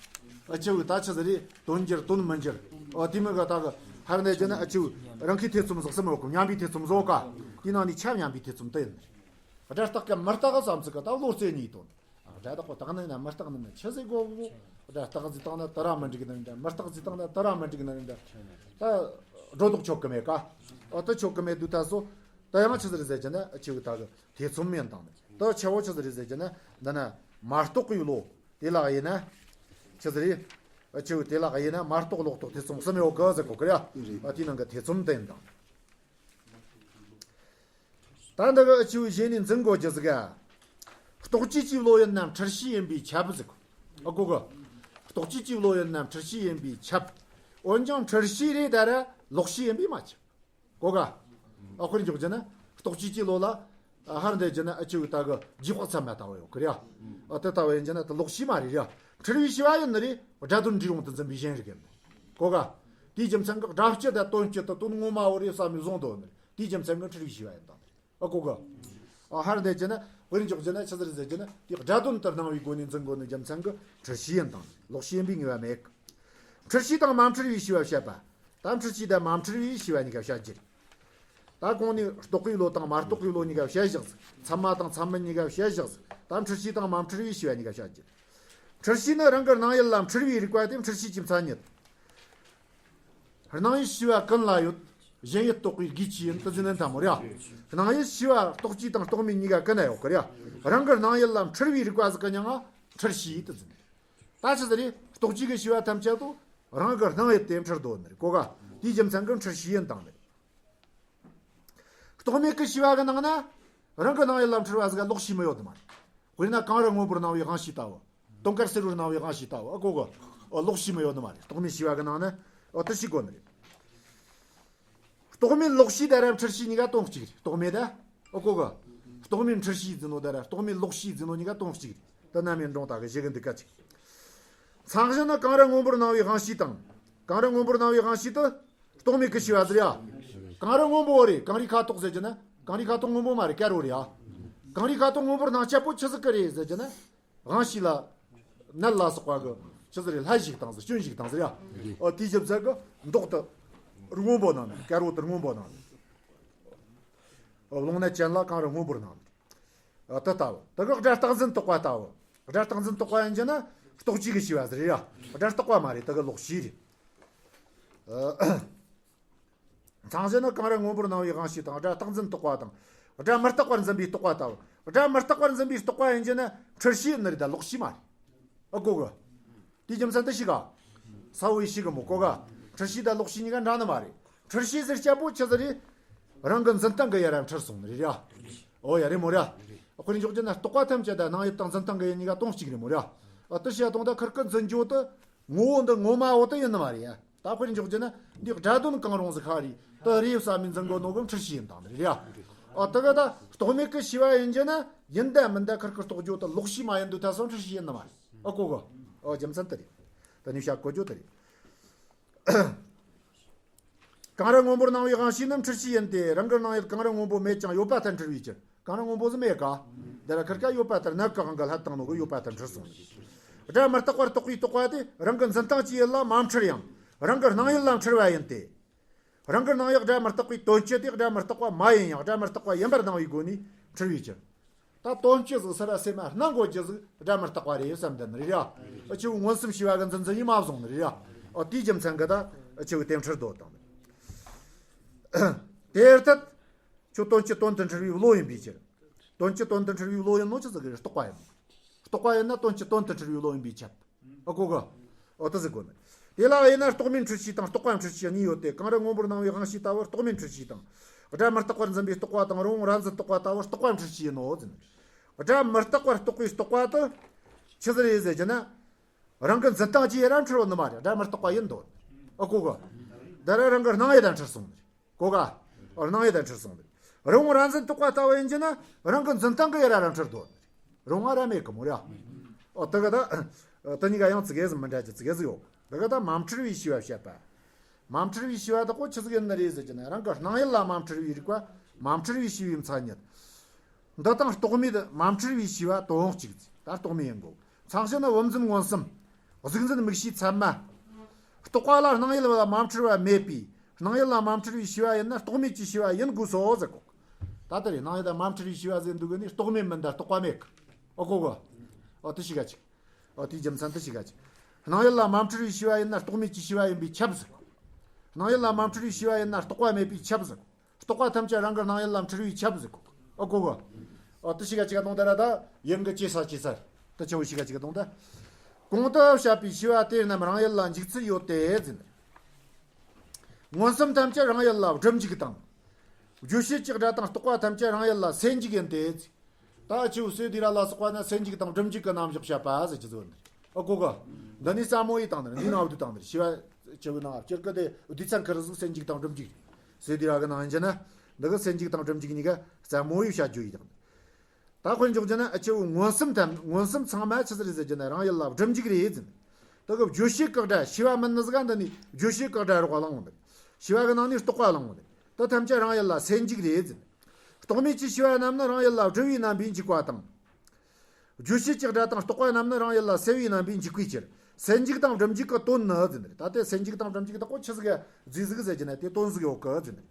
ཨ་ཆེ་བོའི་ད་ཆི་ཟིག་རེད། དོན་འགྱུར་དོན་མི་འགྱུར། ཨོ་དེ་མིན་གི་ད་གི་ཧར་འདི་རྒྱུ་ན་ཨ་ཆེ་བོའི་རང་གི་ཐེ་ཚོམ་ཟིག་གསུམ་ཡོད་གི། སྙམ་པའི་ཐེ་ཚོམ་ཟིག་ག། དེའི་ནང་ནས་ཆ་སྙམ་པའི་ཐེ་ཚོམ་དེ་ཡིན། སྒྲ་རྟག་གམ་མི་རྟག་གི་བསམ་ཚུལ་གི་ད་བློ་རྩེ་གཉིས་དོན། སྒྲ་རྟག་པ་རྟག་ནི་ན་མི་རྟག་ནི་ན་ཆི་ཟིག་གོ་གོ། སྒྲ་རྟག་ཟིག་བཏང་ན་དེ་ར་མི་འགྲིག་ནི་རེད། མི་རྟག་ཟིག་བཏང་ན་དེ་ར་མི་འགྲིག་ནི་རེད། ད་སྒྲོ་འདོགས་ཆོད་གི་མེད་ག། ཨོ་དེ་ཆོད་གི་མེད་དུས་ད་སོ། ད་ཡང་ཆི་ཟིག་རེད་ཟེར་གྱི་ན་ཨ་ཆེ་བོའི་ད་གི་ཐེ་ཚོམ་ཡིན་དང་། ད་ཆེ་བོ་ཆི་ཟིག་རེད་ཟེར་གྱི་ན། འདི་ན་མ་རྟོགས་པའི་བློ་དེ་ལ་ཡིན་ན། ཆི་ཟིག་རེད། ཨ་ཆེ་བོ་དེ་ལ་ཡིན་ན་མ་རྟོགས་ལོག་རྟོག་ཐེ་ཚོམ་གསུམ་ཡོད་གི་ཟེར་གོ་གི་ར། ཨ་དེའི་ནང་གི་ཐེ་ཚོམ་དེ་ཡིན་དང་། ད་འདི་གི་ཨ་ཆེ་བོའི་གཞན་ནས་འཛིན་དགོས་རྒྱུ་ཟིག་ག། རྟོག་བཅས་ཀྱི་བློ་ཡིན་ན་འཁྲུལ་ཤེས་ཡིན་པས་ཁྱབ་ཟེར་གོ། ཨ་གོ་གི། རྟོག་བཅས་ཀྱི་བློ་ཡིན་ན་འཁྲུལ་ཤེས་ཡིན་པས་ཁྱབ། འོན་ཀྱང་འཁྲུལ་ཤེས་རེད་ད་ར་ལོག་ཤེས་ཡིན་པས་མ་ཁྱབ། གོ་ག། ཨ་དཔེར་འཇོག་རྒྱུ་ན་རྟོག་བཅས་ཀྱི་བློ་ལ། ཨ་ཧར་འདི་རྒྱུ་ན་ཨ་ཆེ་བོའི་ད་གི་རྗེས་དཔག་ཚད་མ་ལྟ་བུ་ཡོད་གི་ར། ཨ་དེ་ལྟ་བུ་ཡིན་རྒྱུ་ན་དེ་ལོག་ཤེས་མ་རེད་ར། འཁྲུལ་བའི་ཤེས་པ་ཡིན་ནི་རེད། སྒྲ་དོན་འབྲས་རུང་དུ་འཛིན་པའི་གཞན་རིག་ཡིན་ནི། གོ་ག། དེའི་རྒྱུ་མཚན་གྱིས་སྒྲ་སྤྱི་དང་དོན་སྤྱི་དང་དོན་ངོ་མ་བོ་རེད་བསམ་ནས་བཟུང་དོན་ནི་རེད། དེའི་རྒྱུ་མཚན་གྱིས་འཁྲུལ་བའི་ཤེས་པ་ཡིན་དང་ནི་རེད། ཨ་གོ་གི། ཨ་ཧར་འདི་རྒྱུ་ན་དཔེར་འཇོག་རྒྱུ་ན་ཆི་ཟིག་རེད་ཟེར་གྱི་ན། དེ་སྒྲ་དོན་དུ་སྣང་བའི་སྒོ་ནས་འཛིན་དགོས་ནི་རྒྱུ་མཚན་གྱིས་འཁྲུལ་ཤེས་ཡིན་དང་ལོག་ཤེས་ཡིན་པའི་ངེས་པ་མེད་གི། འཁྲུལ་ཤེས་དང་མ་འཁྲུལ་བའི་ཤེས་པ་བཤད་པ། ད་འཁྲུལ་ཤེས་དང་མ་འཁྲུལ་བའི་ཤེས་པ་གཉིས་ཀ་བཤད་རྒྱུ་རེད། ད་གོང་ནས་རྟོག་པའི་བློ་དང་མ་རྟོག་པའི་བློ་གཉིས་ཀ་བཤད་བཞག་ཟིག། ཚད་མ་དང་ཚད་མིན་གཉིས་ཀ་བཤད་བཞག་ཟིག། ད་འཁྲུལ་ཤེས་དང་མ་འཁྲུལ་བའི་ཤེས་པ་གཉིས་ཀ་བཤད་རྒྱུ་རེད། འཁྲུལ་ཤེས་ནི་རང་གི་སྣང་ཡུལ་ལ་འཁྲུལ་བའི་རིག་པ་སྟེ་འཁྲུལ་ཤེས་ཀྱི་མཚན་ཉིད། སྣང་ཡུལ་ཤེས་པ་ཀུན་ལ་ཡོད། གཞན་ཡུལ་རྟོག་པའི་དགོས་ཆེད་ཡིན་དུ་འཛིན་ནི་འཐད་མོ་རེད། སྣང་ཡུལ་ཤེས་པ་རྟོག་བཅས་དང་རྟོག་མེད་གཉིས་ཀ་ཀུན་ན་ཡོད་གི་རེད། རང་གི་སྣང་ཡུལ་ལ་འཁྲུལ་བའི་རིག་པ་ཟིག་གི་མྱིང་ང་འཁྲུལ་ཤེས་དུ་འཛིན། ད་ཆི་ཟིག་རེད། རྟོག་བཅས་ཀྱི་ཤེས་པ་ཐམས་ཅད་དུ་རང་གི་སྣང་ཡུལ་དེ་འཁྲུལ་འདོད་ནི་རེད་གོ་ག། དེའི་རྒྱུ་མཚན་གྱིས་འཁྲུལ་ཤེས་ཡིན་དང་ནི་རེད། རྟོག་མེད་ཀྱི་ཤེས་པ་གི་ནང་ན་རང་གི་སྣང་ཡུལ་ལ་འཁྲུལ་བ་ཟིག་ག་ལོག་ཤེས་མི་ཡོད་ནི་མ་རེད། དཔེར་ན་གངས་རི་སྔོན་པོར་སྣང་བའི་དབང་ཤེས་ལྟ་བུ། དུང་དཀར་སེར་བོར་སྣང་བའི་དབང་ཤེས་ལྟ་བུ། ཨ་གོ་གི། ཨ་ལོག་ཤེས་མི་ཡོད་ནི་མ་རེད། རྟོག་མེད་ཤེས་པ་གི་ནང་ན། ཨོ་དེ་ཤེས་དགོས་ནི་རེད། རྟོག་མེད་ལོག་ཤེས་དང་ར་འཁྲུལ་ཤེས་གཉིས་ཀ་དོན་གཅིག་རེད། རྟོག་མེད་ད། ཨ་གོ་གི། རྟོག་མེད་འཁྲུལ་ཤེས་ཟེར་ནོ་དང་ར་རྟོག་མེད་ལོག་ཤེས་ཟེར་ནོ་གཉིས་ཀ་དོན་གཅིག་རེད། དེ་རྣམ་དབྱེ་འདྲ་བོ་ད་གི་བྱེད་གི་འདུག་ག་ཅིག། མཚན་གཞི་ནི་གངས་རི་སྔོན་པོར་སྣང་བའི་དབང་ཤེས་དང་། གངས་རི་སྔོན་པོར་སྣང་བའི་དབང་ཤེས་དེ། རྟོག་མེད་ཀྱི་ཤེས་པ་ཟེར་ཡ། གངས་རི་སྔོན་པོ་རེད། གངས་རིའི་ཁ་དོག་ཟེར་གྱི་ན། གངས་རིའི་ཁ་དོག་སྔོན་པོ་མ་རེད། དཀར་བོ་རེད་ཡ། གངས་རིའི་ཁ་དོག་སྔོན་པོར་སྣང་ཆ་པོ་ཆི་ཟིག་གི་རེད་ཟེར་གྱི་ན། དབང་ཤེས་ལ། ནད་ལ་སོགས་པ་གི་ཆི་ཟིག་རེད། ལྷ་ཞིག་བཏང་ཟིག། སྐྱོན་ཞིག་བཏང་ཟིག་ཡ། ཨོ་དེའི་རྒྱུ་མཚན་གྱིས་མདོག་དེ་སྔོན་པོ་སྣང་ནི། དཀར་བོ་དེ་སྔོན་པོ་སྣང་ནི། ཨོ་རླུང་ནད་ཅན་ལ་གངས་རི་སྔོན་པོར་སྣང་ནི། ཨོ་དེ་ལྟ་བུ། དེ་གི་སྒྲ་རྟག་འཛིན་རྟོག་པ་ལྟ་བུ། སྒྲ་རྟག་འཛིན་རྟོག་པ་ཡིན་གྱི་ན་རྟོག་བཅས་ཀྱི་ཤེས་པ་ཟིག་རེད་ཡ། སྒྲ་རྟག་པ་མ་རེད། དེ་གི་ལོག་ཤེས་རེད། ཨ། མཚན་གཞི་ནི་གངས་རི་སྔོན་པོར་སྣང་བའི་དབང་ཤེས་དང་། སྒྲ་རྟག་འཛིན་རྟོག་པ་དང་། སྒྲ་མི་རྟག་པར་འཛིན་པའི་རྟོག་པ་ལྟ་བུ། སྒྲ་མི་རྟག་པར་འཛིན་པའི་རྟོག་པ་ཡིན་གྱི་ན་འཁྲུལ་ཤེས་ནི་རེད་ད། ལོག་ཤེས་མ་རེད། ཨ་གོ་གི། དེའི་རྒྱུ་མཚན་དེ་ཤེས་ག། ས་བོ་ཡི་ཤེས་གི་མོ་གོ་ག། འཁྲུལ་ཤེས་དང་ལོག་ཤེས་གཉིས་ཀ་འདྲ་ནི་མ་རེད། འཁྲུལ་ཤེས་ཟེར་སྐྱ་པོ་ཆི་ཟིག་རེད། རང་གི་འཛིན་སྟངས་གི་ཡ་ར་འཁྲུལ་སོང་ནི་རེད་ཡ། ཨོ་ཡ་རེད་མོ་ར། དཔེར་འཇོག་རྒྱུ་ན་རྟོག་པ་ཐམས་ཅད་དང་སྣང་ཡུལ་དང་འཛིན་སྟངས་གི་ཡ་གཉིས་ཀ་དོན་གཅིག་རེད་མོ་ར། ཨ་དེ་བཤད་དང་ད་ཁིར་ཀི་འཛིན་རྒྱུ་དེ། ངོ་བོ་འདི་ངོ་མ་བོ་དེ་ཡིན་ནི་མ་རེད་ཡ། ད་དཔེར་འཇོག་རྒྱུ་ན་འདི་སྒྲ་དོན་གང་རུང་ཟིག་ཁ་རེད། དེ་རེད་བསམ་ནས་འཛིན་དགོས་ནོ་གི་འཁྲུལ་ཤེས་ཡིན་དང་ནི་རེད་ཡ། ཨ་དེ་ག་ད་རྟོག་མེད་ཀྱི་ཤེས་པ་ཡིན་རྒྱུ་ན་ཡིན་ད་མིན་ད་ཁིར་ཀི་རྟོག་རྒྱུ་དེ་ལོག་ཤེས་མ་ཡིན་དུས་ད་སོང་འཁྲུལ་ཤེས་ཡིན་ནི་མ་རེད། ཨ་གོ་གི། ཨ་རྒྱུ་མཚན་དེ་རེད། དེ་ནས་བཤད་གོ་རྒྱུ་དེ་རེད། གངས་རི་སྔོན་པོར་སྣང་བའི་དབང་ཤེས་ནི་འཁྲུལ་ཤེས་ཡིན་ཏེ། རང་གི་སྣང་ཡུལ་གངས་རི་སྔོན་པོ་མེད་ཀྱང་ཡོད་པ་ལྟར་འཁྲུལ་བའི་ཕྱིར། གངས་རི་སྔོན་པོ་ཟིག་མེད་ག། འདི་ལ་ཁིར་ཀ་ཡོད་པ་ལྟར་ནད་ཀྱི་དབང་གིས་ལྷ་བཏང་ནོ་གི་ཡོད་པ་ལྟར་འཁྲུལ་སོང་ནི། སྒྲ་མི་རྟག་པར་རྟོག་པའི་རྟོག་པ་དེ་རང་གི་འཛིན་སྟངས་ཀྱི་ཡུལ་ལ་མ་འཁྲུལ་ཡང་རང་གི་སྣང་ཡུལ་ལ་འཁྲུལ་བ་ཡིན་ཏེ། རང་གི་སྣང་ཡུལ་སྒྲ་མི་རྟག་པའི་དོན་སྤྱི་དེ་སྒྲ་མི་རྟག་པ་མ་ཡིན་ཡང་སྒྲ་མི་རྟག་པ་ཡིན་པར་སྣང་བའི་སྒོ་ནས་འཁྲུལ་བའི་ཕྱིར། ད་དོན་སྤྱི་ཟིག་སར་སེམས་མ་སྣང་གོ་རྒྱུ་ཟིག་སྒྲ་མི་རྟག་པ་རེད་བསམ་དན་རེད་ཡ། ཨ་ཆེ་བོ་མངོན་སུམ་ཤེས་པ་གི་འཛིན་འཛིན་ཡིན་མ་བཟུང་ནི་རེད་ཡ། ཨོ་དེའི་རྒྱུ་མཚན་གི་ད་ཨ་ཆེ་བོ་དེ་འཁྲུལ་འདོད་དང་། དེར་ཐལ། ཁྱོད་དོན་སྤྱི་དོན་དུ་འཁྲུལ་བའི་བློ་ཡིན་པའི་ཕྱིར། དོན་སྤྱི་དོན་དུ་འཁྲུལ་བའི་བློ་ཡིན་ནོ་ཆི་ཟིག་གི་རྟོག་པ་ཡིན་ནོ། རྟོག་པ་ཡིན་ན་དོན་སྤྱི་དོན་དུ་འཁྲུལ་བའི་བློ་ཡིན་པས་ཁྱབ། ཨ་གོ་གི། ཨོ་དེ་ཟིག་གོ་ནི། དེ་ལ་ཡིན་ན་རྟོག་མེད་འཁྲུལ་བྱེད་དང་རྟོག་པ་འཁྲུལ་བྱེད་གཉིས་ཡོད་དེ། གང་ར་སྔོན་པོར་སྣང་བའི་དབང་ཤེས་ལྟ་བུ་རྟོག་མེད་འཁྲུལ་བྱེད་དང་། སྒྲ་མི་རྟག་པར་འཛིན་པའི་རྟོག་པ་དང་རི་བོང་རྭ་འཛིན་རྟོག་པ་ལྟ་བུ་རྟོག་པ་འཁྲུལ་བྱེད་ཡིན་ནོ་ཟེར་ནི། སྒྲ་མི་རྟག་པར་རྟོག་པའི་རྟོག་པ་དེ་ཆི་ཟིག་རེད་ཟེར་གྱི་ན། རང་གི་འཛིན་སྟངས་ཀྱིས་ར་འཁྲུལ་བ་ནི་མ་རེད། སྒྲ་མི་རྟག་པ་ཡིན་འདོད། ཨ་གོ་གི། འདི་ར་རང་གི་སྣང་ཡུལ་དང་འཁྲུལ་སོང་ནི། གོ་ག། སྣང་ཡུལ་དང་འཁྲུལ་སོང་ནི། རི་བོང་རྭ་འཛིན་རྟོག་པ་ལྟ་བུ་ཡིན་གྱི་ན་རང་གི་འཛིན་སྟངས་ཀྱིས་ཡ་ར་རང་འཁྲུལ་འདོད། རི་བོང་རྭ་མེད་གི་མོ་ར། ཨོ་དེ་ག་ད། དེ་གཉིས་ཀ་ཡང་ཙི་གེ་ཟིག་མི་འདྲ་གི་ཙི་གེ་ཟིག་ཡོད། དེ་ག་ད་མ་འཁྲུལ་བའི་ཤེས་པ་བཤད་པ། མ་འཁྲུལ་བའི་ཤེས་པ་དག་གོ་ཆི་ཟིག་ཡིན་ནི་རེད་ཟེར་གྱི་ན། རང་གི་སྣང་ཡུལ་ལ་མ་འཁྲུལ་བའི་རིག་པ། མ་འཁྲུལ་བའི་ཤེས་པའི་མཚན་ཉིད། འདི་དང་རྟོག་མེད་མ་འཁྲུལ་བའི་ཤེས་པ་དོན་གཅིག་ཟེར། ད་རྟོག་མེད་ཡིན་གོ། མཚན་གཞི་ནི་བུམ་འཛིན་མངོན་སུམ། གཟུགས་འཛིན་དམིགས་བྱའི་ཚད་མ། རྟོག་པ་ལ་སྣང་ཡུལ་ལ་མ་འཁྲུལ་བ་མེད་པས། སྣང་ཡུལ་ལ་མ་འཁྲུལ་བའི་ཤེས་པ་ཡིན་ན་རྟོག་མེད་ཀྱི་ཤེས་པ་ཡིན་དགོས་སོ་ཟེར་གོ། ད་ལྟ་རེ་སྣང་ཡུལ་ལ་མ་འཁྲུལ་བའི་ཤེས་པ་ཟེར་འདུག་གི་ནི་རྟོག་མེད་མིན་ད་རྟོག་པ་མེད་གི། ཨོ་གོ་གོ། ཨོ་དེ་ཤེས་ག་ཅིག་ཨོ་དེའི་རྒྱུ་མཚན་དེ་ཤེས་ག་ཅིག་སྣང་ཡུལ་ལ་མ་འཁྲུལ་བའི་ཤེས་པ་ཡིན་ན་རྟོག་མེད་ཀྱི་ཤེས་པ་ཡིན་པས་ཁྱབ་ཟེར་གོ། སྣང་ཡུལ་ལ་མ་འཁྲུལ་བའི་ཤེས་པ་ཡིན་ན་རྟོག་པ་མེད་པས་ཁྱབ་ཟེར་གོ། རྟོག་པ་ཐམས་ཅད་རང་གི་སྣང་ཡུལ་ལ་འཁྲུལ་བས་ཁྱབ་ཟེར་གོ། ཨོ་གོ་གོ། ཨོ་དེ་ཤེས་ག་ཅིག་ག་དོང་དེ་ར་ད་ཡིན་གི་ཅི་ས་ཅི་ས། དེ་ཆེ་བོ་ཤེས་ག་ཅིག་ག་དོང་དེ། གོང་དུ་བཤད་པའི་ཤེས་པ་དེ་རྣམས་རང་ཡུལ་ལ་འཇུག་ཚུལ་ཡོད་དེ་ཟེར། མངོན་སུམ་ཐམས་ཅད་རང་ཡུལ་ལ་སྒྲུབ་འཇུག་དང་། བརྗོད་བྱེད་ཀྱི་སྒྲ་དང་རྟོག་པ་ཐམས་ཅད་རང་ཡུལ་ལ་སེལ་འཇུག་ཡིན་ཏེ། ད་ཆུ་སེ་དི་ར་ལ་སོགས་པ་ན་སེལ་འཇུག་དང་སྒྲུབ་འཇུག་གི་རྣམ་གཞག་བཤད་པ་ཟེར་གྱི་ཟོ་འདི། ཨ་གོ་གོ། འདི་ནི་ས་མོ་ཡི་དང་འདི་ནི་ནང་བསྡུས་དང་འདི་ཤི་བ་ཆུ་བོའི་ནང་སྤྱིར་ཀ་དེ་བསྡུས་ཚན་ཁར་ཟུག་སེལ་འཇུག་དང་སྒྲུབ་འཇུག། སེ་དི་ར་གི་ནང་ཡིན་གྱི་ན། འདི་གི་སེལ་འཇུག་དང་སྒྲུབ་འཇུག་གཉིས་ཀ་ས་མོ་ཡི་བཤད་རྒྱུ་ཡི་དང་། ད་དཔེར་འཇོག་རྒྱུ་ན་ཨ་ཆུ་བོ་མངོན་སུམ་ཐམས་མངོན་སུམ་ཚང་མ་ཆི་ཟིག་རེད་ཟེར་རྒྱུ་ན་རང་ཡུལ་ལ་སྒྲུབ་འཇུག་རེད་ཟེར། དེ་གི་བརྗོད་བྱེད་ཀྱི་སྒྲ་ཤེས་པ་མིན་ནི་ཟིག་ག་འདི་ནི་བརྗོད་བྱེད་ཀྱི་སྒྲ་རོགས་བླང་འོང་འདི། ཤེས་པ་གི་ནང་ནས་རྟོག་པ་བླང་འོང་འདི། དེ་ཐམས་ཅད་རང་ཡུལ་ལ་སེལ་འཇུག་རེད་ཟེར། རྟོག་མེད་ཀྱི་ཤེས་པ་རྣམས་ནི་རང་ཡུལ་ལ་སྒྲུབ་པའི་རྣམ་པས་འཇུག་པ་དང་། བརྗོད་བྱེད་ཀྱི་སྒྲ་དང་རྟོག་པ་རྣམས་ནི་རང་ཡུལ་ལ་སེལ་བའི་རྣམ་པས་འཇུག་པའི་ཕྱིར། སེལ་འཇུག་དང་སྒྲུབ་འཇུག་གི་དོན་ནི་ཟེར་འདི་རེད། ད་ལྟའི་སེལ་འཇུག་དང་སྒྲུབ་འཇུག་དག་གོ་ཆི་ཟིག་ག་རྫི་ཟིག་ཟེར་གྱི་ན་དེ་དོན་ཟིག་ཡོད་གི་ཟེར་འདི།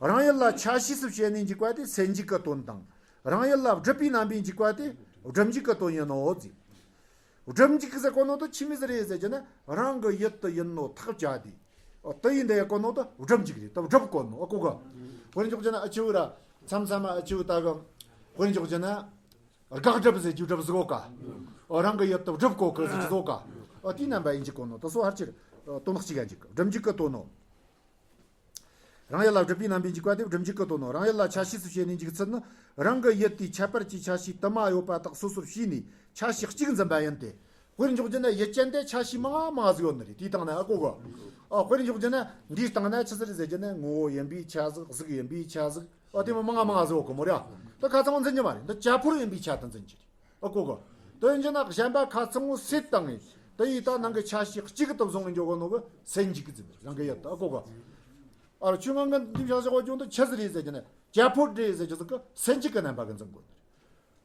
རང་ཡུལ་ལ་ཆ་ཤས་སུ་བྱས་ནས་འཇུག་པ་དེ་སེལ་འཇུག་གི་དོན་དང་། རང་ཡུལ་ལ་སྒྲུབ་པའི་རྣམ་པས་འཇུག་པ་དེ་སྒྲུབ་འཇུག་གི་དོན་ཡིན་ནོ་ཟེར། སྒྲུབ་འཇུག་ཟེར་གོ་ནོ་དེ་ཆི་མོ་ཟིག་རེད་ཟེར་གྱི་ན་རང་གི་ཡུལ་དུ་ཡིན་ནོ་ཐག་བཅད་དེ། ཨོ་དེ་ཡིན་དེ་གོ་ནོ་དེ་སྒྲུབ་འཇུག་རེད། དེ་སྒྲུབ་གོ་ནོ་ཨ་གོ་གོ། དཔེར་འཇོག་རྒྱུ་ན་ཨ་ཆུ་བོ་ར་མཚམས་མཚམས་ཨ་ཆུ་བོ་ད་གི་དཔེར་འཇོག་རྒྱུ་ན་དགག་སྒྲུབ་ཟེར་རྒྱུ་སྒྲུབ་ཟིག་གོ་ཀ། ཨོ་རང་གི་ཡུལ་དུ་སྒྲུབ་གོ་གི་ཟེར་རྒྱུ་ཟིག་གོ་ཀ། ཨོ་དེའི་རྣམ་པ་ཡིན་གྱི་གོ་ནོ་དེ་སོ་ཧར་ཆེར་དོན་དག་གཅིག་ག་འཇུག་གི་སྒྲུབ་འཇུག་གི་དོན་ནོ། རང་ཡུལ་ལ་སྒྲུབ་པའི་རྣམ་པས་འཇུག་པ་དེ་སྒྲུབ་འཇུག་གི་དོན་ནོ། རང་ཡུལ་ལ་ཆ་ཤས་སུ་བྱས་ནས་འཇུག་ཚུལ་ནི། རང་གི་ཡུལ་དེའི་ཁྱད་པར་གྱི་ཆ་ཤས་དུ་མ་ཡོད་པ་དག་སོ་སོར་ཕྱེ་ནས་ཆ་ཤས་གཅིག་འཛིན་པ་ཡིན་ཏེ། དཔེར་འཇོག་རྒྱུ་ན་ཡུལ་ཅན་དེ་ཆ་ཤས་མང་ང་མང་ང་ཟིག་ཡོད་ནི་རེད། དེའི་སྟེང་ན་ཨ་གོ་གོ། ཨ་དཔེར་འཇོག་རྒྱུ་ན་འདིའི་སྟེང་ན་ཆི་ཟིག་རེད་ཟེར་རྒྱུ་ན་ངོ་བོ་ཡིན་པའི་ཆ་ཟིག་གཟུགས་ཡིན་པའི་ཆ་ཟིག་ཨ་དེ་མོ་མང་ང་མང་ང་ཟིག་ཡོད་གི་མོ་རེད། ཨ་ད་ཁ་ཚང་འཛིན་རྒྱུ་མ་རེད། འདི་བྱ་འཕུར་ཡིན་པའི་ཆ་དུ་འཛིན་རྒྱུ་རེད། ཨ་གོ་གོ། དོན་གྱི་ན་གཞན་པ་ཁ་ཚང་བོ་སེལ་བཏང་ངས་དེ་ཡི་ད་ནང་གི་ཆ་ཤས་གཅིག་ཏུ་བཟུང་ངས་འཇོག་གོ་ནོ་གི་སེལ་འཇུག་གི་ཟིན་རང་གི་ཡུལ་དུ་ཨ་གོ་གོ། ཨ་རོ་ཆུ་ངང་གི་འདི་བྱ་བྱ་བ་ཅུང་དུ་ཆི་ཟིག་རེད་ཟེར་གྱི་ན་བྱ་འཕུར་རེད་ཟེར་གྱི་ཟིག་གི་སེལ་འཇུག་གི་རྣམ་པ་གི་འཛིན་དགོས་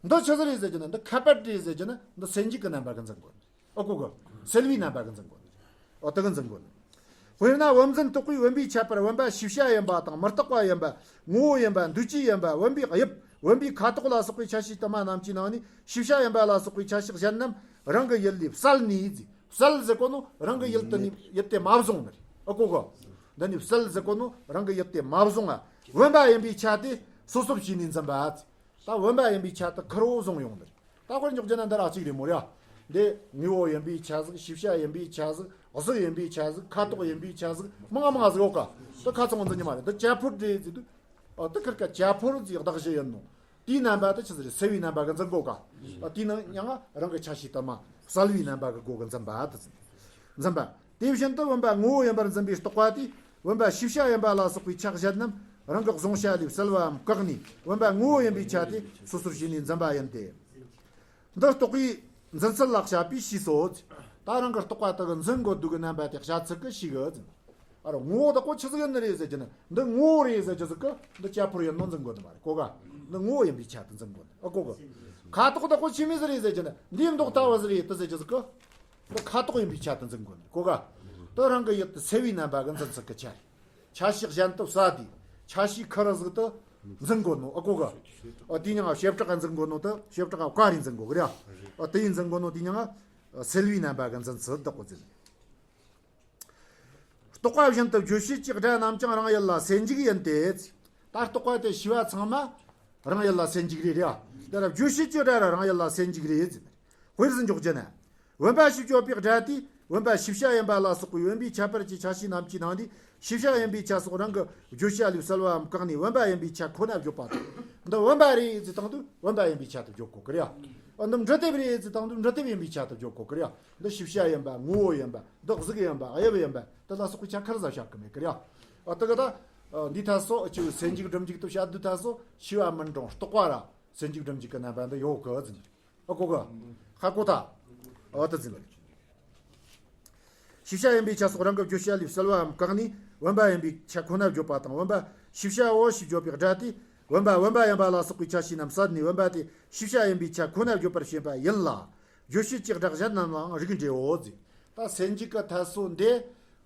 ནི། འདི་ཆི་ཟིག་རེད་ཟེར་གྱི་ན་འདི་ཁ་པར་རེད་ཟེར་གྱི་ན་འདི་སེལ་འཇུག་གི་རྣམ་པ་གི་འཛིན་དགོས་ནི། ཨ་གོ་གོ། སེལ་བའི་རྣམ་པ་གི་འཛིན་དགོས་ནི། ཨོ་དེ་གི་འཛིན་དགོས་ནི། དཔེར་ན་བུམ་འཛིན་རྟོག་པའི་བུམ་པའི་ཁྱད་པར་བུམ་པ་ཤེས་བྱ་ཡིན་པ་དང་མི་རྟག་པ་ཡིན་པ། ངོ་བོ་ཡིན་པ། འདུས་བྱས་ཡིན་པ། བུམ་པའི་དབྱིབས། བུམ་པའི་ཁ་དོག་ལ་སོགས་པའི་ཆ་ཤས་དུ་མ་རྣམས་ཀྱི་ནང་ནས་ཤེས་བྱ་ཡིན་པ་ལ་སོགས་པའི་ཆ་ཤས་གཞན་རྣམས་རང་གི་ཡུལ་ལས་བསལ་ནས་ཟེར། བསལ་ཟེར་གོ་ནོ་རང་གི་ཡུལ་དུ་ནི་ཡུལ་དེ་མ་བཟུང་ནི་རེད། ཨ་གོ་གོ། འདི་ནི་བསལ་ཟེར་གོ་ནོ་རང་གི་ཡུལ་དེ་མ་བཟུང་ང་བུམ་པ་ཡིན་པའི་ཆ་དེ་སོ་སོར་ཕྱེ་ནས་འཛིན་པ། ད་བུམ་པ་ཡིན་པའི་ཆ་དེ་ཁེར་བོ་བཟུང་ཡོང་ནི་རེད། ད་དཔེར་འཇོག་རྒྱུ་ན་འདི་ར་གཅིག་རེད་མོ་ར། འདི་དངོས་པོ་ཡིན་པའི་ཆ་ཟིག་ཤེས་བྱ་ཡིན་པའི་ཆ་ཟིག་གཟུགས་ཡིན་པའི་ཆ་ཟིག་ཁ་དོག་ཡིན་པའི་ཆ་ཟིག་མང་ང་མང་ང་ཟིག་ཡོད་ཀ། དེ་ཁ་ཚང་འཛིན་རྒྱུ་མ་རེད། འདི་བྱ་འཕུར་རེད་ཟེར་དུས། ཨ་དེ་ཁེར་ཀ་བྱ་འཕུར་ཟེར་གདགས་གཞི་ཡིན་ནོ། དེའི་རྣམ་པ་དེ་ཆི་ཟིག་རེད། སེལ་བའི་རྣམ་པ་གི་འཛིན་དགོས་ཀ། ཨ་དེའི་ནང་ཡང་རང་གི་ཆ་ཤས་དུ་མ་བསལ་བའི་རྣམ་པ་གི་སྒོ་གི་འཛིན་པ་དེ་འཛིན། འཛིན་པ། དེ་བཞིན་དུ་བུམ་པ་ངོ་བོ་ཡིན་པར་འཛིན་པའི་རྟོག་པ་དེས་བུམ་པ་ཤེས་བྱ་ཡིན་པ་ལ་སོགས་པའི་ཆ་གཞན་རྣམས་རང་གི་གཟུང་བྱ་ལས་བསལ་བའམ་བཀག་ནས་བུམ་པ་ངོ་བོ་ཡིན་པའི་ཆ་དེ་སོ་སོར་ཕྱེ་ནས་འཛིན་པ་ཡིན་ཏེ། འདི་རྟོག་པའི་འཛིན་ཚུལ་ལ་བཤད་པས་ཤེས་སོ། ད་རང་གི་རྟོག་པ་དག་གི་འཛིན་དགོས་འདུག་གི་རྣམ་པ་དེ་བཤད་ཚུལ་གི་ཤེས་གི་འཛིན། ཨ་རོ་ངོ་བོ་དག་གོ་ཆི་ཟིག་ཡིན་ནི་རེད་ཟེར་གྱི་ན་འདི་ངོ་བོ་རེད་ཟེར་གྱི་ཟིག་གི་འདི་བྱ་འཕུར་ཡིན་ནོ་འཛིན་དགོས་ནི་མ་རེད་གོ་ག། འདི་ངོ་བོ་ཡིན་པའི་ཆ་དེ་འཛིན་དགོས་ནི་ཨ་གོ་གི། ཁ་དོག་དག་གོ་ཆི་མོ་ཟིག་རེད་ཟེར་གྱི་ན་འདིའི་མདོག་ལྟ་བུ་ཟིག་རེད་དེ་ཟེར་གྱི་ཟིག་གི་འདི་ཁ་དོག་ཡིན་པའི་ཆ་དེ་འཛིན་དགོས་ནི་གོ་ག། འདི་རང་གི་ཡུལ་དུ་སེལ་བའི་རྣམ་པ་གི་འཛིན་ཚུལ་གི་ཆ་རེད། ཆ་ཤས་གཞན་དུ་བསལ་ཏེ། ཆ་ཤས་ཁེར་ཟིག་ཏུ་འཛིན་དགོས་ནོ། ཨ་གོ་ག་ཨ་དེའི་མྱིང་ང་བྱེ་བྲག་འཛིན་དགོས་ནོ་དེ་བྱེ་བྲག་ག་རེ་འཛིན་དགོས་གི་རེད། ཨ་དེ་ཡི་འཛིན་དགོས་ནོ་དེའི་མྱིང་ང་སེལ་བའི་རྣམ་པ་གི་འཛིན་ཚུལ་བདག་པོ་འཛིན། རྟོག་པ་བཞིན་དུ་བརྗོད་བྱེད་ཀྱི་སྒྲ་རྣམས་ཀྱང་རང་ཡུལ་ལ་སེལ་འཇུག་ཡིན་ཏེ། ད་རྟོག་པ་དེ་ཤེས་པ་ཚང་མ་རང་ཡུལ་ལ་སེལ་འཇུག་རེད་རེད། དེ་ལ་བརྗོད་བྱེད་ཀྱི་སྒྲ་ར་རང་ཡུལ་ལ་སེལ་འཇུག་རེད། དཔེར་ཟིན་འཇོག་རྒྱུ་ན། བུམ་པ་ཞེས་བརྗོད་པའི་སྒྲ་དེས་བུམ་པ་ཤེས་བྱ་ཡིན་པ་ལ་སོགས་པའི་བུམ་པའི་ཁྱད་པར་གྱི་ཆ་ཤས་རྣམས་ཀྱི་ནང་ནས་ཤེས་བྱ་ཡིན་པའི་ཆ་སོགས་རང་གི་བརྗོད་བྱ་ལས་གསལ་བའམ་བཀག་ནས་བུམ་པ་ཡིན་པའི་ཆ་ཁོ་ན་བརྗོད་པ་དང་། འདི་བུམ་པ་རེད་ཟེར་དང་དུས་བུམ་པ་ཡིན་པའི་ཆ་དུ་བརྗོད་གོ་གི་རེད། འདི་འབྲུ་དེབ་རེད་ཟེར་དང་དུས་འབྲུ་དེབ་ཡིན་པའི་ཆ་དུ་བརྗོད་གོ་གི་རེད། འདི་ཤེས་བྱ་ཡིན་པ། ངོ་བོ་ཡིན་པ། འདི་གཟུགས་ཡིན་པ། དབྱིབས་ཡིན་པ། འདི་ལ་སོགས་པའི་ཆ་ཁེར་ཟ་བྱ་གི་མེད་གི་རེད། ཨ་དེ་གི་ད། འདིའི་ཐད་སོགས་ཨ་ཆུ་སེལ་འཇུག་སྒྲུབ་འཇུག་ཏུ་བྱ་དུས་ཐད་སོགས་ཤེས་པ་མིན་འགྲོ་རྟོག་པ་ར་སེལ་འཇུག་སྒྲུབ་འཇུག་གི་རྣམ་པ་འདི་ཡོད་གི་ཟིན། ཨ་གོ་གི་ཧ་གོ་ད། ཨ་དེ་ཟིན། ཤེས་བྱ་ཡིན་པའི་ཆ་སོགས་རང་གི་བརྗོད་བྱ་ལས་གསལ་བའམ་བཀག་ནས་བུམ་པ་ཡིན་པའི་ཆ་ཁོ་ན་བརྗོད་པ་དང་། བུམ་པ་ཤེས་བྱའོ་ཞེས་བརྗོད་པའི་སྒྲ་དེས་བུམ་པ་བུམ་པ་ཡིན་པ་ལ་སོགས་པའི་ཆ་ཤས་རྣམས་བསལ་ནས་བུམ་པ་དེ་ཤེས་བྱ་ཡིན་པའི་ཆ་ཁོ་ན་བརྗོད་པར་བྱེད་པ་ཡིན་ལ། རྗོད་བྱེད་ཀྱི་སྒྲ་གཞན་རྣམས་ལའང་རིགས་འགྲེའོ་ཟེར། ད་སེལ་འཇུག་གི་ཐད་སོགས་འདི་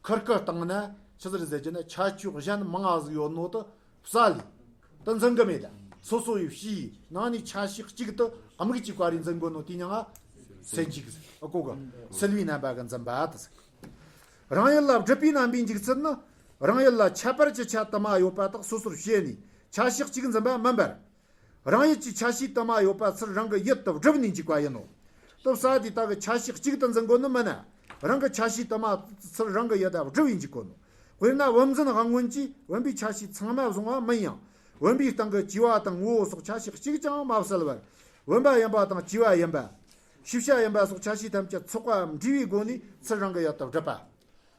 ཁེར་ཁེར་བཏང་ན་ཆི་ཟིག་རེད་ཟེར་གྱི་ན། ཁྱད་ཆོས་གཞན་མང་ང་ཟིག་ཡོད་ནོ་དེ་བསལ་ལས། དེ་འཛིན་གི་མེད་ད། སོ་སོ་ཡི་ཕྱིའི་ནང་ནས་ཆ་ཤས་གཅིག་ཏུ་དམིགས་ཀྱི་བཀར་རེ་འཛིན་དགོས་ནོ་དེའི་མྱིང་ང་སེལ་འཇུག་ཟེར། ཨ་གོ་གི་སེལ་བའི་རྣམ་པ་གི་འཛིན་པ་དེ་ཟེར། རང་ཡུལ་ལ་སྒྲུབ་པའི་རྣམ་པའི་འཇུག་ཚུལ་ནི། རང་ཡུལ་ལ་ཁྱད་པར་གྱི་ཆ་དུ་མ་ཡོད་པ་དག་སོ་སོར་བྱས་ནས་ཆ་ཤས་གཅིག་འཛིན་པ་མིན་པར། རང་ཡུལ་གྱི་ཆ་ཤས་དུ་མ་ཡོད་པ་ཚུར་རང་གི་ཡུལ་དུ་སྒྲུབ་ནས་འཇུག་པ་ཡིན་ནོ། དེ་བསལ་ཏེ་ད་གི་ཆ་ཤས་གཅིག་ཏུ་འཛིན་དགོས་ནི་མིན་ན། རང་གི་ཆ་ཤས་དུ་མ་ཚུར་རང་གི་ཡུལ་དུ་སྒྲུབ་པས་འཇུག་དགོས་ནོ། དཔེར་ན་བུམ་འཛིན་དབང་མངོན་གྱིས་བུམ་པའི་ཆ་ཤས་ཚང་མ་བཟུང་བ་མིན་ཡང་། བུམ་པའི་སྟེང་གི་སྐྱེ་བ་དང་ངོ་བོ་སོགས་ཆ་ཤས་གཅིག་ཀྱང་མ་བསལ་བར། བུམ་པ་ཡིན་པ་དང་སྐྱེ་བ་ཡིན་པ། ཤེས་བྱ་ཡིན་པ་སོགས་ཆ་ཤས་ཐམས་ཅད་ཚོགས་པའམ་འབྲེལ་བའི་སྒོ་ནས་ཚུར་རང་གི་ཡུལ་དུ་སྒྲུབ་པ།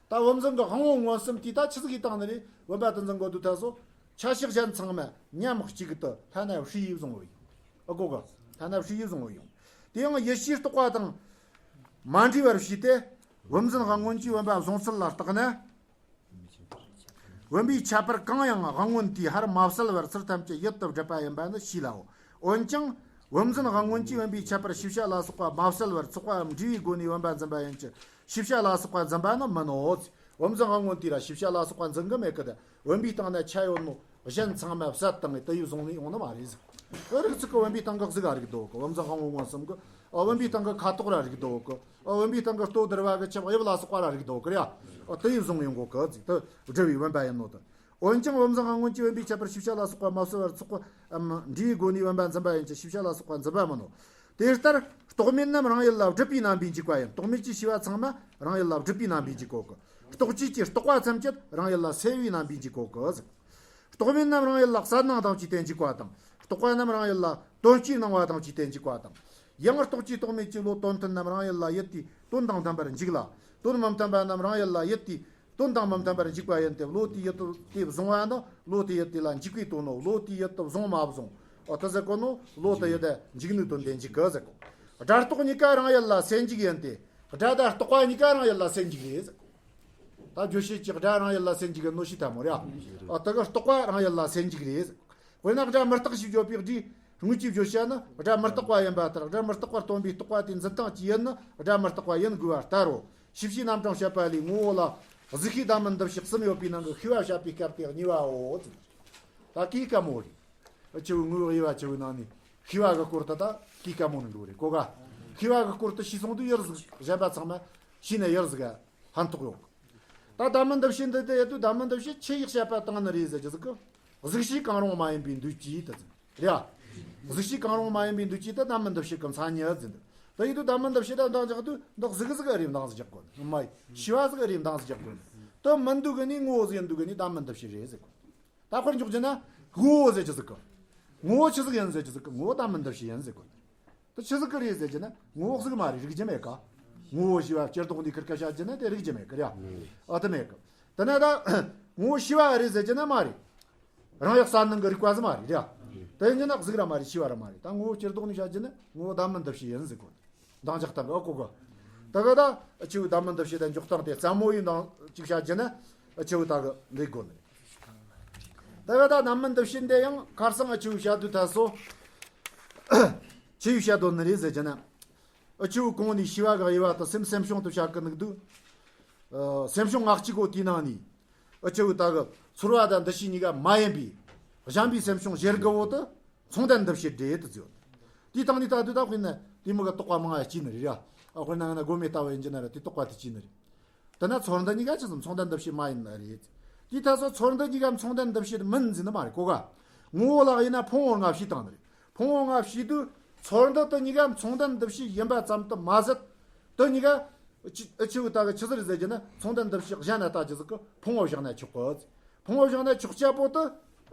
ད་བུམ་འཛིན་གྱི་དབང་པོ་མངོན་སུམ་དེས་ད་ཆི་ཟིག་གི་སྟེང་ནས་རེད། བུམ་པ་དེ་འཛིན་གོ་དུས་ཐད་སོགས་ཆ་ཤས་གཞན་ཚང་མ་མཉམ་གཅིག་ཏུ་ཐ་ན་བསྲེས་བཟུང་བ་ཡིན། ཨ་གོ་གི་ཐ་ན་བསྲེས་བཟུང་བ་ཡིན། དེ་ཡང་ཡིད་ཤེས་རྟོག་པ་དང་མ་འདྲེས་པར་བྱས་ཏེ། བུམ་འཛིན་དབང་མངོན་གྱིས་བུམ་པ་བཟུང་ཚུལ་ལ་བརྟགས་ན། བུམ་པའི་ཁྱད་པར་གང་ཡང་དབང་མངོན་དེས་ཧར་མ་བསལ་བར་ཚུར་ཐམས་ཅད་ཡུལ་དུ་སྒྲུབ་པ་ཡིན་པ་ནི་ཤེས་སླའོ། འོན་ཀྱང་། བུམ་འཛིན་དབང་མངོན་གྱིས་བུམ་པའི་ཁྱད་པར་ཤེས་བྱ་ལ་སོགས་པ་མ་བསལ་བར་ཚོགས་པའམ་འབྲེལ་བའི་སྒོ་ནས་བུམ་པ་འཛིན་པ་ཡིན་གྱི། ཤེས་བྱ་ལ་སོགས་པ་འཛིན་པ་ནི་མིན་ནོ། བུམ་འཛིན་དབང་མངོན་དེས་ར་ཤེས་བྱ་ལ་སོགས་པ་འཛིན་གི་མེད་གི་ད། བུམ་པའི་སྟེང་ན་ཆ་ཡོད་ནོ་གཞན་ཚང་མ་བསལ་བཏང་ངས་དེ་ཡིས་བཟུང་ནས་ཡོང་ནི་མ་རེད་ཟེར། རིགས་ཚིག་གི་བུམ་པའི་སྟེང་གི་གཟུགས་ལ་རིགས་འདུག་གི་བུམ་འཛིན་དབང་མངོན་མངོན་སུམ་གི། ཨ་བུམ་པའི་སྟེང་གི་ཁ་དོག་ལ་རིགས་འདུག་གི། ཨ་བུམ་པའི་སྟེང་གི་ལྟོ་ལྡིར་བ་གི་ཆབ་དབྱིབས་ལ་སོགས་པ་ལ་རིགས་འདུག་གི་རེད། ཨ་དེ་ཡིས་བཟུང་ཡོང་གོ་གི་ཟེར། དེ་སྒྲུབ་པའི་བུམ་པ་ཡིན་ནོ་ད། འོན་ཀྱང་བུམ་འཛིན་དབང་མངོན་གྱིས་བུམ་པའི་ཁྱད་པར་ཤེས་བྱ་ལ་སོགས་པ་མ་བསལ་བར་ཚོགས་པའམ་འབྲེལ་བའི་སྒོ་ནས་བུམ་པ་འཛིན་པ་ཡིན་གྱི་ཤེས་བྱ་ལ་སོགས་པ་འཛིན་པ་མིན་ནོ། དེ་ལྟར་རྟོག་མེད་རྣམས་རང་ཡུལ་ལ་སྒྲུབ་པའི་རྣམ་པས་འཇུག་པ་ཡིན། རྟོག་མེད་ཀྱི་ཤེས་པ་ཚང་མ་རང་ཡུལ་ལ་སྒྲུབ་པའི་རྣམ་པས་འཇུག་གོ་གི། རྟོག་བཅས་ཀྱི་རྟོག་པ་ཐམས་ཅད་རང་ཡུལ་ལ་སེལ་བའི་རྣམ་པས་འཇུག་གོ་གི། རྟོག་མེད་རྣམས་རང་ཡུལ་ལ་གསལ་སྣང་དང་བཅས་ཏེ་འཇུག་པ་དང་། རྟོག་པ་རྣམས་རང་ཡུལ་ལ་དོན་སྤྱིའི་སྣང་བ་དང་བཅས་ཏེ་འཇུག་པ་དང་། ཡང་རྟོག་བཅས་རྟོག་མེད་ཀྱི་བློ་དོན་མཐུན་རྣམས་རང་ཡུལ་ལ་ཡུལ་དེའི་དོན་དང་མཐུན་པར་འཇུག་ལ། དོན་མི་མཐུན་པ་རྣམས་རང་ཡུལ་ལ་ཡུལ་དེའི་དོན་དང་མི་མཐུན་པར་འཇུག་པ་ཡིན་ཏེ། བློ་དེའི་ཡུལ་དེ་བཟུང་བ་ནི་བློ་དེའི་ཡུལ་དེ་ལ་འཇུག་པའི་དོན་ནོ། བློ་དེའི་ཡུལ་དེ་བཟུང་མ་བཟུང་། འོ་དེ་ཟེར་གོ་ནོ། བློ་དེའི་ཡུལ་དེ་འཇུག་ནུས་དོན་དེ་འཇུག་གི་ཟེར་གོ། སྒྲ་རྟོག་གཉིས་ཀ་རང་ཡུལ་ལ་སེལ་འཇུག་ཡིན་ཏེ། སྒྲ་དང་རྟོག་པ་གཉིས་ཀ་རང་ཡུལ་ལ་སེལ་འཇུག་རེད་ཟེར་གོ། ད་རྗོད་བྱེད་ཀྱི་སྒྲ་རང་ཡུལ་ལ་སེལ་འཇུག་གི་ནོ་ཤེས་ཐལ་མོ་རེད། ཨ་དེ་གི་རྟོག་པ་རང་ཡུལ་ལ་སེལ་འཇུག་རེད། དཔེར་ན་སྒྲ་མི་རྟག་ཞེས་བརྗོད་པའི་སྒྲའི་དངོས་ཀྱི་བརྗོད་བྱ་ནི་སྒྲ་མི་རྟག་པ་ཡིན་པ་ལྟར། སྒྲ་མི་རྟག་པར་སྟོན་པའི་རྟོག་པ་དེའི་འཛིན་སྟངས་ཀྱི་ཡུལ་ནི་སྒྲ་མི་རྟག་པ་ཡིན་དགོས་པ་ལྟར་རོ། ཤེས་བྱའི་རྣམ་གྲངས་བཤད་པ་ལས་ངོ་བོ་ལ་གཟུགས་ཤེས་བདག་མིན་འདུ་བྱེད་གསུམ་ཡོད་པའི་ནང་གི་ཤེས་པ་བཤད་པའི་སྐབས་དེ་གཉིས་པའོ། ད་གི་དཀའ་མོ་རེད། ཨ་ཆེ་བོའི་ངོ་བོ་དབྱེ་བ་ཆེ་བོའི་ནང་ནས་ཤེས་པ་གི་སྐོར་དུ་ད་གི་དཀའ་མོ་ནི་འགྲོ་རེད་གོ་ག་ཤེས་པ་གི་སྐོར་དུ་ཤེས་སོང་དུས་ཡུལ་གཟུགས་གཞན་པ་ཚང་མ་ཤེས་ནས་ཡུལ་གཟུགས་ཕན་ཐོགས་ཡོང་། ད་བདག་མིན་འདུ་བྱེད་འདི་དེ་ཡོད་དུས་བདག་མིན་འདུ་བྱེད་ཆི་ཡིས་བཤད་པ་བཏང་ནི་རེད་ཟེར་གྱི་ཟིག་གི། གཟུགས་ཤེས་གང་རུང་མ་ཡིན་པའི་འདུས་བྱས་དེ་ཟེར་རེད། གཟུགས་ཤེས་གང་རུང་མ་ཡིན་པའི་འདུས་བྱས་དེ་བདག་མིན་འདུ་བྱེད་ཀྱི་མཚན་ཉིད་ཟེར་འདུག་ད་ཡོད་དུས་བདག་མིན་འདུ་བྱེད་དེ་འདང་རྒྱག་དུས་འདི་གཟུགས་ཟིག་རེད་འདང་ཟིག་རྒྱག་དགོས་ནི་མ་ཡིན། ཤེས་པ་ཟིག་རེད་འདང་ཟིག་རྒྱག་དགོས་ནི། དེ་མིན་འདུག་གི་ནི་ངོ་བོ་ཟིག་ཡིན་འདུག་གི་ནི་བདག་མིན་འདུ་བྱེད་རེད་ཟེར་གོ། ད་དཔེར་འཇོག་རྒྱུ་ན་ངོ་བོ་ཟེར་གྱི་ཟིག་གི། ངོ་བོ་ཆི་ཟིག་ཡིན་ཟེར་གྱི་ཟིག་གི། ངོ་བོ་བདག་མིན་འདུ་བྱེད་ཡིན་ཟེར་གོ། དེ་ཆི་ཟིག་གི་རེད་ཟེར་གྱི་ན་ངོ་བོ་ཟིག་མ་རེད། རིག་རྒྱུ་མེད་ཀ། ངོ་བོ་ཤེས་པ་སྤྱིར་བཏང་འདི་ཁིར་ཀ་བཤད་རྒྱུ་ན་དེ་རིག་རྒྱུ་མེད་གི་རེད། ཨ་དེ་མེད་གི། དེ་ནས་ད་ངོ་བོ་ཤེས་པ་རེད་ཟེར་གྱི་ན་མ་རེད། རང་ཡག་གསལ་སྣང་གི་རིག་པ་ཟིག་མ་རེད་རེད། དེ་ཡིན་ན་གཟུགས་ར་མ་རེད། ཤེས་པ་ར་མ་རེད། ད་ངོ་བོ་སྤྱིར་བཏང་ནས་བཤད་རྒྱུ་ན་ངོ་བོ་བདག་མིན་འདུ་བྱེད་ཡིན་ཟེར་གོ། འདང་རྒྱག་ཐབས་ཨ་གོ་གི། ད་ག་ད་ཨ་ཆེ་བོའི་བདག་མིན་འདུ་བྱེད་དེ་འཇོག་སྟངས་དེ་རྩ་མོ་ཡིན་དང་ཅིག་བཤད་རྒྱུ་ན་ཨ་ཆེ་བོ་ད་གི་འདི་དགོས་ནི། ད་ག་ད་བདག་མིན་འདུ་བྱེད་འདི་ཡང་ཁར་སང་ཨ་ཆེ་བོའི་བཤད་དུས་ད་སོ། ཆི་ཡིས་བཤད་དོན་ནི་རེད་ཟེར་རྒྱུ་ན། ཨ་ཆེ་བོའི་གོང་ནས་ཤེས་པ་གི་དབྱེ་བ་དང་སེམས་སེམས་བྱུང་དུ་བཤད་གི་འདུག་དུས། ཨ་སེམས་བྱུང་ལྔ་གཅིག་གོ་དེའི་ནང་ནས། ཨ་ཆེ་བོ་ད་གི་ ཚོར་བ་དང་འདུ་ཤེས་གཉིས་ཀ་མ་ཡིན་པའི་གཞན་པའི་སེམས་བྱུང་བཞི་དགུ་བོ་དེ་མཚུངས་ལྡན་འདུ་བྱེད་འདྲེས་དུ་བརྗོད། དེའི་སྟེང་ནས་ད་དུས་ད་དཔེར་ན་དེ་མོ་གི་རྟོག་པ་མང་ང་སྐྱེས་ནི་རེད་ཡ། ཨ་དཔེར་ན་ང་ན་སྒོམ་མེད་ལྟ་བུ་ཡིན་གྱི་ན་ར་དེ་རྟོག་པ་དེ་སྐྱེས་ནི་རེད། དེ་ན་ཚོར་འདུ་གཉིས་ཀ་ཅི་ཙམ་མཚུངས་ལྡན་འདུ་བྱེད་མ་ཡིན་ནི་རེད། དེའི་ཐད་སོ་ཚོར་འདུ་གཉིས་ཀ་མཚུངས་ལྡན་འདུ་བྱེད་མིན་ཟེར་ནི་མ་རེད་གོ་ག། ངོ་བོ་ལ་ཡིན་ན་ཕུང་པོ་ལྔ་བྱས་བཏང་ནི་རེད། ཕུང་པོ་ལྔ་བྱས་དུས་ཚོར་འདུ་དེ་གཉིས་ཀ་མཚུངས་ལྡན་འདུ་བྱེད་ཡིན་པ་ཙམ་དུ་མ་ཟད། དེ་གཉིས་ཀ་ཅི་ཨ་ཆི་བུ་ད་གི་ཆི་ཟིག་རེད་ཟེར་གྱི་ན་མཚུངས་ལྡན་འདུ་བྱེད་གཞན་ན་ལྟ་ཅི་ཟིག་གི་ཕུང་པོ་བཞག་ན་ཆོག་གི། ཕུང་པོ་བཞག་ན་ཆོག་ཅེས་པོ་དེ་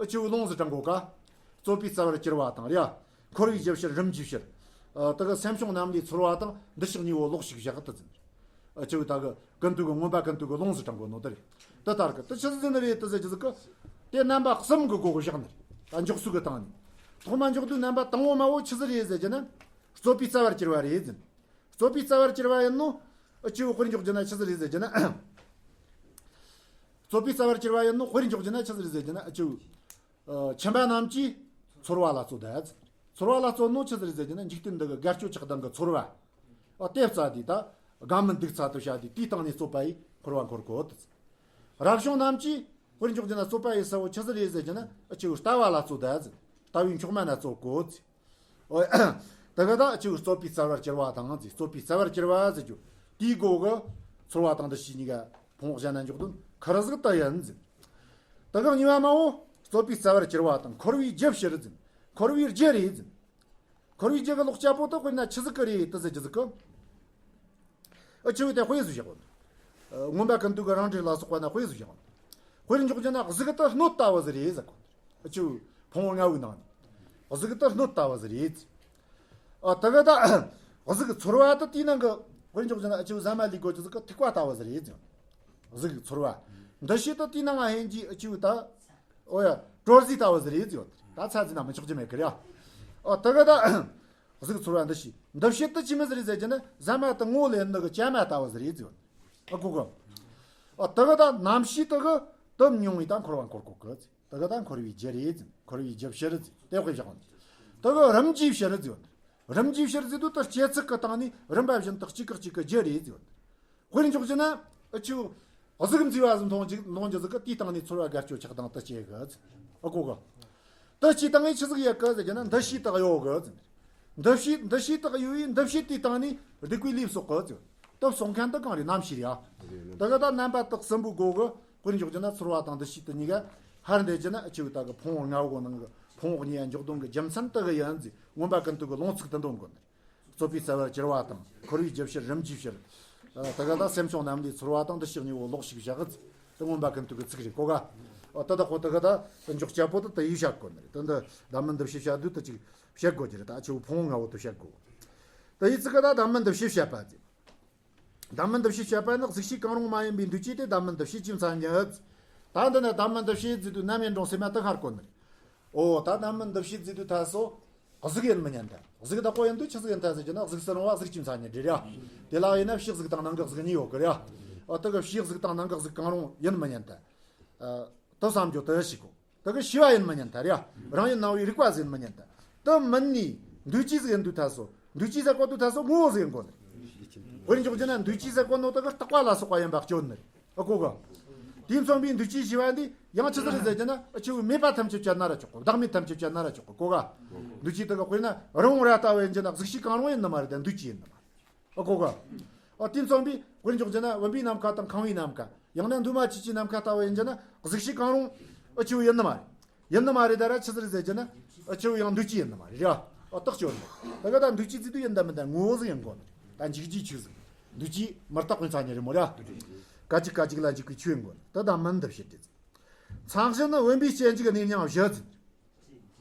ཨ་ཆི་བུ་ལུང་ཟིག་དྲངས་གོ་ག། རྩོད་པའི་རྩ་བར་གྱུར་པ་དང་རེད་ཡ། འཁོར་བའི་རྒྱུ་ཕྱིར་རིམ་གྱིས་ཕྱིར། ཨ་དེ་གི་སེམས་བྱུང་རྣམས་ལས་ཚོར་བ་དང་འདུ་ཤེས་གཉིས་པོ་ལོགས་ཤིག་བཞག་གི་དེ་ཟིན། ཨ་ཆི་བུ་ད་གི་ཀུན་བཏུས་གི་མངོན་པ་ཀུན་བཏུས་གི་ལུང་ཟིག་དྲངས་གོ་ནོ་དེ་རེད། དེ་ལྟར་གི་དེ་ཆི་ཟིག་ཟིན་ནི་རེད་དེ་ཟེར་གྱི་ཟིག་གི། དེ་རྣམ་པ་གསུམ་གི་སྒོ་གི་བཞག་ནི་རེད། ད་འཇོག་ཚུལ་གི་སྟེང་ནས་ཐོག་མ་འཇོག་དུས་རྣམ་པ་དང་པོ་མ་བོ་ཆི་ཟིག་རེད་ཟེར་གྱི་ན། རྩོད་པའི་རྩ་བར་གྱུར་པ་རེད་ཟིན། རྩོད་པའི་རྩ་བར་གྱུར་པ་ཡིན་ནོ། ཨ་ཆི་བུ་དཔེར་འཇོག་རྒྱུ་ན་ཆི་ཟིག་རེད་ཟེར་རྒྱུ་ན། རྩོད་པའི་རྩ་བར་གྱུར་པ་ཡིན་ནོ་དཔེར་འཇོག་རྒྱུ་ན་ཆི་ཟིག་རེད་ཟེར་རྒྱུ་ན་ཨ་ཆི་བུ། ཨ་ཁྱིམ་པ་རྣམས་ཀྱིས་ཚོར་བ་ལ་རྩོད་ད། ཚོར་བ་ལ་རྩོད་ནོ་ཆི་ཟིག་རེད་ཟེར་རྒྱུ་ན་འཇིག་རྟེན་འདི་གི་དགའ་སྐྱོ་ཆགས་སྡང་གི་ཚོར་བ། ཨ་དེ་རྩ་དེ་ད་དགའ་མི་སྡུག་ཚ་དུ་བྱ་དེ་དེའི་སྟེང་ནས་རྩོད་པ་ཡིས་འཁོར་བ་འཁོར་གོ་དེ། རབ་བྱུང་རྣམས་ཀྱིས་དཔེར་འཇོག་རྒྱུ་ན་རྩོད་པ་ཡིས་ས་བོ་ཆི་ཟིག་རེད་ཟེར་རྒྱུ་ན་ཨ་ཆི་བུ་ལྟ་བ་ལ་རྩོད་ད། ལྟ་བའི་མཆོག་དམན་ལ་རྩོད་གོ་དེ། ཨོ། དེ་ག་ད་ཅིག་རྩོད་པའི་རྩ་བར་གྱུར་པ་དང་ཟེར། རྩོད་པའི་རྩ་བར་གྱུར་པ་ཟེར་རྒྱུ། དེའི་སྒོ་གི་ཚོར་བ་དང་འདུ་ཤེས་གཉིས་ཀ་ཕུང་པོ་གཞན་ན་འཇོག་དོན་ཁར་ཟིག་ད་ཡིན་ཟེར། དེ་ག་གཉིས་པ་མ་བོ་རྩོད་པའི་རྩ་བར་གྱུར་པ་དང་འཁོར་བའི་རྒྱུ་ཕྱིར་ཟེར། འཁོར་བའི་རྒྱུ་རེད་ཟེར། འཁོར་བའི་རྒྱུ་གི་ལོག་སྐྱ་པོ་དེ་དཔེར་ན་ཆི་ཟིག་གི་རེད་དེ་ཟེར་རྒྱུ་ཟིག་གི། ཨ་ཆི་བུ་དེ་དཔེ་བཟོ་བཞག་གོ། མངོན་པ་ཀུན་བཏུས་ཀྱི་རང་འགྲེལ་ལ་སོགས་པ་ན་དཔེ་བཟོ་བཞག་གོ། དཔེར་འཇོག་རྒྱུ་ན་གཟུགས་དེ་སྣོད་ལྟ་བུ་ཟིག་རེད་ཟེར་གོ། ཨ་ཆི་བུ་ཕུང་པོ་ལྔ་བོའི་ནང་ནས་གཟུགས་དེ་སྣོད་ལྟ་བུ་ཟིག་རེད། ཨ་དེ་ག་ད་གཟུགས་ཚོར་བ་དེ་དེའི་ནང་གི་དཔེར་འཇོག་རྒྱུ་ན་ཨ་ཆི་བུ་ཟ་མ་ལས་དགོས་རྒྱུ་ཟིག་གི་ཐིགས་པ་ལྟ་བུ་ཟིག་རེད་ཟེར། གཟུགས་ཚོར་བ། འདུ་ཤེས་དེ་དེའི་ནང་ང་ཧན་གྱི་ཨ་ཆི་བུ་ད། ཨོ་ཡ། གྲོ་རྫས་ལྟ་བུ་ཟིག་རེད་ཟེར། ད་ཚ་ཟིན་ན་མི་ཆོག་རྒྱུ་མེད་གི་རེད་ཨ། ཨ་དེ་ག་ད། གཟུགས་ཚོར་བ་འདུ་ཤེས། འདུ་ཤེས་དེ་ཅི་མི་ཟིག་རེད་ཟེར་རྒྱུ་ན་ཟ་མ་དེ་ངོ་ལེན་ནི་གི་བཅའ་མ་ལྟ་བུ་ཟིག་རེད་ཟེར། ཨ་གོ་གི། ཨ་དེ་ག་ད་རྣམ་ཤེས་དེ་གི་དེ་མྱོང་བའི་ད་འཁོར་བ་འཁོར་གོ་གི་ཟེར། དེ་ག་ད་འཁོར་བའི་རྒྱུ་རེད་ཟེར། འཁོར་བའི་རྒྱུ་ཕྱིར་ཟེར། དེ་དཔེ་བཞག་ནི། དེ་གི་རིམ་གྱིས་ཕྱིར་ཟེར། རིམ་གྱིས་ཕྱིར་ཟེར་དུས་དེ་སྐྱེ་ཚུལ་གི་སྟེང་ནས་རིམ་པ་བཞིན་དུ་གཅིག་གི་གཅིག་གི་རྒྱུ་རེད་ཟེར། དཔེར་འཇོག་རྒྱུ་ན་ཨ་ཆི་བུ། གཟུགས་མཛེས་པ་ཟིག་མཐོང་ཅིག་མཐོང་རྒྱུ་ཟིག་གི་དེའི་སྟེང་ནས་ཚོར་བ་དགའ་སྐྱོ་ཆགས་སྡང་དེ་སྐྱེ་གི་ཟེར། ཨ་གོ་གི། དེ་སྐྱེ་སྟངས་ངས་ཆི་ཟིག་ཡོད་གི་ཟེར་རྒྱུ་ན་འདུ་ཤེས་དེ་གཡོ་གི་ཟེར། འདུ་ཤེས་འདུ་ཤེས་དེ་གཡོ་བའི་འདུ་ཤེས་དེའི་སྟེང་ནས་སྡིག་པའི་ལས་གསོག་གི་ཟེར། དེ་གསོག་མཁན་དེ་གང་རེད། རྣམ་ཤེས་རེད་ཨ། དེ་ག་ད་རྣམ་པ་དེ་གསུམ་པོའི་སྒོ་གི་དཔེར་འཇོག་རྒྱུ་ན་ཚོར་བ་དང་འདུ་ཤེས་དེ་གཉིས་ཀ་ཧར་འདེད་རྒྱུ་ན་ཨ་ཆི་བུ་ད་གི་ཕུང་པོ་ལྔ་བོ་ནང་གི་ཕུང་པོ་གཉིས་ཀ་འཇོག་དོན་གི་རྒྱུ་མཚན་དེ་གི་ཡིན་ཟེར། མངོན་པ་ཀུན་བཏུས་གི་ལུང་ཚིག་དེ་འདོན་དགོས་ནི། རྩོད་པའི་རྩ་བར་གྱུར་པ་དང་འཁོར་བའི་རྒྱུ་ཕྱིར་རིམ་གྱིས་ཕྱིར། ཨ་དེ་ག་ད་སེམས་བྱུང་རྣམས་ལས་ཚོར་བ་དང་འདུ་ཤེས་གཉིས་པོ་ལོགས་ཤིག་བཞག་གི། དེ་མངོན་པ་ཀུན་བཏུས་ཀྱི་ཚིག་རེད་གོ་ག། ཨ་དེ་དག་གོ་དེ་ག་ད་འཇོག་སྐྱ་པོ་དེ་དེ་ཡིས་བཤད་དགོས་ནི་རེད། དེ་འདི་བདག་མེད་འདུ་བྱེད་བཤད་དུས་དེ་ཅིག་བཤད་དགོས་ཀྱི་རེད། ད་ཆུ་བོ་ཕུང་པོ་ལྔ་བོ་དེ་བཤད་དགོས། དེ་ཡི་ཚིག་ག་ད་བདག་མེད་འདུ་བྱེད་བཤད་པ་ཟེར། བདག་མེད་འདུ་བྱེད་བཤད་པ་ནི་གཟུགས་ཤེས་གང་རུང་མ་ཡིན་པའི་འདུས་བྱས་དེ་བདག་མེད་འདུ་བྱེད་ཅེས་མཚན་ཉིད། ད་འདི་ནས་བདག་མེད་འདུ་བྱེད་ཟེར་དུས་རྣམ་དབྱེ་འབྲིང་སེམས་མ་དེ་ཤར་དགོས་ནི་རེད། ཨོ་ད་བདག་མེད་འདུ་བྱེད་ཟེར་དུས་ད་སོ། གཟུགས་ཡིན་མི་ཉན་ད། གཟུགས་བདག་པོ་ཡིན་དུས་ཆི་ཟིག་ཡིན་ད་ཟེར་གྱི་ན་གཟུགས་སུ་རུང་བ་གཟུགས་ཀྱི་མཚན་ཉིད་རེད་ཡ། དེ་ལ་ཡིན་ན་ཕྱི་གཟུགས་དང་ནང་གི་གཟུགས་གཉིས་ཡོད་གི་རེད་ཡ། ཨོ་དེ་གི་ཕྱི་གཟུགས་དང་ནང་གི་གཟུགས་གང་རུང་ཡིན་མི་ཉན་ད། ཨ་དེ་བསམ་རྒྱུ་དེ་ཞིག་གོ། དེ་གི་ཤེས་པ་ཡིན་མི་ཉན་ད་རེད་ཡ། རང་ཡུལ་སྣང་བའི་རིག་པ་ཟིག་ཡིན་མི་ཉན་ད། དེ་མིན་ནི་འདུས་བྱས་ཟིག་ཡིན་དུས་ད་སོ། འདུས་བྱས་ཟེར་གོ་དུས་ད་སོ་ངོ་བོ་ཟིག་ཡིན་དགོས་ནི། དཔེར་འཇོག་རྒྱུ་ན་འདུས་བྱས་ཟེར་གོ་ནོ་དེ་གི་རྟག་པ་ལ་སོགས་པ་ཡིན་པ་སྐྱོན་ནི་རེད། ཨ་གོ་ག། དེ་མཚོན་པའི་འདུས་བྱས་ཞེས་པ་འདི་ཡང་ཆི་ཟིག་རེད་ཟེར་གྱི་ན་ཨ་ཆི་བོ་མེད་པ་ཐམས་ཅད་བཅད་ན་ར་ཆོག་གོ། བདག་མེད་ཐམས་ཅད་བཅད་ན་ར་ཆོག་གོ་གོ་ག། འདུས་བྱས་དེ་ག་དཔེར་ན་རི་བོང་རྭ་ལྟ་བུ་ཡིན་གྱི་ན་གཟུགས་ཤེས་གང་རུང་ཡིན་ནི་མ་རེད་ད། འདུས་བྱས་ཡིན་ནི་མ་རེད། ཨ་གོ་ག། ཨ་དེ་མཚོན་པའི་དཔེར་འཇོག་གྱི་ན་བུམ་པའི་ནམ་མཁའ་དང་ཁང་བའི་ནམ་མཁའ་ཡང་ན་འདུས་མ་བྱས་ཀྱི་ནམ་མཁའ་ལྟ་བུ་ཡིན་གྱི་ན་གཟུགས་ཤེས་གང་རུང་ཨ་ཆི་བོ་ཡིན་ནི་མ་རེད། ཡིན་ནི་མ་རེད་ད་ར་ཆི་ཟིག་རེད་ཟེར་གྱི་ན། ཨ་ཆི་བོ་ཡང་འདུས་བྱས་ཡིན་ནི་མ་རེད་ར། ཨ་རྟགས་ཆོད་ནི། ད་ག་ད་འདུས་བྱས་ཟེར་དུས་ཡིན་ད་མིན་ད་ངོ་བོ་ཟིག་ཡིན་དགོས་ནི། ད་འཇིག་བྱེད་ཆོས་ཟིག་འདུས་བྱས་མི་རྟག་པའི་མཚན་ཉིད་རེད་མོ་ར། སྐད་ཅིག་སྐད་ཅིག་ལ་འཇིག་པའི་ཆོས་ཡིན་དགོས་ནི། ད་ད་མིན་འདུ་བྱེད་དེ། མཚན་གཞི་ནི་བུམ་པའི་སྐྱེ་འཇིག་གནས་མྱང་བཞི་ཟིན།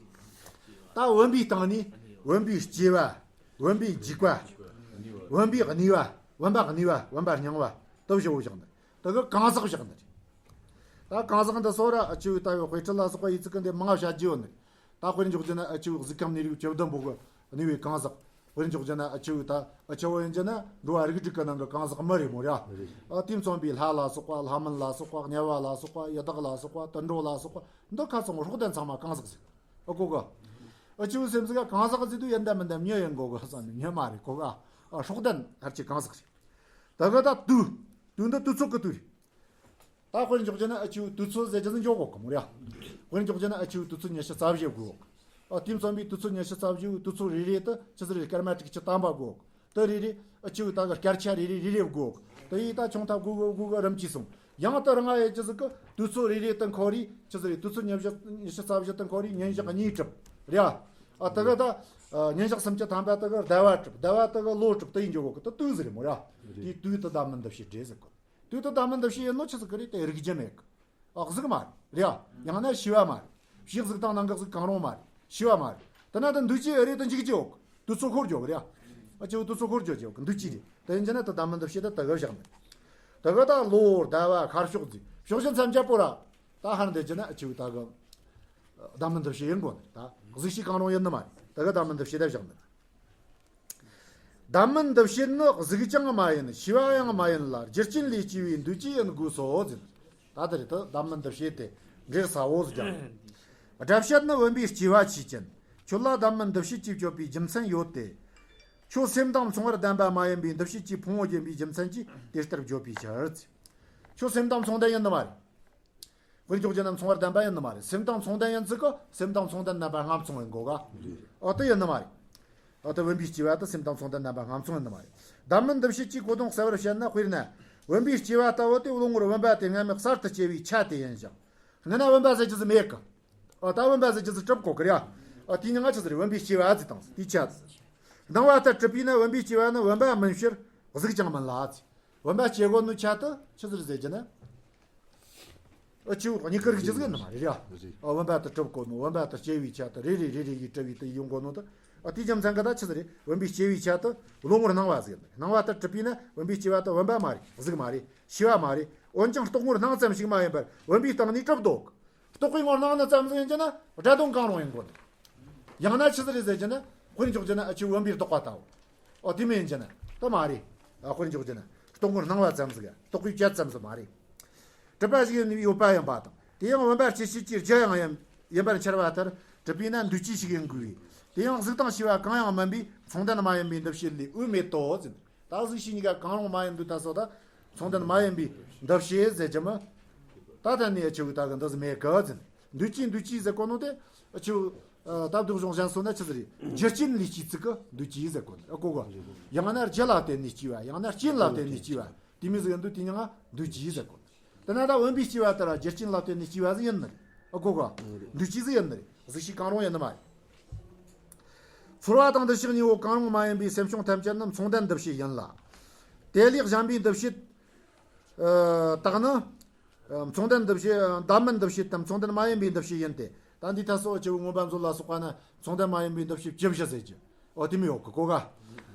ད་བུམ་པའི་སྟེང་ནས་བུམ་པའི་སྐྱེ་བ། བུམ་པའི་འཇིག་པ། བུམ་པའི་གནས་པ། བུམ་པ་གནས་པ། བུམ་པ་རྙིང་བ། ད་བཞི་བོ་བཞག་ནི། ད་གི་གང་ཟག་བཞག་ནི་རེད། ད་གང་ཟག་འདི་སོ་ར་ཨ་ཆི་བོའི་ལྟ་བའི་དཔེ་ཁྲིད་ལ་སོགས་པ་ཡི་ཚིག་གི་འདི་མང་བ་བཤད་རྒྱུ་ཡོད་ནི། ད་དཔེར་འཇོག་རྒྱུ་ན་ཨ་ཆི་བོའི་གཟུགས་ཁམས་གནས་རིགས་བཅུ་བདུན་པོ་གི་གནས་པའི་གང་ཟག་དཔེར་འཇོག་རྒྱུ་ན་ཨ་ཆི་བོའི་ད་ཨ་ཆི་བོ་ཡིན་རྒྱུ་ན་འགྲོ་བ་རིགས་དྲུག་གི་ནང་གི་གང་ཟག་མི་རེད་མོ་ར། ཨ་དེ་མཚོན་པའི་ལྷ་ལ་སོགས་པ་ལྷ་མིན་ལ་སོགས་པ་དམྱལ་བ་ལ་སོགས་པ་ཡི་དྭགས་ལ་སོགས་པ་དུད་འགྲོ་ལ་སོགས་པ་འདི་ཁ་ཚང་སྲོག་ལྡན་ཚང་མ་གང་ཟག་ཟིག་ཨ་གོ་ག། ཨ་ཆི་བོའི་སེམས་ཟིག་ག་གང་ཟག་ཟིག་དུ་ཡིན་ད་མིན་ད་མྱི་ཡིན་གོ་ག་བསམ་ནས་མྱི་མ་རེད་གོ་ག། ཨ་སྲོག་ལྡན་ཧར་གྱི་གང་ཟག་ཟིག་ད་ག་ད་དུས། དུས་འདི་དུས་ཚོད་གི་དུས་རེད། ད་དཔེར་འཇོག་རྒྱུ་ན་ཨ་ཆུ་དུས་ཚོད་ཟེར་རྒྱུ་ཟིག་འཇོག་གོ་གི་མོ་ར། དཔེར་འཇོག་རྒྱུ་ན་ཨ་ཆུ་དུས་ཚོད་ཉི་ཤུ་རྩ་བཞི་དགོས། ཨ་དེ་མཚོན་པའི་དུས་ཚོད་ཉི་ཤུ་རྩ་བཞི་དུས་ཚོད་རེ་རེ་དུ་ཆི་ཟིག་རེད། སྐར་མ་དྲུག་ཅུ་ཐམ་པ་དགོས། དེ་རེ་རེ་ཨ་ཆུ་ད་གི་སྐར་ཆ་རེ་རེ་རེ་རེ་དགོས། དེ་ཡིས་ད་ཆུང་ཐབས་དགོས་དགོས་དགོས་གི་རིམ་གྱིས་སོང་། ཡང་དུ་རང་ཨེ་ཅི་ཟིག་གི་དུས་ཚོད་རེ་རེ་དུ་འཁོར་རེ་ཆི་ཟིག་རེད། དུས་ཚོད་ཉི་ཤུ་ཉི་ཤུ་རྩ་བཞི་དུ་འཁོར་རེ་ཉིན་ཞག་གཉིས་གྲུབ་རེད། ཨ་དེ་གི་ད་ཨ་ཉིན་ཞག་སུམ་ཅུ་ཐམ་པ་དེ་གི་ཟླ་བ་གྲུབ། ཟླ་བ་དེ་གི་ལོ་གྲུབ། དེ་ཡིན་འཇོག་གི་དེ་དུས་ཟིག་རེད་མོ་ར། དེ་དུས་དེ་ཟླ་མིན་འདི་ཕྱེད་འདྲེ་ཟེར་གོ། དུས་དེ་ཟླ་མིན་འདི་ཕྱེད་ཡིན་ནོ་ཆི་ཟིག་གི་རེད། དེ་རིག་རྒྱུ་མེད་གི། ཨ་གཟུགས་མ་རེད་རེད། ཡང་ན་ཤེས་པ་མ་རེད། ཕྱི་གཟུགས་དང་ནང་གི་གཟུགས་གང་རུང་མ་རེད། ཤེས་པ་མ་རེད། དེ་ན་དེ་འདུས་བྱས་རེད་དེ་འཇིག་རྒྱུ་ཡོད་གི། དུས་ཚོད་འཁོར་རྒྱུ་གི་རེད། ཨ་ཅེ་བོ་དུས་ཚོད་འཁོར་རྒྱུ་ཡོད་གི། འདུས་བྱས་རེད། དེ་ཡིན་རྒྱུ་ན་དེ་ཟླ་མིན་འདི་ཕྱེད་དེ་དེ་གི་བཞག་ནི། དེ་གི་ད་ལོ་ཟླ་བ་ཤར་ཕྱོགས་ཟིག་ཕྱོགས་བཞི་མཚམས་བརྒྱད་པོ་ར། ད་ཧར་འདི་རྒྱུ་ན་ཨ་ཅེ་བོ་ད་གི་ཟླ་མིན་འདི་ཕྱེད་ཡིན་དགོས་ནི། ད་གཟུགས་ཤེས་གང་རུང་ཡིན་ནི་མ་རེད། དེ་གི་ཟླ་མིན་འདི་ཕྱེད་དེ་བཞག་ནི། ཟླ་མིན་འདི་ཕྱེད་ནི་གཟུགས་ཀྱང་མ་ཡིན། ཤེས་པ་ཡང་མ་ཡིན་ལ། རྒྱུ་རྐྱེན་ལས་སྐྱེས་པའི་འདུས་བྱས་ཡིན་དགོས་སོ་ཟེར། ད་དེ་རེད། ད་ཟླ་མིན་འདི་ཕྱེད་དེ་འགྲེལ་ས་བོ་ཟིག་ཀྱང་། སྒྲ་བཤད་ནི་བུམ་པའི་སྐྱེ་བ་ཆོས་ཅན། ཁྱོད་ལ་ཟླ་མིན་འདི་ཕྱེད་ཅེས་བརྗོད་པའི་རྒྱུ་མཚན་ཡོད་དེ། ཁྱོད་སེམས་དང་མཚུངས་པར་ལྡན་པ་མ་ཡིན་པའི་འདི་ཕྱེད་ཀྱི་ཕུང་པོ་བརྒྱན་པའི་རྒྱུ་མཚན་གྱིས་དེ་ལྟར་བརྗོད་པའི་ཕྱིར། ཁྱོད་སེམས་དང་མཚུངས་ལྡན་ཡིན་ནི་མ་རེད། དཔེར་འཇོག་རྒྱུ་ན་མཚུངས་པར་ལྡན་པ་ཡིན་ནི་མ་རེད། སེམས་དང་མཚུངས་ལྡན་ཡིན་ཚུལ་གི་སེམས་དང་མཚུངས་ལྡན་རྣམ་པ་སྔ་མཚུངས་ཡིན་དགོས་ག། ཨོ་དེ་ཡིན་ནི་མ་རེད། ཨོ་དེ་བུམ་པའི་སྐྱེ་བ་དེ་སེམས་དང་མཚུངས་ལྡན་རྣམ་པ་སྔ་མཚུངས་ཡིན་ནི་མ་རེད། ཟླ་མིན་འདི་ཕྱེད་ཀྱི་གོ་དོན་གསལ་བར་བཤད་ན། དཔེར་ན་བུམ་པའི་སྐྱེ་བ་ལྟ་བུ་དེ་བློ་ངོར་བུམ་པ་དེ་སྔ་མའི་གསར་དུ་སྐྱེ་བའི་ཆ་དེ་ཡིན་ཞིང་། སྔ་ན་བུམ་པ་ཟེར་རྒྱུ་ཟིག་མེད་གི། ཨོ་ད་བུམ་པ་ཟེར་རྒྱུ་ཟིག་གྲུབ་གོ་གི་རེད། ཨོ་དེ་ནི་ང་ཆི་ཟིག་རེད། བུམ་པའི་སྐྱེ་བ་ཟེར་དང་དེའི་ཆ་དེ། སྣང་བ་ལྟར་གྲུབ་པས་ན་བུམ་པའི་སྐྱེ་བ་ནི་བུམ་པ་མིན་ཕྱིར་གཟུགས་ཀྱང་མིན་ལ་ཟེར། བུམ་པ་སྐྱེ་གོ་ནོ་ཆ་དེ་ཆི་ཟིག་རེད་ཟེར་རྒྱུ་ན། ཨ་ཆེ་བོ་གཉིས་ཀ་རིག་རྒྱུ་ཟིག་ཡིན་ནི་མ་རེད་ཡ། རེད། ཨ་བུམ་པ་དེ་གྲུབ་གོ་ནོ། བུམ་པ་དེ་སྐྱེ་བའི་ཆ་དེ་རེ་རེ་རེ་རེ་ཡིས་གྲུབ་པའི་དེ་ཡོང་གོ་ནོ་དེ། ཨ་དེའི་རྒྱུ་མཚན་གི་ད་ཆི་ཟིག་རེད། བུམ་པའི་སྐྱེ་བའི་ཆ་དེ་བློ་ངོར་སྣང་བ་ཟིག་ཡིན། སྣང་བ་ལྟར་གྲུབ་པས་ན་བུམ་པའི་སྐྱེ་བ་དེ་བུམ་པ་མ་རེད། གཟུགས་མ་རེད། ཤེས་པ་མ་རེད། འོན་ཀྱང་རྟོག་ངོར་སྣང་ཙམ་ཞིག་མ་ཡིན་པར་བུམ་པའི་སྟེང་ནས་གྲུབ་འདུག། རྟོག་པའི་ངོར་སྣང་ནི་ཙམ་ཟིག་ཡིན་རྒྱུ་ན་སྒྲ་དོན་གང་རུང་ཡིན་དགོས་ནི། ཡང་ན་ཆི་ཟིག་རེད་ཟེར་རྒྱུ་ན། དཔེར་འཇོག་རྒྱུ་ན་ཨ་ཆེ་བུམ་པའི་རྟོག་པ་ལྟ་བུ། ཨོ་དེ་མོ་ཡིན་རྒྱུ་ན་དེ་མ་རེད། ཨ་དཔེར་འཇོག་རྒྱུ་ན་རྟོག་ངོར་སྣང་བ་ཙམ་ཟིག། རྟོག་པའི་བཅད་ཙམ་ཟིག་མ་རེད། གྲུབ་པ་ཞིག་ཡིན་ཡོད་པ་ཡིན་པ་དང་། དེ་ཡང་བུམ་པ་སྐྱེ་བྱེད་ཀྱི་རྒྱུ་ཡང་ཡིན་ཡིན་པར་འཆར་བ་ལྟར་གྲུབ་པས་ན་འདུས་བྱས་ཤིག་ཡིན་དགོས་པས། དེ་ཡང་གཟུགས་དང་ཤེས་པ་གང་ཡང་མིན་པས་མཚུངས་ལྡན་མ་ཡིན་པའི་འདུ་བྱེད་ལས་འོས་མེད་དོ་ཟེར། ད་གཟུགས་ཤེས་གཉིས་ཀ་གང་རུང་མ་ཡིན་དུས་ད་སོ་ད་མཚུངས་ལྡན་མ་ཡིན་པའི་འདུ་བྱེད་ཟེར་རྒྱུ་མ། ད་ད་ནི་ཨ་ཆེ་བོ་ད་གི་འདི་ཟིག་མེད་གི་ཟེར། འདུས་བྱས་འདུས་བྱས་ཟེར་གོ་ནོ་དེ་ཨ་ཆེ་བོ། ད་འདུག་གཞུང་གཞན་སོ་ན་ཆི་ཟིག་རེད། རྒྱུ་རྐྱེན་ལས་སྐྱེས་ཚུལ་གི་འདུས་བྱས་ཟེར་གོ་ནོ་ཨ་གོ་གོ། ཡང་ན་རྒྱུ་ལ་བརྟེན་ནས་སྐྱེས་པ། ཡང་ན་རྐྱེན་ལ་བརྟེན་ནས་སྐྱེས་པ། དེ་མོ་ཟིག་ཡིན་དུས་དེ་ཉིད་ང་འདུས་བྱས་ཟེར་གོ། དེ་ན་ད་བུམ་པའི་སྐྱེ་བ་ལྟར་རྒྱུ་རྐྱེན་ལ་བརྟེན་ནས་སྐྱེ་བ་ཟིག་ཡིན་ནི་རེད། ཨ་གོ་གོ། འདུས་བྱས་ཟིག་ཡིན་ནི་རེད། གཟུགས་ཤེས་གང་རུང་ཡིན་ནི་མ་རེད། ཚོར་བ་དང་འདུ་ཤེས་གཉིས་པོ་གང་རུང་མ་ཡིན་པའི་སེམས་བྱུང་ཐམས་ཅད་ནི་མཚུངས་ལྡན་འདུ་བྱེད་ཡིན་ལ། དེ་ལས་གཞན་པའི་འདུ་བྱེད་ཨ་དག་ནི་ཨ་མཚུངས་ལྡན་འདུ་བྱེད་ཨ་ཟླ་མིན་འདུ་བྱེད་དམ་མཚུངས་ལྡན་མ་ཡིན་པའི་འདུ་བྱེད་ཡིན་ཏེ། ད་འདི་ཐ་སོགས་ཆེ་བོ་མངོན་པ་མཛོད་ལ་སོགས་པ་ན་མཚུངས་ལྡན་མ་ཡིན་པའི་འདུ་བྱེད་བཅུ་བཞི་ཟེར་གྱི། ཨོ་དེ་མོ་ཡོད་གི་གོ་ག།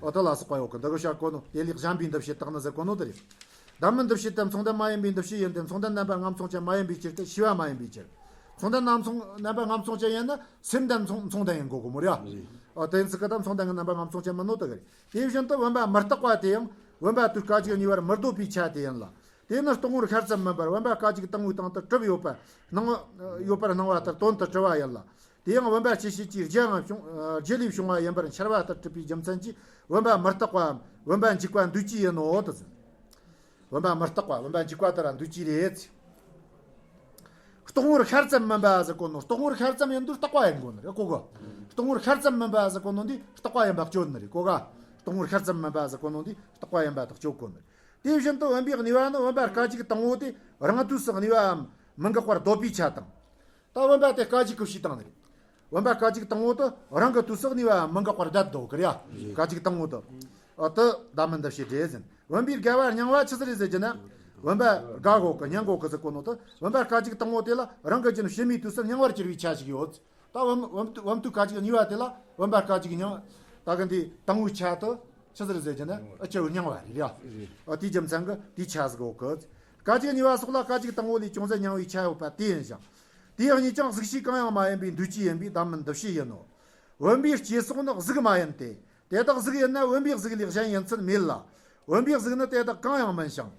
ཨོ་དེ་ལ་སོགས་པ་ཡོད་གི། འདི་གི་བཤད་གོ་ནོ་དེ་ལས་གཞན་པའི་འདུ་བྱེད་དག་ནི་ཟེར་གོ་ནོ་དེ་རེད། ཟླ་མིན་འདུ་བྱེད་དམ་མཚུངས་ལྡན་མ་ཡིན་པའི་འདུ་བྱེད་ཡིན་ཏེ། མཚུངས་ལྡན་རྣམ་པ་སྔ་མཚུངས་ཅན་མ་ཡིན་པའི་ཕྱིར་ཏེ། ཤེས་པ་མ་ཡིན་པའི་ཕྱིར། མཚུངས་ལྡན་སྣ་མཚུངས་རྣམ་པ་སྔ་མཚུངས་ཅན་ཡིན་ན་སེམས་ལྡན་མཚུངས་མཚུངས་ལྡན་ཡིན་དགོས་གི་མོ་རེད། ཨོ་དེ་ཡིན་ཚུལ་གི་ད་མཚུངས་ལྡན་གྱི་རྣམ་པ་སྔ་མཚུངས་ཅན་མིན་ནོ་དེ་གི་རེད། དེ་བཞིན་དུ་བུམ་པ་མི་རྟག་པ་དེ་ཡང་བུམ་པ་དུས་སྐད་ཅིག་གཉིས་པར་མི་ལྡོག་པའི་ཆ་དེ་ཡིན་ལ། དེ་ནི་རྟོག་ངོར་ཤར་ཙམ་མིན་པར་བུམ་པ་སྐད་ཅིག་དང་པོའི་སྟེང་དུ་གྲུབ་ཡོད་པ་སྣང་ཡོད་པར་སྣང་བ་ལྟར་དོན་དུ་གྲུབ་པ་ཡིན་ལ། དེ་ཡང་བུམ་པ་སྐྱེ་བྱེད་ཀྱི་རྒྱུ་ཡང་བྱུང་རྒྱུ་ལས་བྱུང་བ་ཡིན་པར་འཆར་བ་ལྟར་གྲུབ་པའི་རྒྱུ་མཚན་གྱིས་བུམ་པ་མི་རྟག་པའམ་བུམ་པ་འཇིག་པ་འདུས་བྱས་ཡིན་ནོ་དེ་ཟེར། བུམ་པ་མི་རྟག་པ་བུམ་པ་འཇིག་པ་ལྟར་འདུས་བྱས་རེད། རྟོག་ངོར་ཤར་ཙམ་མིན་པ་ཟེར་གོ་ནོ། རྟོག་ངོར་ཤར་ཙམ་ཡིན་དུས་རྟག་པ་ཡིན་དགོས་ནི་རེད་གོ་གོ། རྟོག་ངོར་ཤར་ཙམ་མིན་པ་ཟེར་གོ་ནོ་འདི་རྟག་པ་ཡིན་པ་གཅོད་ནི་རེད་གོ་ག། རྟོག་ངོར་ཤར་ཙམ་མིན་པ་ཟེར་གོ་ནོ་འདི་རྟག་པ་ཡིན་པ་དག་གཅོད་གོ་ནི་རེད། དེ་བཞིན་དུ་བུམ་པའི་གཉིས་པ་ནི་བུམ་པ་སྐད་ཅིག་དང་པོ་དེ་རང་དུས་སུ་གཉིས་པའམ་མི་འགག་པར་ལྡོག་པའི་ཆ་དང་། ད་བུམ་པ་དེ་སྐད་ཅིག་གི་བྱས་བཏང་ནི་རེད། བུམ་པ་སྐད་ཅིག་དང་པོ་དེ་རང་གི་དུས་སུ་གཉིས་པའམ་མི་འགག་པར་བསྡད་འདུག་གི་རེད། སྐད་ཅིག་དང་པོ་དེ། ཨ་དེ་ཟླ་མིན་འདུ་བྱེད་འདྲེས་ཟིན། བུམ་པའི་དགའ་བ་རྙིང་བ་ཆི་ཟིག་རེད་ཟེར་གྱི་ན། བུམ་པ་དགའ་གོ་གི་རྙིང་གོ་གི་ཟེར་གོ་ནོ་དེ་བུམ་པ་སྐད་ཅིག་དང་པོ་དེ་ལ་རང་གི་རྒྱུན་ཕྱི་མའི་དུས་སུ་རྙིང་བར་གྱུར་པའི་ཆ་ཞིག་ཡོད། ད་བུམ་བུམ་བུམ་དུས་སྐད་ཅིག་གཉིས་པ་དེ་ལ་བུམ་པ་སྐད་ཅིག་རྙིང་། ད་གི་འདི་དང་པོའི་ཆ་དེ་ཆི་ཟིག་རེད་ཟེར་གྱི་ན་ཨ་ཆེ་བོ་རྙིང་བ་རེད་ཡ། ཨ་དེའི་རྒྱུ་མཚན་གི་དེའི་ཆ་ཟིག་གོ་གི། སྐད་ཅིག་གཉིས་པ་སོགས་ལ་སྐད་ཅིག་དང་པོ་ལས་ཅུང་ཟད་རྙིང་བའི་ཆ་ཡོད་པ་དེ་ཡིན་ཞིང་། དེ་ཡང་གཉིས་ཀྱང་གཟུགས་ཤེས་གང་ཡང་མ་ཡིན་པའི་འདུས་བྱས་ཡིན་པས་ཟླ་མིན་འདུ་བྱེད་ཡིན་ནོ། བུམ་པའི་སྐྱེ་སོགས་ནི་གཟུགས་མ་ཡིན་ཏེ། དེ་དག་གཟུགས་ཡིན་ན་བུམ་པའི་གཟུགས་ལས་གཞན་ཡིན་ཚུལ་མེད་ལ། བུམ་པའི་གཟུགས་ནི་དེ་དག་གང་ཡང་མིན་ཞིང་།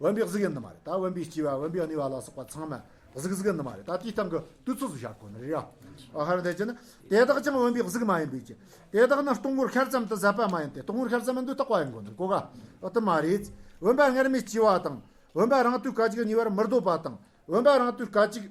བུམ་པའི་གཟུགས་ཡིན་ནི་མ་རེད། ད་བུམ་པའི་སྐྱེ་བ་བུམ་པའི་གནས་པ་ལ་སོགས་པ་ཚང་མ་གཟུགས་གཟུགས་ཡིན་ནི་མ་རེད། ད་དེའི་སྟེང་གི་དུས་ཚོད་སུ་བཞག་གོ་ནི་རེད་ཡ། ཨ་ཧར་འདི་ཅི་ནི་དེ་དག་ཀྱང་བུམ་པའི་གཟུགས་མ་ཡིན་པའི་ཕྱིར། དེ་དག་ནི་རྟོག་ངོར་ཤར་ཙམ་དུ་ཟད་པ་མ་ཡིན་ཏེ། རྟོག་ངོར་ཤར་ཙམ་མིན་དུས་རྟག་པ་ཡིན་དགོས་ནི་གོ་ག། ཨ་དེ་མ་རེད། བུམ་པ་སྔར་མེད་སྐྱེ་བ་དང་ བུམ་པ་རང་དུས་སྐད་ཅིག་གཉིས་པར་མི་ལྡོག་པ་དང་། བུམ་པ་རང་དུས་སྐད་ཅིག་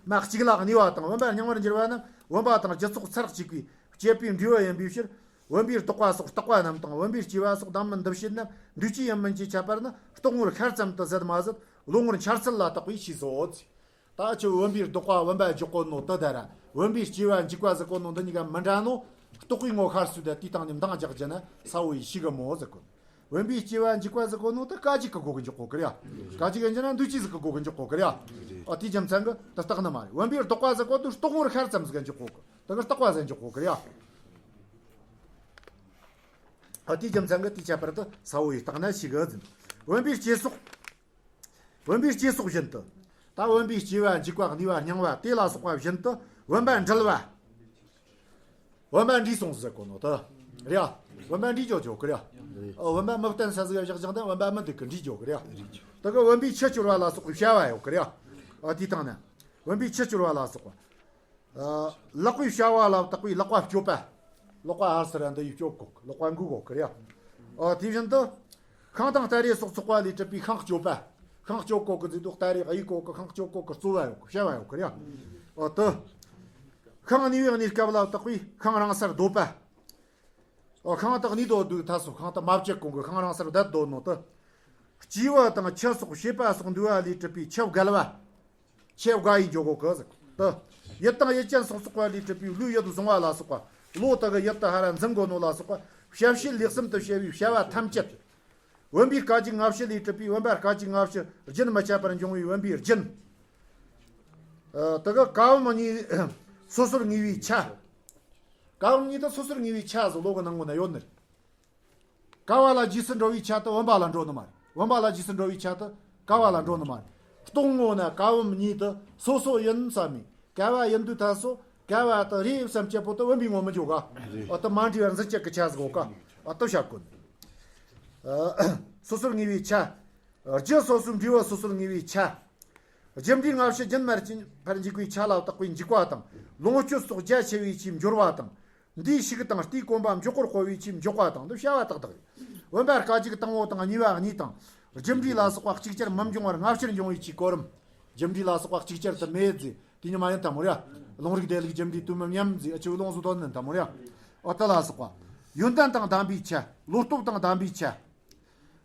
མ་གཅིག་ལ་གནས་པ་དང་། བུམ་པ་རྙིང་བར་འགྱུར་བ་ནི་བུམ་པ་དང་སྒྱུ་ཚོགས་ཚར་གཅིག་པའི་བཅས་པའི་འབྲས་བུ་ཡིན་པའི་ཕྱིར། བུམ་པའི་ལྡོག་པ་སོགས་རྟག་པ་རྣམས་དང་། བུམ་པའི་སྐྱེ་བ་སོགས་བདག་མིན་འདུ་བྱེད་རྣམས་འདུས་བྱས་ཡིན་མིན་གྱི་ཁྱད་པར་ནི་རྟོག་ངོར་ཤར་ཙམ་དུ་ཟད་མ་ཟད་བློ་ངོར་འཆར་ཚུལ་ལ་བརྟག་པས་ཤེས་སོ། ད་ཁྱོད་བུམ་པའི་ལྡོག་པ་བུམ་པ་འཇོག་གོ་ནོ་དེ་དང་ར། བུམ་པའི་སྐྱེ་བ་འཇིག་པ་ཟེར་གོ་ནོ་འདི་གཉིས་ཀ་མི་འདྲ་ནོ། རྟོག་པའི་ངོ་ཤར་སོང་དེ་དེའི་སྟེང་ནས་འདང་རྒྱག་རྒྱུ་ན་གསལ་བོ་ཡིས་ཤེས་གི་མོ་ཟེར་གོ། བུམ་པའི་སྐྱེ་བ་འཇིག་པ་ཟེར་གོ་ནོ་དེ་སྐད་ཅིག་གི་སྒོ་གི་འཇོག་གོ་གི་རེད་ཡ། སྐད་ཅིག་ཡིན་རྒྱུ་ན་འདུས་བྱས་ཟིག་གི་སྒོ་གི་འཇོག་གོ་གི་རེད་ཡ། ཨ་དེའི་རྒྱུ་མཚན་གི་དེ་རྟག་ནི་མ་རེད། བུམ་པའི་ལྡོག་པ་ཟེར་གོ་དེ་རྟོག་ངོར་ཤར་ཙམ་ཟིག་གི་འཇོག་གོ་གི། དེ་གི་རྟག་པ་ཟིག་འཇོག་གོ་གི་རེད་ཡ། ཨ་དེའི་རྒྱུ་མཚན་གི་དེའི་ཁྱད་པར་དེ་གསལ་བོ་ཡིས་བརྟགས་ན་ཤེས་གི་ཟེར། བུམ་པའི་སྐྱེ་སོགས། བུམ་པའི་སྐྱེ་སོགས་བཞིན་དུ། ད་བུམ་པའི་སྐྱེ་བ་འཇིག་པ་གནས་པ་རྙིང་བ་དེ་ལ་སོགས་པ་བཞིན་དུ་བུམ་པ་འདྲིལ་བ། བུམ་པ་འདྲིས་སོང་ཟེར་གོ་ནོ་དེ། རེད་ཡ། བུམ་པ་འདྲིས་འཇོག་འཇོག་གི་རེད་ཡ། ཨོ་བུམ་པ་མི་བརྟན་ས་ཟིག་བཞག་བཞག་དང་བུམ་པ་མི་འདུག་གི་འདྲིས་འཇོག་གི་རེད་ཡ། དེ་གི་བུམ་པའི་ཆུ་སྐྱོར་བ་ལ་སོགས་པའི་བྱ་བ་ཡོད་གི་རེད་ཡ། ཨ་དེའི་སྟེང་ན། བུམ་པའི་ཆུ་སྐྱོར་བ་ལ་སོགས་པ། ལག་པའི་བྱ་བ་ལ་བརྟག་པའི་ལག་པ་གཅོད་པ། ལག་པ་ཧར་སར་འདི་ཡིས་གཅོད་གོ་གི། ལག་པ་འགུལ་གོ་གི་རེད་ཡ། ཨ་དེ་བཞིན་དུ། ཤིང་དང་སྟ་རེ་སོགས་ཚོགས་པ་ལས་གྲུབ་པའི་ཤིང་གཅོད་པ། ཤིང་གཅོད་གོ་གི་ཟེར་དུས་སྟ་རེ་གཡུག་གོ་གི། ཤིང་གཅོད་གོ་གི་གཙོ་བོ་ཡོད་གི། བྱ་བ་ཡོད་གི་རེད་ཡ། ཨ་དེ། ཤིང་གནས་པའི་གནས་སྐབས་ལ་བརྟག་པའི་ཤིང་རང་སར་སྡོད་པ། ཨ་ཤིང་དེ་གནས་སྡོད་དུས་ཐ་སོ་ཤིང་དེ་མ་བཅད་གོང་གི་ཤིང་རང་སར་བསྡད་སྡོད་ནོ་དེ། སྐྱེས་བུ་དང་ཁྱི་སོགས་བྱེད་པ་སོགས་འདུས་པ་ལས་གྲུབ་པའི་ཁྱི་བརྒལ་བ། ཆེ་བ་ཡིས་འཇོག་གོ་གི་ཟེར། དེ། ཡུལ་དང་ཡུལ་ཅན་སོགས་ཚོགས་པ་ལས་གྲུབ་པའི་ལུས་ཡུལ་བཟུང་བ་ལ་སོགས་པ། བློ་དེ་གི་ཡུལ་དུ་ཧར་ར་འཛིན་གོ་ནོ་ལ་སོགས་པ། བྱ་བྱེད་ལས་གསུམ་དུ་བྱ་བའི་བྱ་བ་ཐམས་ཅད། བུམ་པའི་སྐད་ཅིག་སྔ་ཕྱི་ལས་གྲུབ་པའི་བུམ་པ་སྐད་ཅིག་སྔ་ཕྱི་རྒྱུན་མི་འཆད་པར་འབྱུང་བའི་བུམ་པའི་རྒྱུན། ཨ་དེ་གི་ཀ་བུམ་གཉིས་སོ་སོར་ངེས་པའི་ཆ། ཀ་བུམ་གཉིས་དེ་སོ་སོར་ངེས་པའི་ཆ་ཟེར་བློ་གི་ནང་ངོ་ན་ཡོད་ནི་རེད། ཀ་བ་ལ་རྗེས་སུ་འགྲོ་བའི་ཆ་དེ་བུམ་པ་ལ་འགྲོ་ནི་མ་རེད། བུམ་པ་ལ་རྗེས་སུ་འགྲོ་བའི་ཆ་དེ་ཀ་བ་ལ་འགྲོ་ནི་མ་རེད། རྟོག་ངོ་ན་ཀ་བུམ་གཉིས་དེ་སོ་སོ་ཡིན་བསམ་མི། ཀ་བ་ཡིན་དུས་ཐ་སོ་ཀ་བ་དེ་རེད་བསམ་བྱེད་པོ་དེ་བུམ་པའི་ངོ་མི་འཇོག་ག་ཨ་དེ་མ་འདྲེས་པར་འཛིན་བྱེད་ཀྱི་ཆ་ཟེར་གོ་ག་ཨ་དེ་བྱ་དགོས་ནི། ཨ་སོ་སོར་ངེས་པའི་ཆ། རྒྱུ་སོ་སོའི་འབྲས་བུ་སོ་སོར་ངེས་པའི་ཆ། རྒྱུ་འབྲས་སྔ་ཕྱི་རྒྱུན་མར་ཕྱིན་ཕར་འཇུག་པའི་ཆ་ལ་བརྟག་པའི་འཇུག་པ་དང་། ལོངས་སྤྱོད་སོགས་རྒྱ་ཆེ་བའི་ཆའི་འབྱོར་བ་དང་། འདིའི་ཤུགས་དང་རྟའི་གོམ་པ་མགྱོགས་པོར་སྤོ་བའི་ཆའི་མགྱོགས་པ་དང་། འདི་བྱ་བ་ཏག་ཏག་རེད། བུམ་པ་སྐད་ཅིག་དང་པོ་དང་གཉིས་པ་གཉིས་དང་། རྒྱུ་འབྲས་ལ་སོགས་པ་ཅིག་ཅར་མི་འབྱུང་བར་སྔ་ཕྱིར་འབྱུང་བའི་ཆའི་གོ་རིམ། རྒྱུ་འབྲས་ལ་སོགས་པ་ཅིག་ཅར་དུ་མེད་ཟེར་དེ་ཉི་མ་ཡིན་ཐལ་མོ་རེད། ལུང་རིགས་བདེ་ལེགས་རྒྱུ་འབྲས་དུས་མིན་མཉམ་ཟེར་ཨ་ཆུ་ལོངས་སུ་དོན་ནན་ཐལ་མོ་རེད། ཨ་དེ་ལ་སོགས་པ། ཡོན་ཏན་དང་ལྡན་པའི་ཆ། བློ་སྟོབས་དང་ལྡན་པའི་ཆ།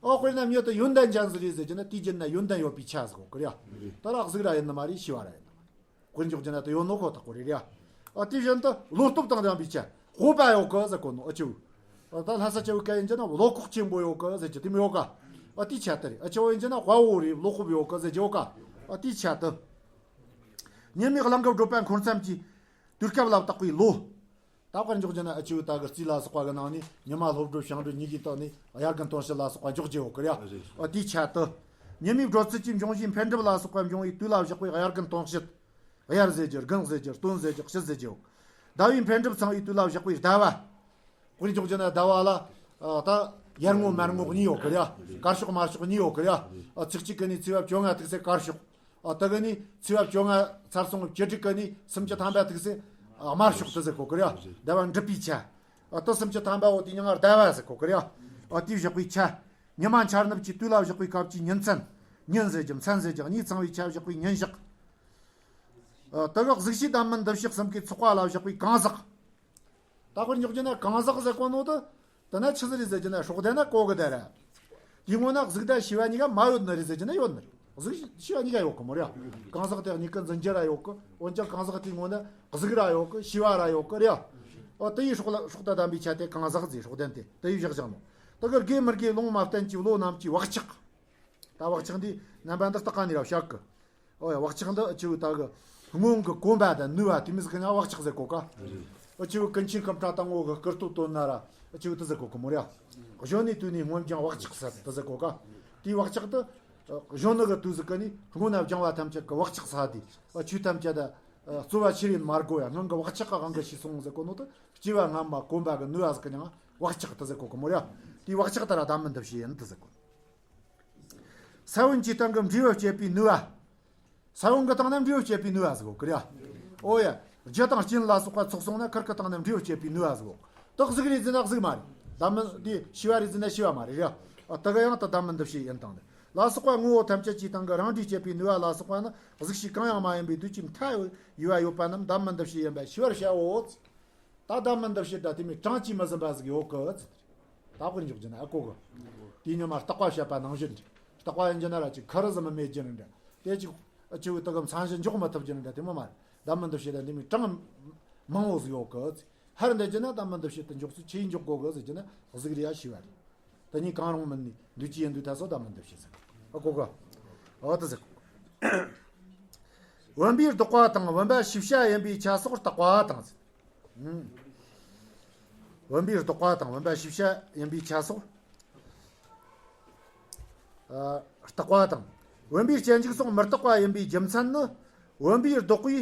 ཨོ་དཔེར་ན་མྱི་དེ་ཡོན་ཏན་ཅན་ཟིག་རེད་ཟེར་གྱི་ན་དེའི་རྒྱུད་ན་ཡོན་ཏན་ཡོད་པའི་ཆ་ཟིག་གོ་གི་རེད། ད་ར་གཟུགས་ར་ཡིན་ནི་མ་རེད། ཤེས་པ་ར་ཡིན་ནི་མ་རེད། དཔེར་འཇོག་རྒྱུ་ན་དེ་ཡོད་ནོ་ཁོ་ཐག་གོ་རེད་རེད། ཨ་དེ་བཞིན་དུ་བློ་སྟོབས་དང་ལྡན་པའི་ཆ། སྤོབས་པ་ཡོད་གི་ཟེར་གོ་ནོ་ཨ་ཆུ། ཨ་ད་ལྷ་ས་ཆུ་བོའི་སྐད་ཡིན་གྱི་ན་བློ་ཁོག་ཆེན་པོ་ཡོད་གི་ཟེར་གྱི་དེ་མི་ཡོད་ག་ཨ་དེའི་ཆ་དེ་རེད། ཨ་ཆུ་བོ་ཡིན་གྱི་ན་དཔའ་བོ་རེད། བློ་སྤོབས་ཡོད་གི་ཟེར་གྱི་ཡོད་ག་ཨ་དེའི་ཆ་དེ། ཉི་མའི་གླིང་གི་བགྲོད་པ་འཁོར་མཚམས་ཀྱི་དུས་སྐབས་ལ་བརྟག་པའི་བློ། ད་དཔེར་འཇོག་རྒྱུ་ན་ཨ་ཆུ་ད་གི་རྩིས་ལ་སོགས་པ་གི་ནང་ནས་ཉི་མ་ལྷོ་བགྲོད་བྱང་བགྲོད་གཉིས་ཀྱི་སྟེང་ནས་དབྱར་དགུན་སྟོན་དཔྱིད་ལ་སོགས་པ་འཇོག་རྒྱུ་ཡོད་གི་རེད། ཨ་དེའི་ཆ་དེ། ཉི་མའི་བགྲོད་ཚད་ཀྱིས་འབྱུང་བཞིའི་འཕེལ་འགྲིབ་ལ་སོགས་པ་འབྱུང་བའི་དུས་ལ་བཞག་པའི་དབྱར་དགུན་སྟོན་དཔྱིད། དབྱར་ཟེར་རྒྱུ་དགུན་ཟེར་རྒྱུ་སྟོན་ཟེར་རྒྱུ་དཔྱིད་ཟེར་རྒྱུ་ཡོད། ཟླ་བའི་འཕེལ་འགྲིབ་ཚང་བའི་དུས་ལ་བཞག་པའི་ཟླ་བ། དཔེར་འཇོག་རྒྱུ་ན་ཟླ་བ་ལ། ཨ་ད་ཡར་ངོ་མར་ངོ་གཉིས་ཡོད་གི་རེད། དཀར་ཕྱོགས་དམར་ཕྱོགས་གཉིས་ཡོད་གི་རེད། ཨ་ཚེས་གཅིག་གི་ནས་ཚེས་པ་བཅོ་ལྔ་ཐུག་ཚེ་དཀར་ཕྱོགས། ཨ་དེ་གི་ནས་ཚེས་པ་བཅོ་ལྔ་ཚར་སོང་བཅུ་དྲུག་གི་ནས་སུམ་ཅུ་ཐམ་པ་ཐུག་ཚེ་དམར་ཕྱོགས་དེ་ཟེར་གོ་གི་རེད། ཟླ་བ་འགྲིབ་པའི་ཆ། ཨ་དེ་སུམ་ཅུ་ཐམ་པ་བོ་དེ་མྱིང་ང་ཟླ་བ་ཟེར་གོ་གི་རེད། ཨ་དེའི་བཞག་པའི་ཆ། ཉི་མ་འཆར་ནུབ་ཀྱི་དུས་ལ་བཞག་པའི་སྐབས་ཀྱི་ཉིན་མཚན། ཉིན་ཟེར་རྒྱུ་མཚན་ཟེར་རྒྱུ་གཉིས་ཚང་བའི་ཆ་བཞག་པའི་ཉིན་ཞག། ཨ་དེ་གི་གཟུགས་ཤེས་དང་མིན་འདུ་ཤེས་གསུམ་གྱི་ཚོགས་པ་ལ་བཞག་པའི་གང་ཟག། ད་དཔེར་འཇོག་རྒྱུ་ན་གང་ཟག་ཟེར་གོ་ནོ་དེ། དེ་ན་ཆི་ཟིག་རེད་ཟེར་རྒྱུ་ན་སྲོག་ལྡན་ན་གོ་གི་དེ་རེད། དེའི་ངོ་ན་གཟུགས་དང་ཤེས་པ་གཉིས་ཀ་མ་ཡོད་ནི་རེད་ཟེར་རྒྱུ་ན་ཡོད་ནི་རེད། གཟུགས་ཤེས་པ་གཉིས་ཀ་ཡོད་གི་མོ་རེད། གང་ཟག་དེ་གཉིས་ཀ་འཛིན་རྒྱུ་ར་ཡོད་གི། འོན་ཀྱང་གང་ཟག་དེའི་ངོ་ན་གཟུགས་ར་ཡོད་གི། ཤེས་པ་ར་ཡོད་གི་རེད། ཨོ་དེ་ཡི་སྲོག་ལ་སྲོག་དང་ལྡན་པའི་ཆ་དེ་གང་ཟག་ཟེར། སྲོག་ལྡན་དེ་དེ་ཡི་བཞག་བཞག་ནོ། དེ་གི་དགེ་མི་དགེ་ལུང་མ་བསྟན་གྱི་བློ་རྣམས་ཀྱི་བག་ཆགས། ད་བག་ཆགས་འདི་རྣམ་པ་འདི་རྟགས་ཀ་ནས་ར་བཤད་གི། ཨོ་ཡ་བག་ཆགས་འདི་ཨ་ཆུ་ད་གི་སྔོན་གི་གོམས་པ་དང་ནུས་པ་དེ་མི་ཟིག་གི་ན་བག་ཆགས་ཟེར་གོ་ག་ཨ་ཆུ་ཀུན་མཁྱེན་སྐུ་ཕྲེང་དང་པོ་གི་སྐུ་སྟོད་དོན་ན་ར་ཨ་ཆུ་དེ་ཟེར་གོ་གི་མོ་ར། གཞོན་ནུའི་དུས་ནས་སྔོན་སྦྱངས་བག་ཆགས་ཟེར་དེ་ཟེར་གོ་ག་དེའི་བག་ཆགས་དེ་གཞོན་ནུ་གི་དུས་ཟིག་གི་ནས་སྔོན་ན་སྦྱངས་པ་ཐམས་ཅད་གི་བག་ཆགས་ས་དེ་ཨ་ཆུ་ཐམས་ཅད་ད་རྩོལ་བ་ཆེ་རེད་མ་དགོས་ཡ། སྔོན་གི་བག་ཆགས་གི་དབང་གིས་ཤེས་སོང་ཟེར་གོ་ནོ་དེ་སྐྱེ་བ་སྔ་མ་གོམས་པ་གི་ནུས་པ་ཟིག་གི་མྱིང་ང་བག་ཆགས་དེ་ཟེར་གོ་གི་མོ་ར། དེའི་བག་ཆགས་དེ་ར་ལྡན་མིན་འདུ་བྱེད་ཡིན་དེ་ཟེར་གོ། ས་བོན་གྱི་སྟེང་གི་འབྲས་བུ་བསྐྱེད་པའི་ནུས་པ། ས་བོན་གྱི་སྟེང་ན་འབྲས་བུ་བསྐྱེད་པའི་ནུས་པ་ཟེར་གོ་གི་རེད། ཨོ་ཡ། རྒྱུ་དང་རྐྱེན་ལ་སོགས་པ་ཚོགས་སོང་ན་ཁུར་གི་སྟེང་ན་འབྲས་བུ་བསྐྱེད་པའི་ནུས་པ་ཟེར་གོ། དེ་གཟུགས་རེད་ཟེར་ན་གཟུགས་མ་རེད། ལྡན་མིན་དེ་ཤེས་པ་རེད་ཟེར་ན་ཤེས་པ་མ་རེད་རེད། ཨ་དེ་ག་ཡང་དེ་ལྡན་མིན་འདུ་བྱེད་ཡིན་སྟངས་རེད། ལ་སོགས་པ་ངོ་བོ་ཐམས་ཅད་ཀྱི་སྟེང་གི་རང་འབྲས་བསྐྱེད་པའི་ནུས་པ་ལ་སོགས་པ་ནི། གཟུགས་ཕྱིའི་གང་ཡང་མ་ཡིན་པའི་དུས་ཀྱི་མཐའ་ཡས་པ་ཡོད་པ་རྣམས་བདག་མིན་འདུ་བྱེད་ཡིན་པས་ཤེས་པར་བྱའོ། ད་བདག་མིན་འདུ་བྱེད་དང་དེ་མིན་གྲངས་ཀྱིས་མི་ཟིན་པ་ཟིག་ཡོད་གི། ད་དཔེར་འཇོག་རྒྱུ་ན་ཨ་ཀོ་གི། དེའི་ཉི་མ་རྟག་པ་བཤད་པ་ནང་བཞིན་རེད། རྟག་པ་ཡིན་རྒྱུ་ན་ར་ཅིག་ཁུ་རུ་ཟིག་མི་མེད་རྒྱུ་ན་འདྲ། དེ་ཅིག་ཨ་ཅིག་དེ་གི་མཚན་གཞི་འཇོག་མི་ཐུབ་རྒྱུ་ན་འདྲ། དེ་མོ་མ་རེད། བདག་མིན་འདུ་བྱེད་དང་དེ་མིན་གྲངས་མང་བོ་ཟིག་ཡོད་གི། ཧར་འདི་རྒྱུ་ན་བདག་མིན་འདུ་བྱེད་དུ་འཇོག་ཚུལ་ཆི་འཇོག་དགོས་གི་ཟེར་རྒྱུ་ན། གཟུགས་རེད་ཡ་ཤེས་པ་རེད། དེ་གཉིས་གང་རུང་མིན་ནི་འདུས་བྱས་ཡིན་དུས་ད་སོ་བདག་མིན་འདུ་བྱེད་ཟེར། ཨ་ཀོ་གི། འོ་དེ་ཟེར། བུམ་པའི་ལྡོག་པ་དང་བུམ་པ་ཤེས་བྱ་ཡིན་པའི་ཆ་སོགས་རྟག་པ་དང་ཟེར། ཨང་། བུམ་པའི་ལྡོག་པ་དང་བུམ་པ་ཤེས་བྱ་ཡིན་པའི་ཆ་སོགས། ཨ། རྟག་པ་དང་། བུམ་པའི་སྐྱེ་འཇིག་སོགས་མི་རྟག་པ་ཡིན་པའི་རྒྱུ་མཚན་ནི། བུམ་པའི་ལྡོག་པའི་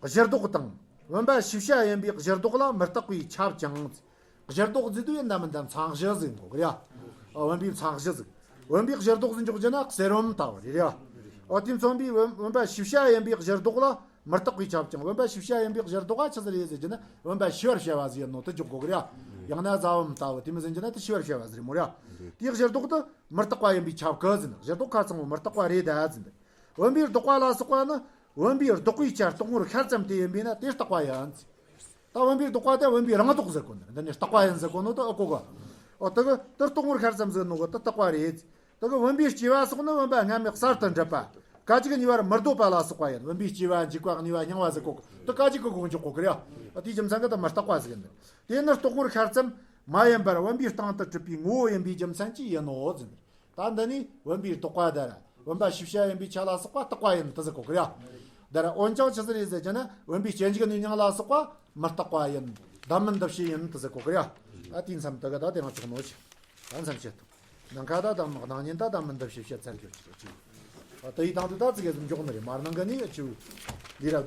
གཞིར་ལྡོག་དང་། བུམ་པ་ཤེས་བྱ་ཡིན་པའི་གཞིར་ལྡོག་ལ་མི་རྟག་པས་ཁྱབ་ཅིང་། གཞིར་ལྡོག་ཟེར་དུས་ཡིན་ད་མིན་ད་མཚན་གཞི་ཟེར་གོ་གི་རེད་ཡ། ཨ། བུམ་པའི་མཚན་གཞི་ཟེར། བུམ་པའི་གཞིར་ལྡོག་ཟེར་འཇོག་རྒྱུ་ན་གསེར་བུམ་ལྟ་བུ་རེད་ཡ། ཨ། དེ་མཚོན་པའི་བུམ་བུམ་པ་ཤེས་བྱ་ཡིན་པའི་གཞིར་ལྡོག་ལ་མི་རྟག་པས་ཁྱབ་ཅིང་། བུམ་པ་ཤེས་བྱ་ཡིན་པའི་གཞིར་ལྡོག་ག་ཆི་ཟིག་རེད་ཟེར་རྒྱུ་ན། བུམ་པ་ཤེས་པར་བྱ་བ་ཟིག་ཡིན་ནོ་དེ་འཇོག་དགོས་གི་རེད་ཡ། ཡང་ན་རྫ་བུམ་ལྟ་བུ་དེ་མོ་ཟེར་རྒྱུ་ན་དེ་ཤེས་པར་བྱ་བ་ཟིག་རེད་མོ་རེད་ཡ། དེའི་གཞིར་ལྡོག་དེ་མི་རྟག་པ་ཡིན་པས་ཁྱབ་གི་ཟེར་ན། གཞིར་ལྡོག་ཁ་ཚང་བོ་མི་རྟག་པ་རེད་ད་ཟེར་ན། བུམ་པའི་ལྡོག་པ་ལ་སོགས་པ་ནི། བུམ་པའི་ལྡོག་པའི་ཆ་རྟོག་ངོར་ཤར་ཙམ་དེ་ཡིན་པས་ན་དེ་རྟག་པ་ཡིན། ད་བུམ་པའི་ལྡོག་པ་དེ་བུམ་པའི་རང་ལྡོག་ཟེར་གོ་ནི། འདི་ནི་རྟག་པ་ཡིན་ཟེར་གོ་ནོ་དེ་ཨ་ཀོ་གི། ཨོ་དེ་གི་དེ་རྟོག་ངོར་ཤར་ཙམ་ཟེར་ནོ་གི་དེ་རྟག་པ་རེད། དེ་གི་བུམ་པའི་སྐྱེ་བ་སོགས་ནི་བུམ་པ་སྔ་མས་གསར་དུ་འགྲུབ་པ། སྐད་ཅིག་གཉིས་པར་མི་ལྡོག་པ་ལ་སོགས་པ་ཡིན། བུམ་པའི་སྐྱེ་བ་འཇིག་པ་གནས་པ་རྙིང་བ་ཟེར་གོ་གི། དེ་སྐད་ཅིག་གི་གོ་འཇོག་གོ་གི་རེད་ཡ། དེའི་རྒྱུ་མཚན་གི་དེ་མི་རྟག་པ་ཟིག་ཡིན། དེ་ནི་རྟོག་ངོར་ཤར་ཙམ་མ་ཡིན་པར་བུམ་པའི་སྟེང་དུ་གྲུབ་པའི་ངོ་བོ་ཡིན་པའི་རྒྱུ་མཚན་གྱིས་ཡིན་ནོ་ཟེར། ད་འདི་ནི་བུམ་པའི་ལྡོག་པ་དེ་ར་བུམ་པ་ཤེས་བྱ་ཡིན་པའི་ཆ་ལ་སོགས་པ་རྟག་པ་ཡིན་དེ་ཟེར་གོ་གི་རེད་ཡ། དེ་ར་འོན་ཀྱང་ཆི་ཟིག་རེད་ཟེར་རྒྱུ་ན། བུམ་པའི་སྐྱེ་འཇིག་གནས་རྙིང་ལ་སོགས་པ་མི་རྟག་པ་ཡིན། བདག་མིན་འདུ་བྱེད་ཡིན་དེ་ཟེར་གོ་གི་རེད་ཡ། ཨ་དེའི་མཚམས་དེ་གི་ད་དེ་རང་ཆོག་ནོ་ཞིག་ད་མཚམས་བྱེད་ཐུབ། ནམ་མཁའ་ད་དང་སྣང་བརྙན་ད་བདག་མིན་འདུ་བྱེད་བཤད་ཚར་གྱུར་ཅིག་ཅིག་ཨ་དེ་ཡི་དང་དུ་ད་ཙི་གེ་ཟིག་འཇོག་ནི་རེད། མར་ནང་གི་ནི་ཨ་ཅིག་འདི་ར།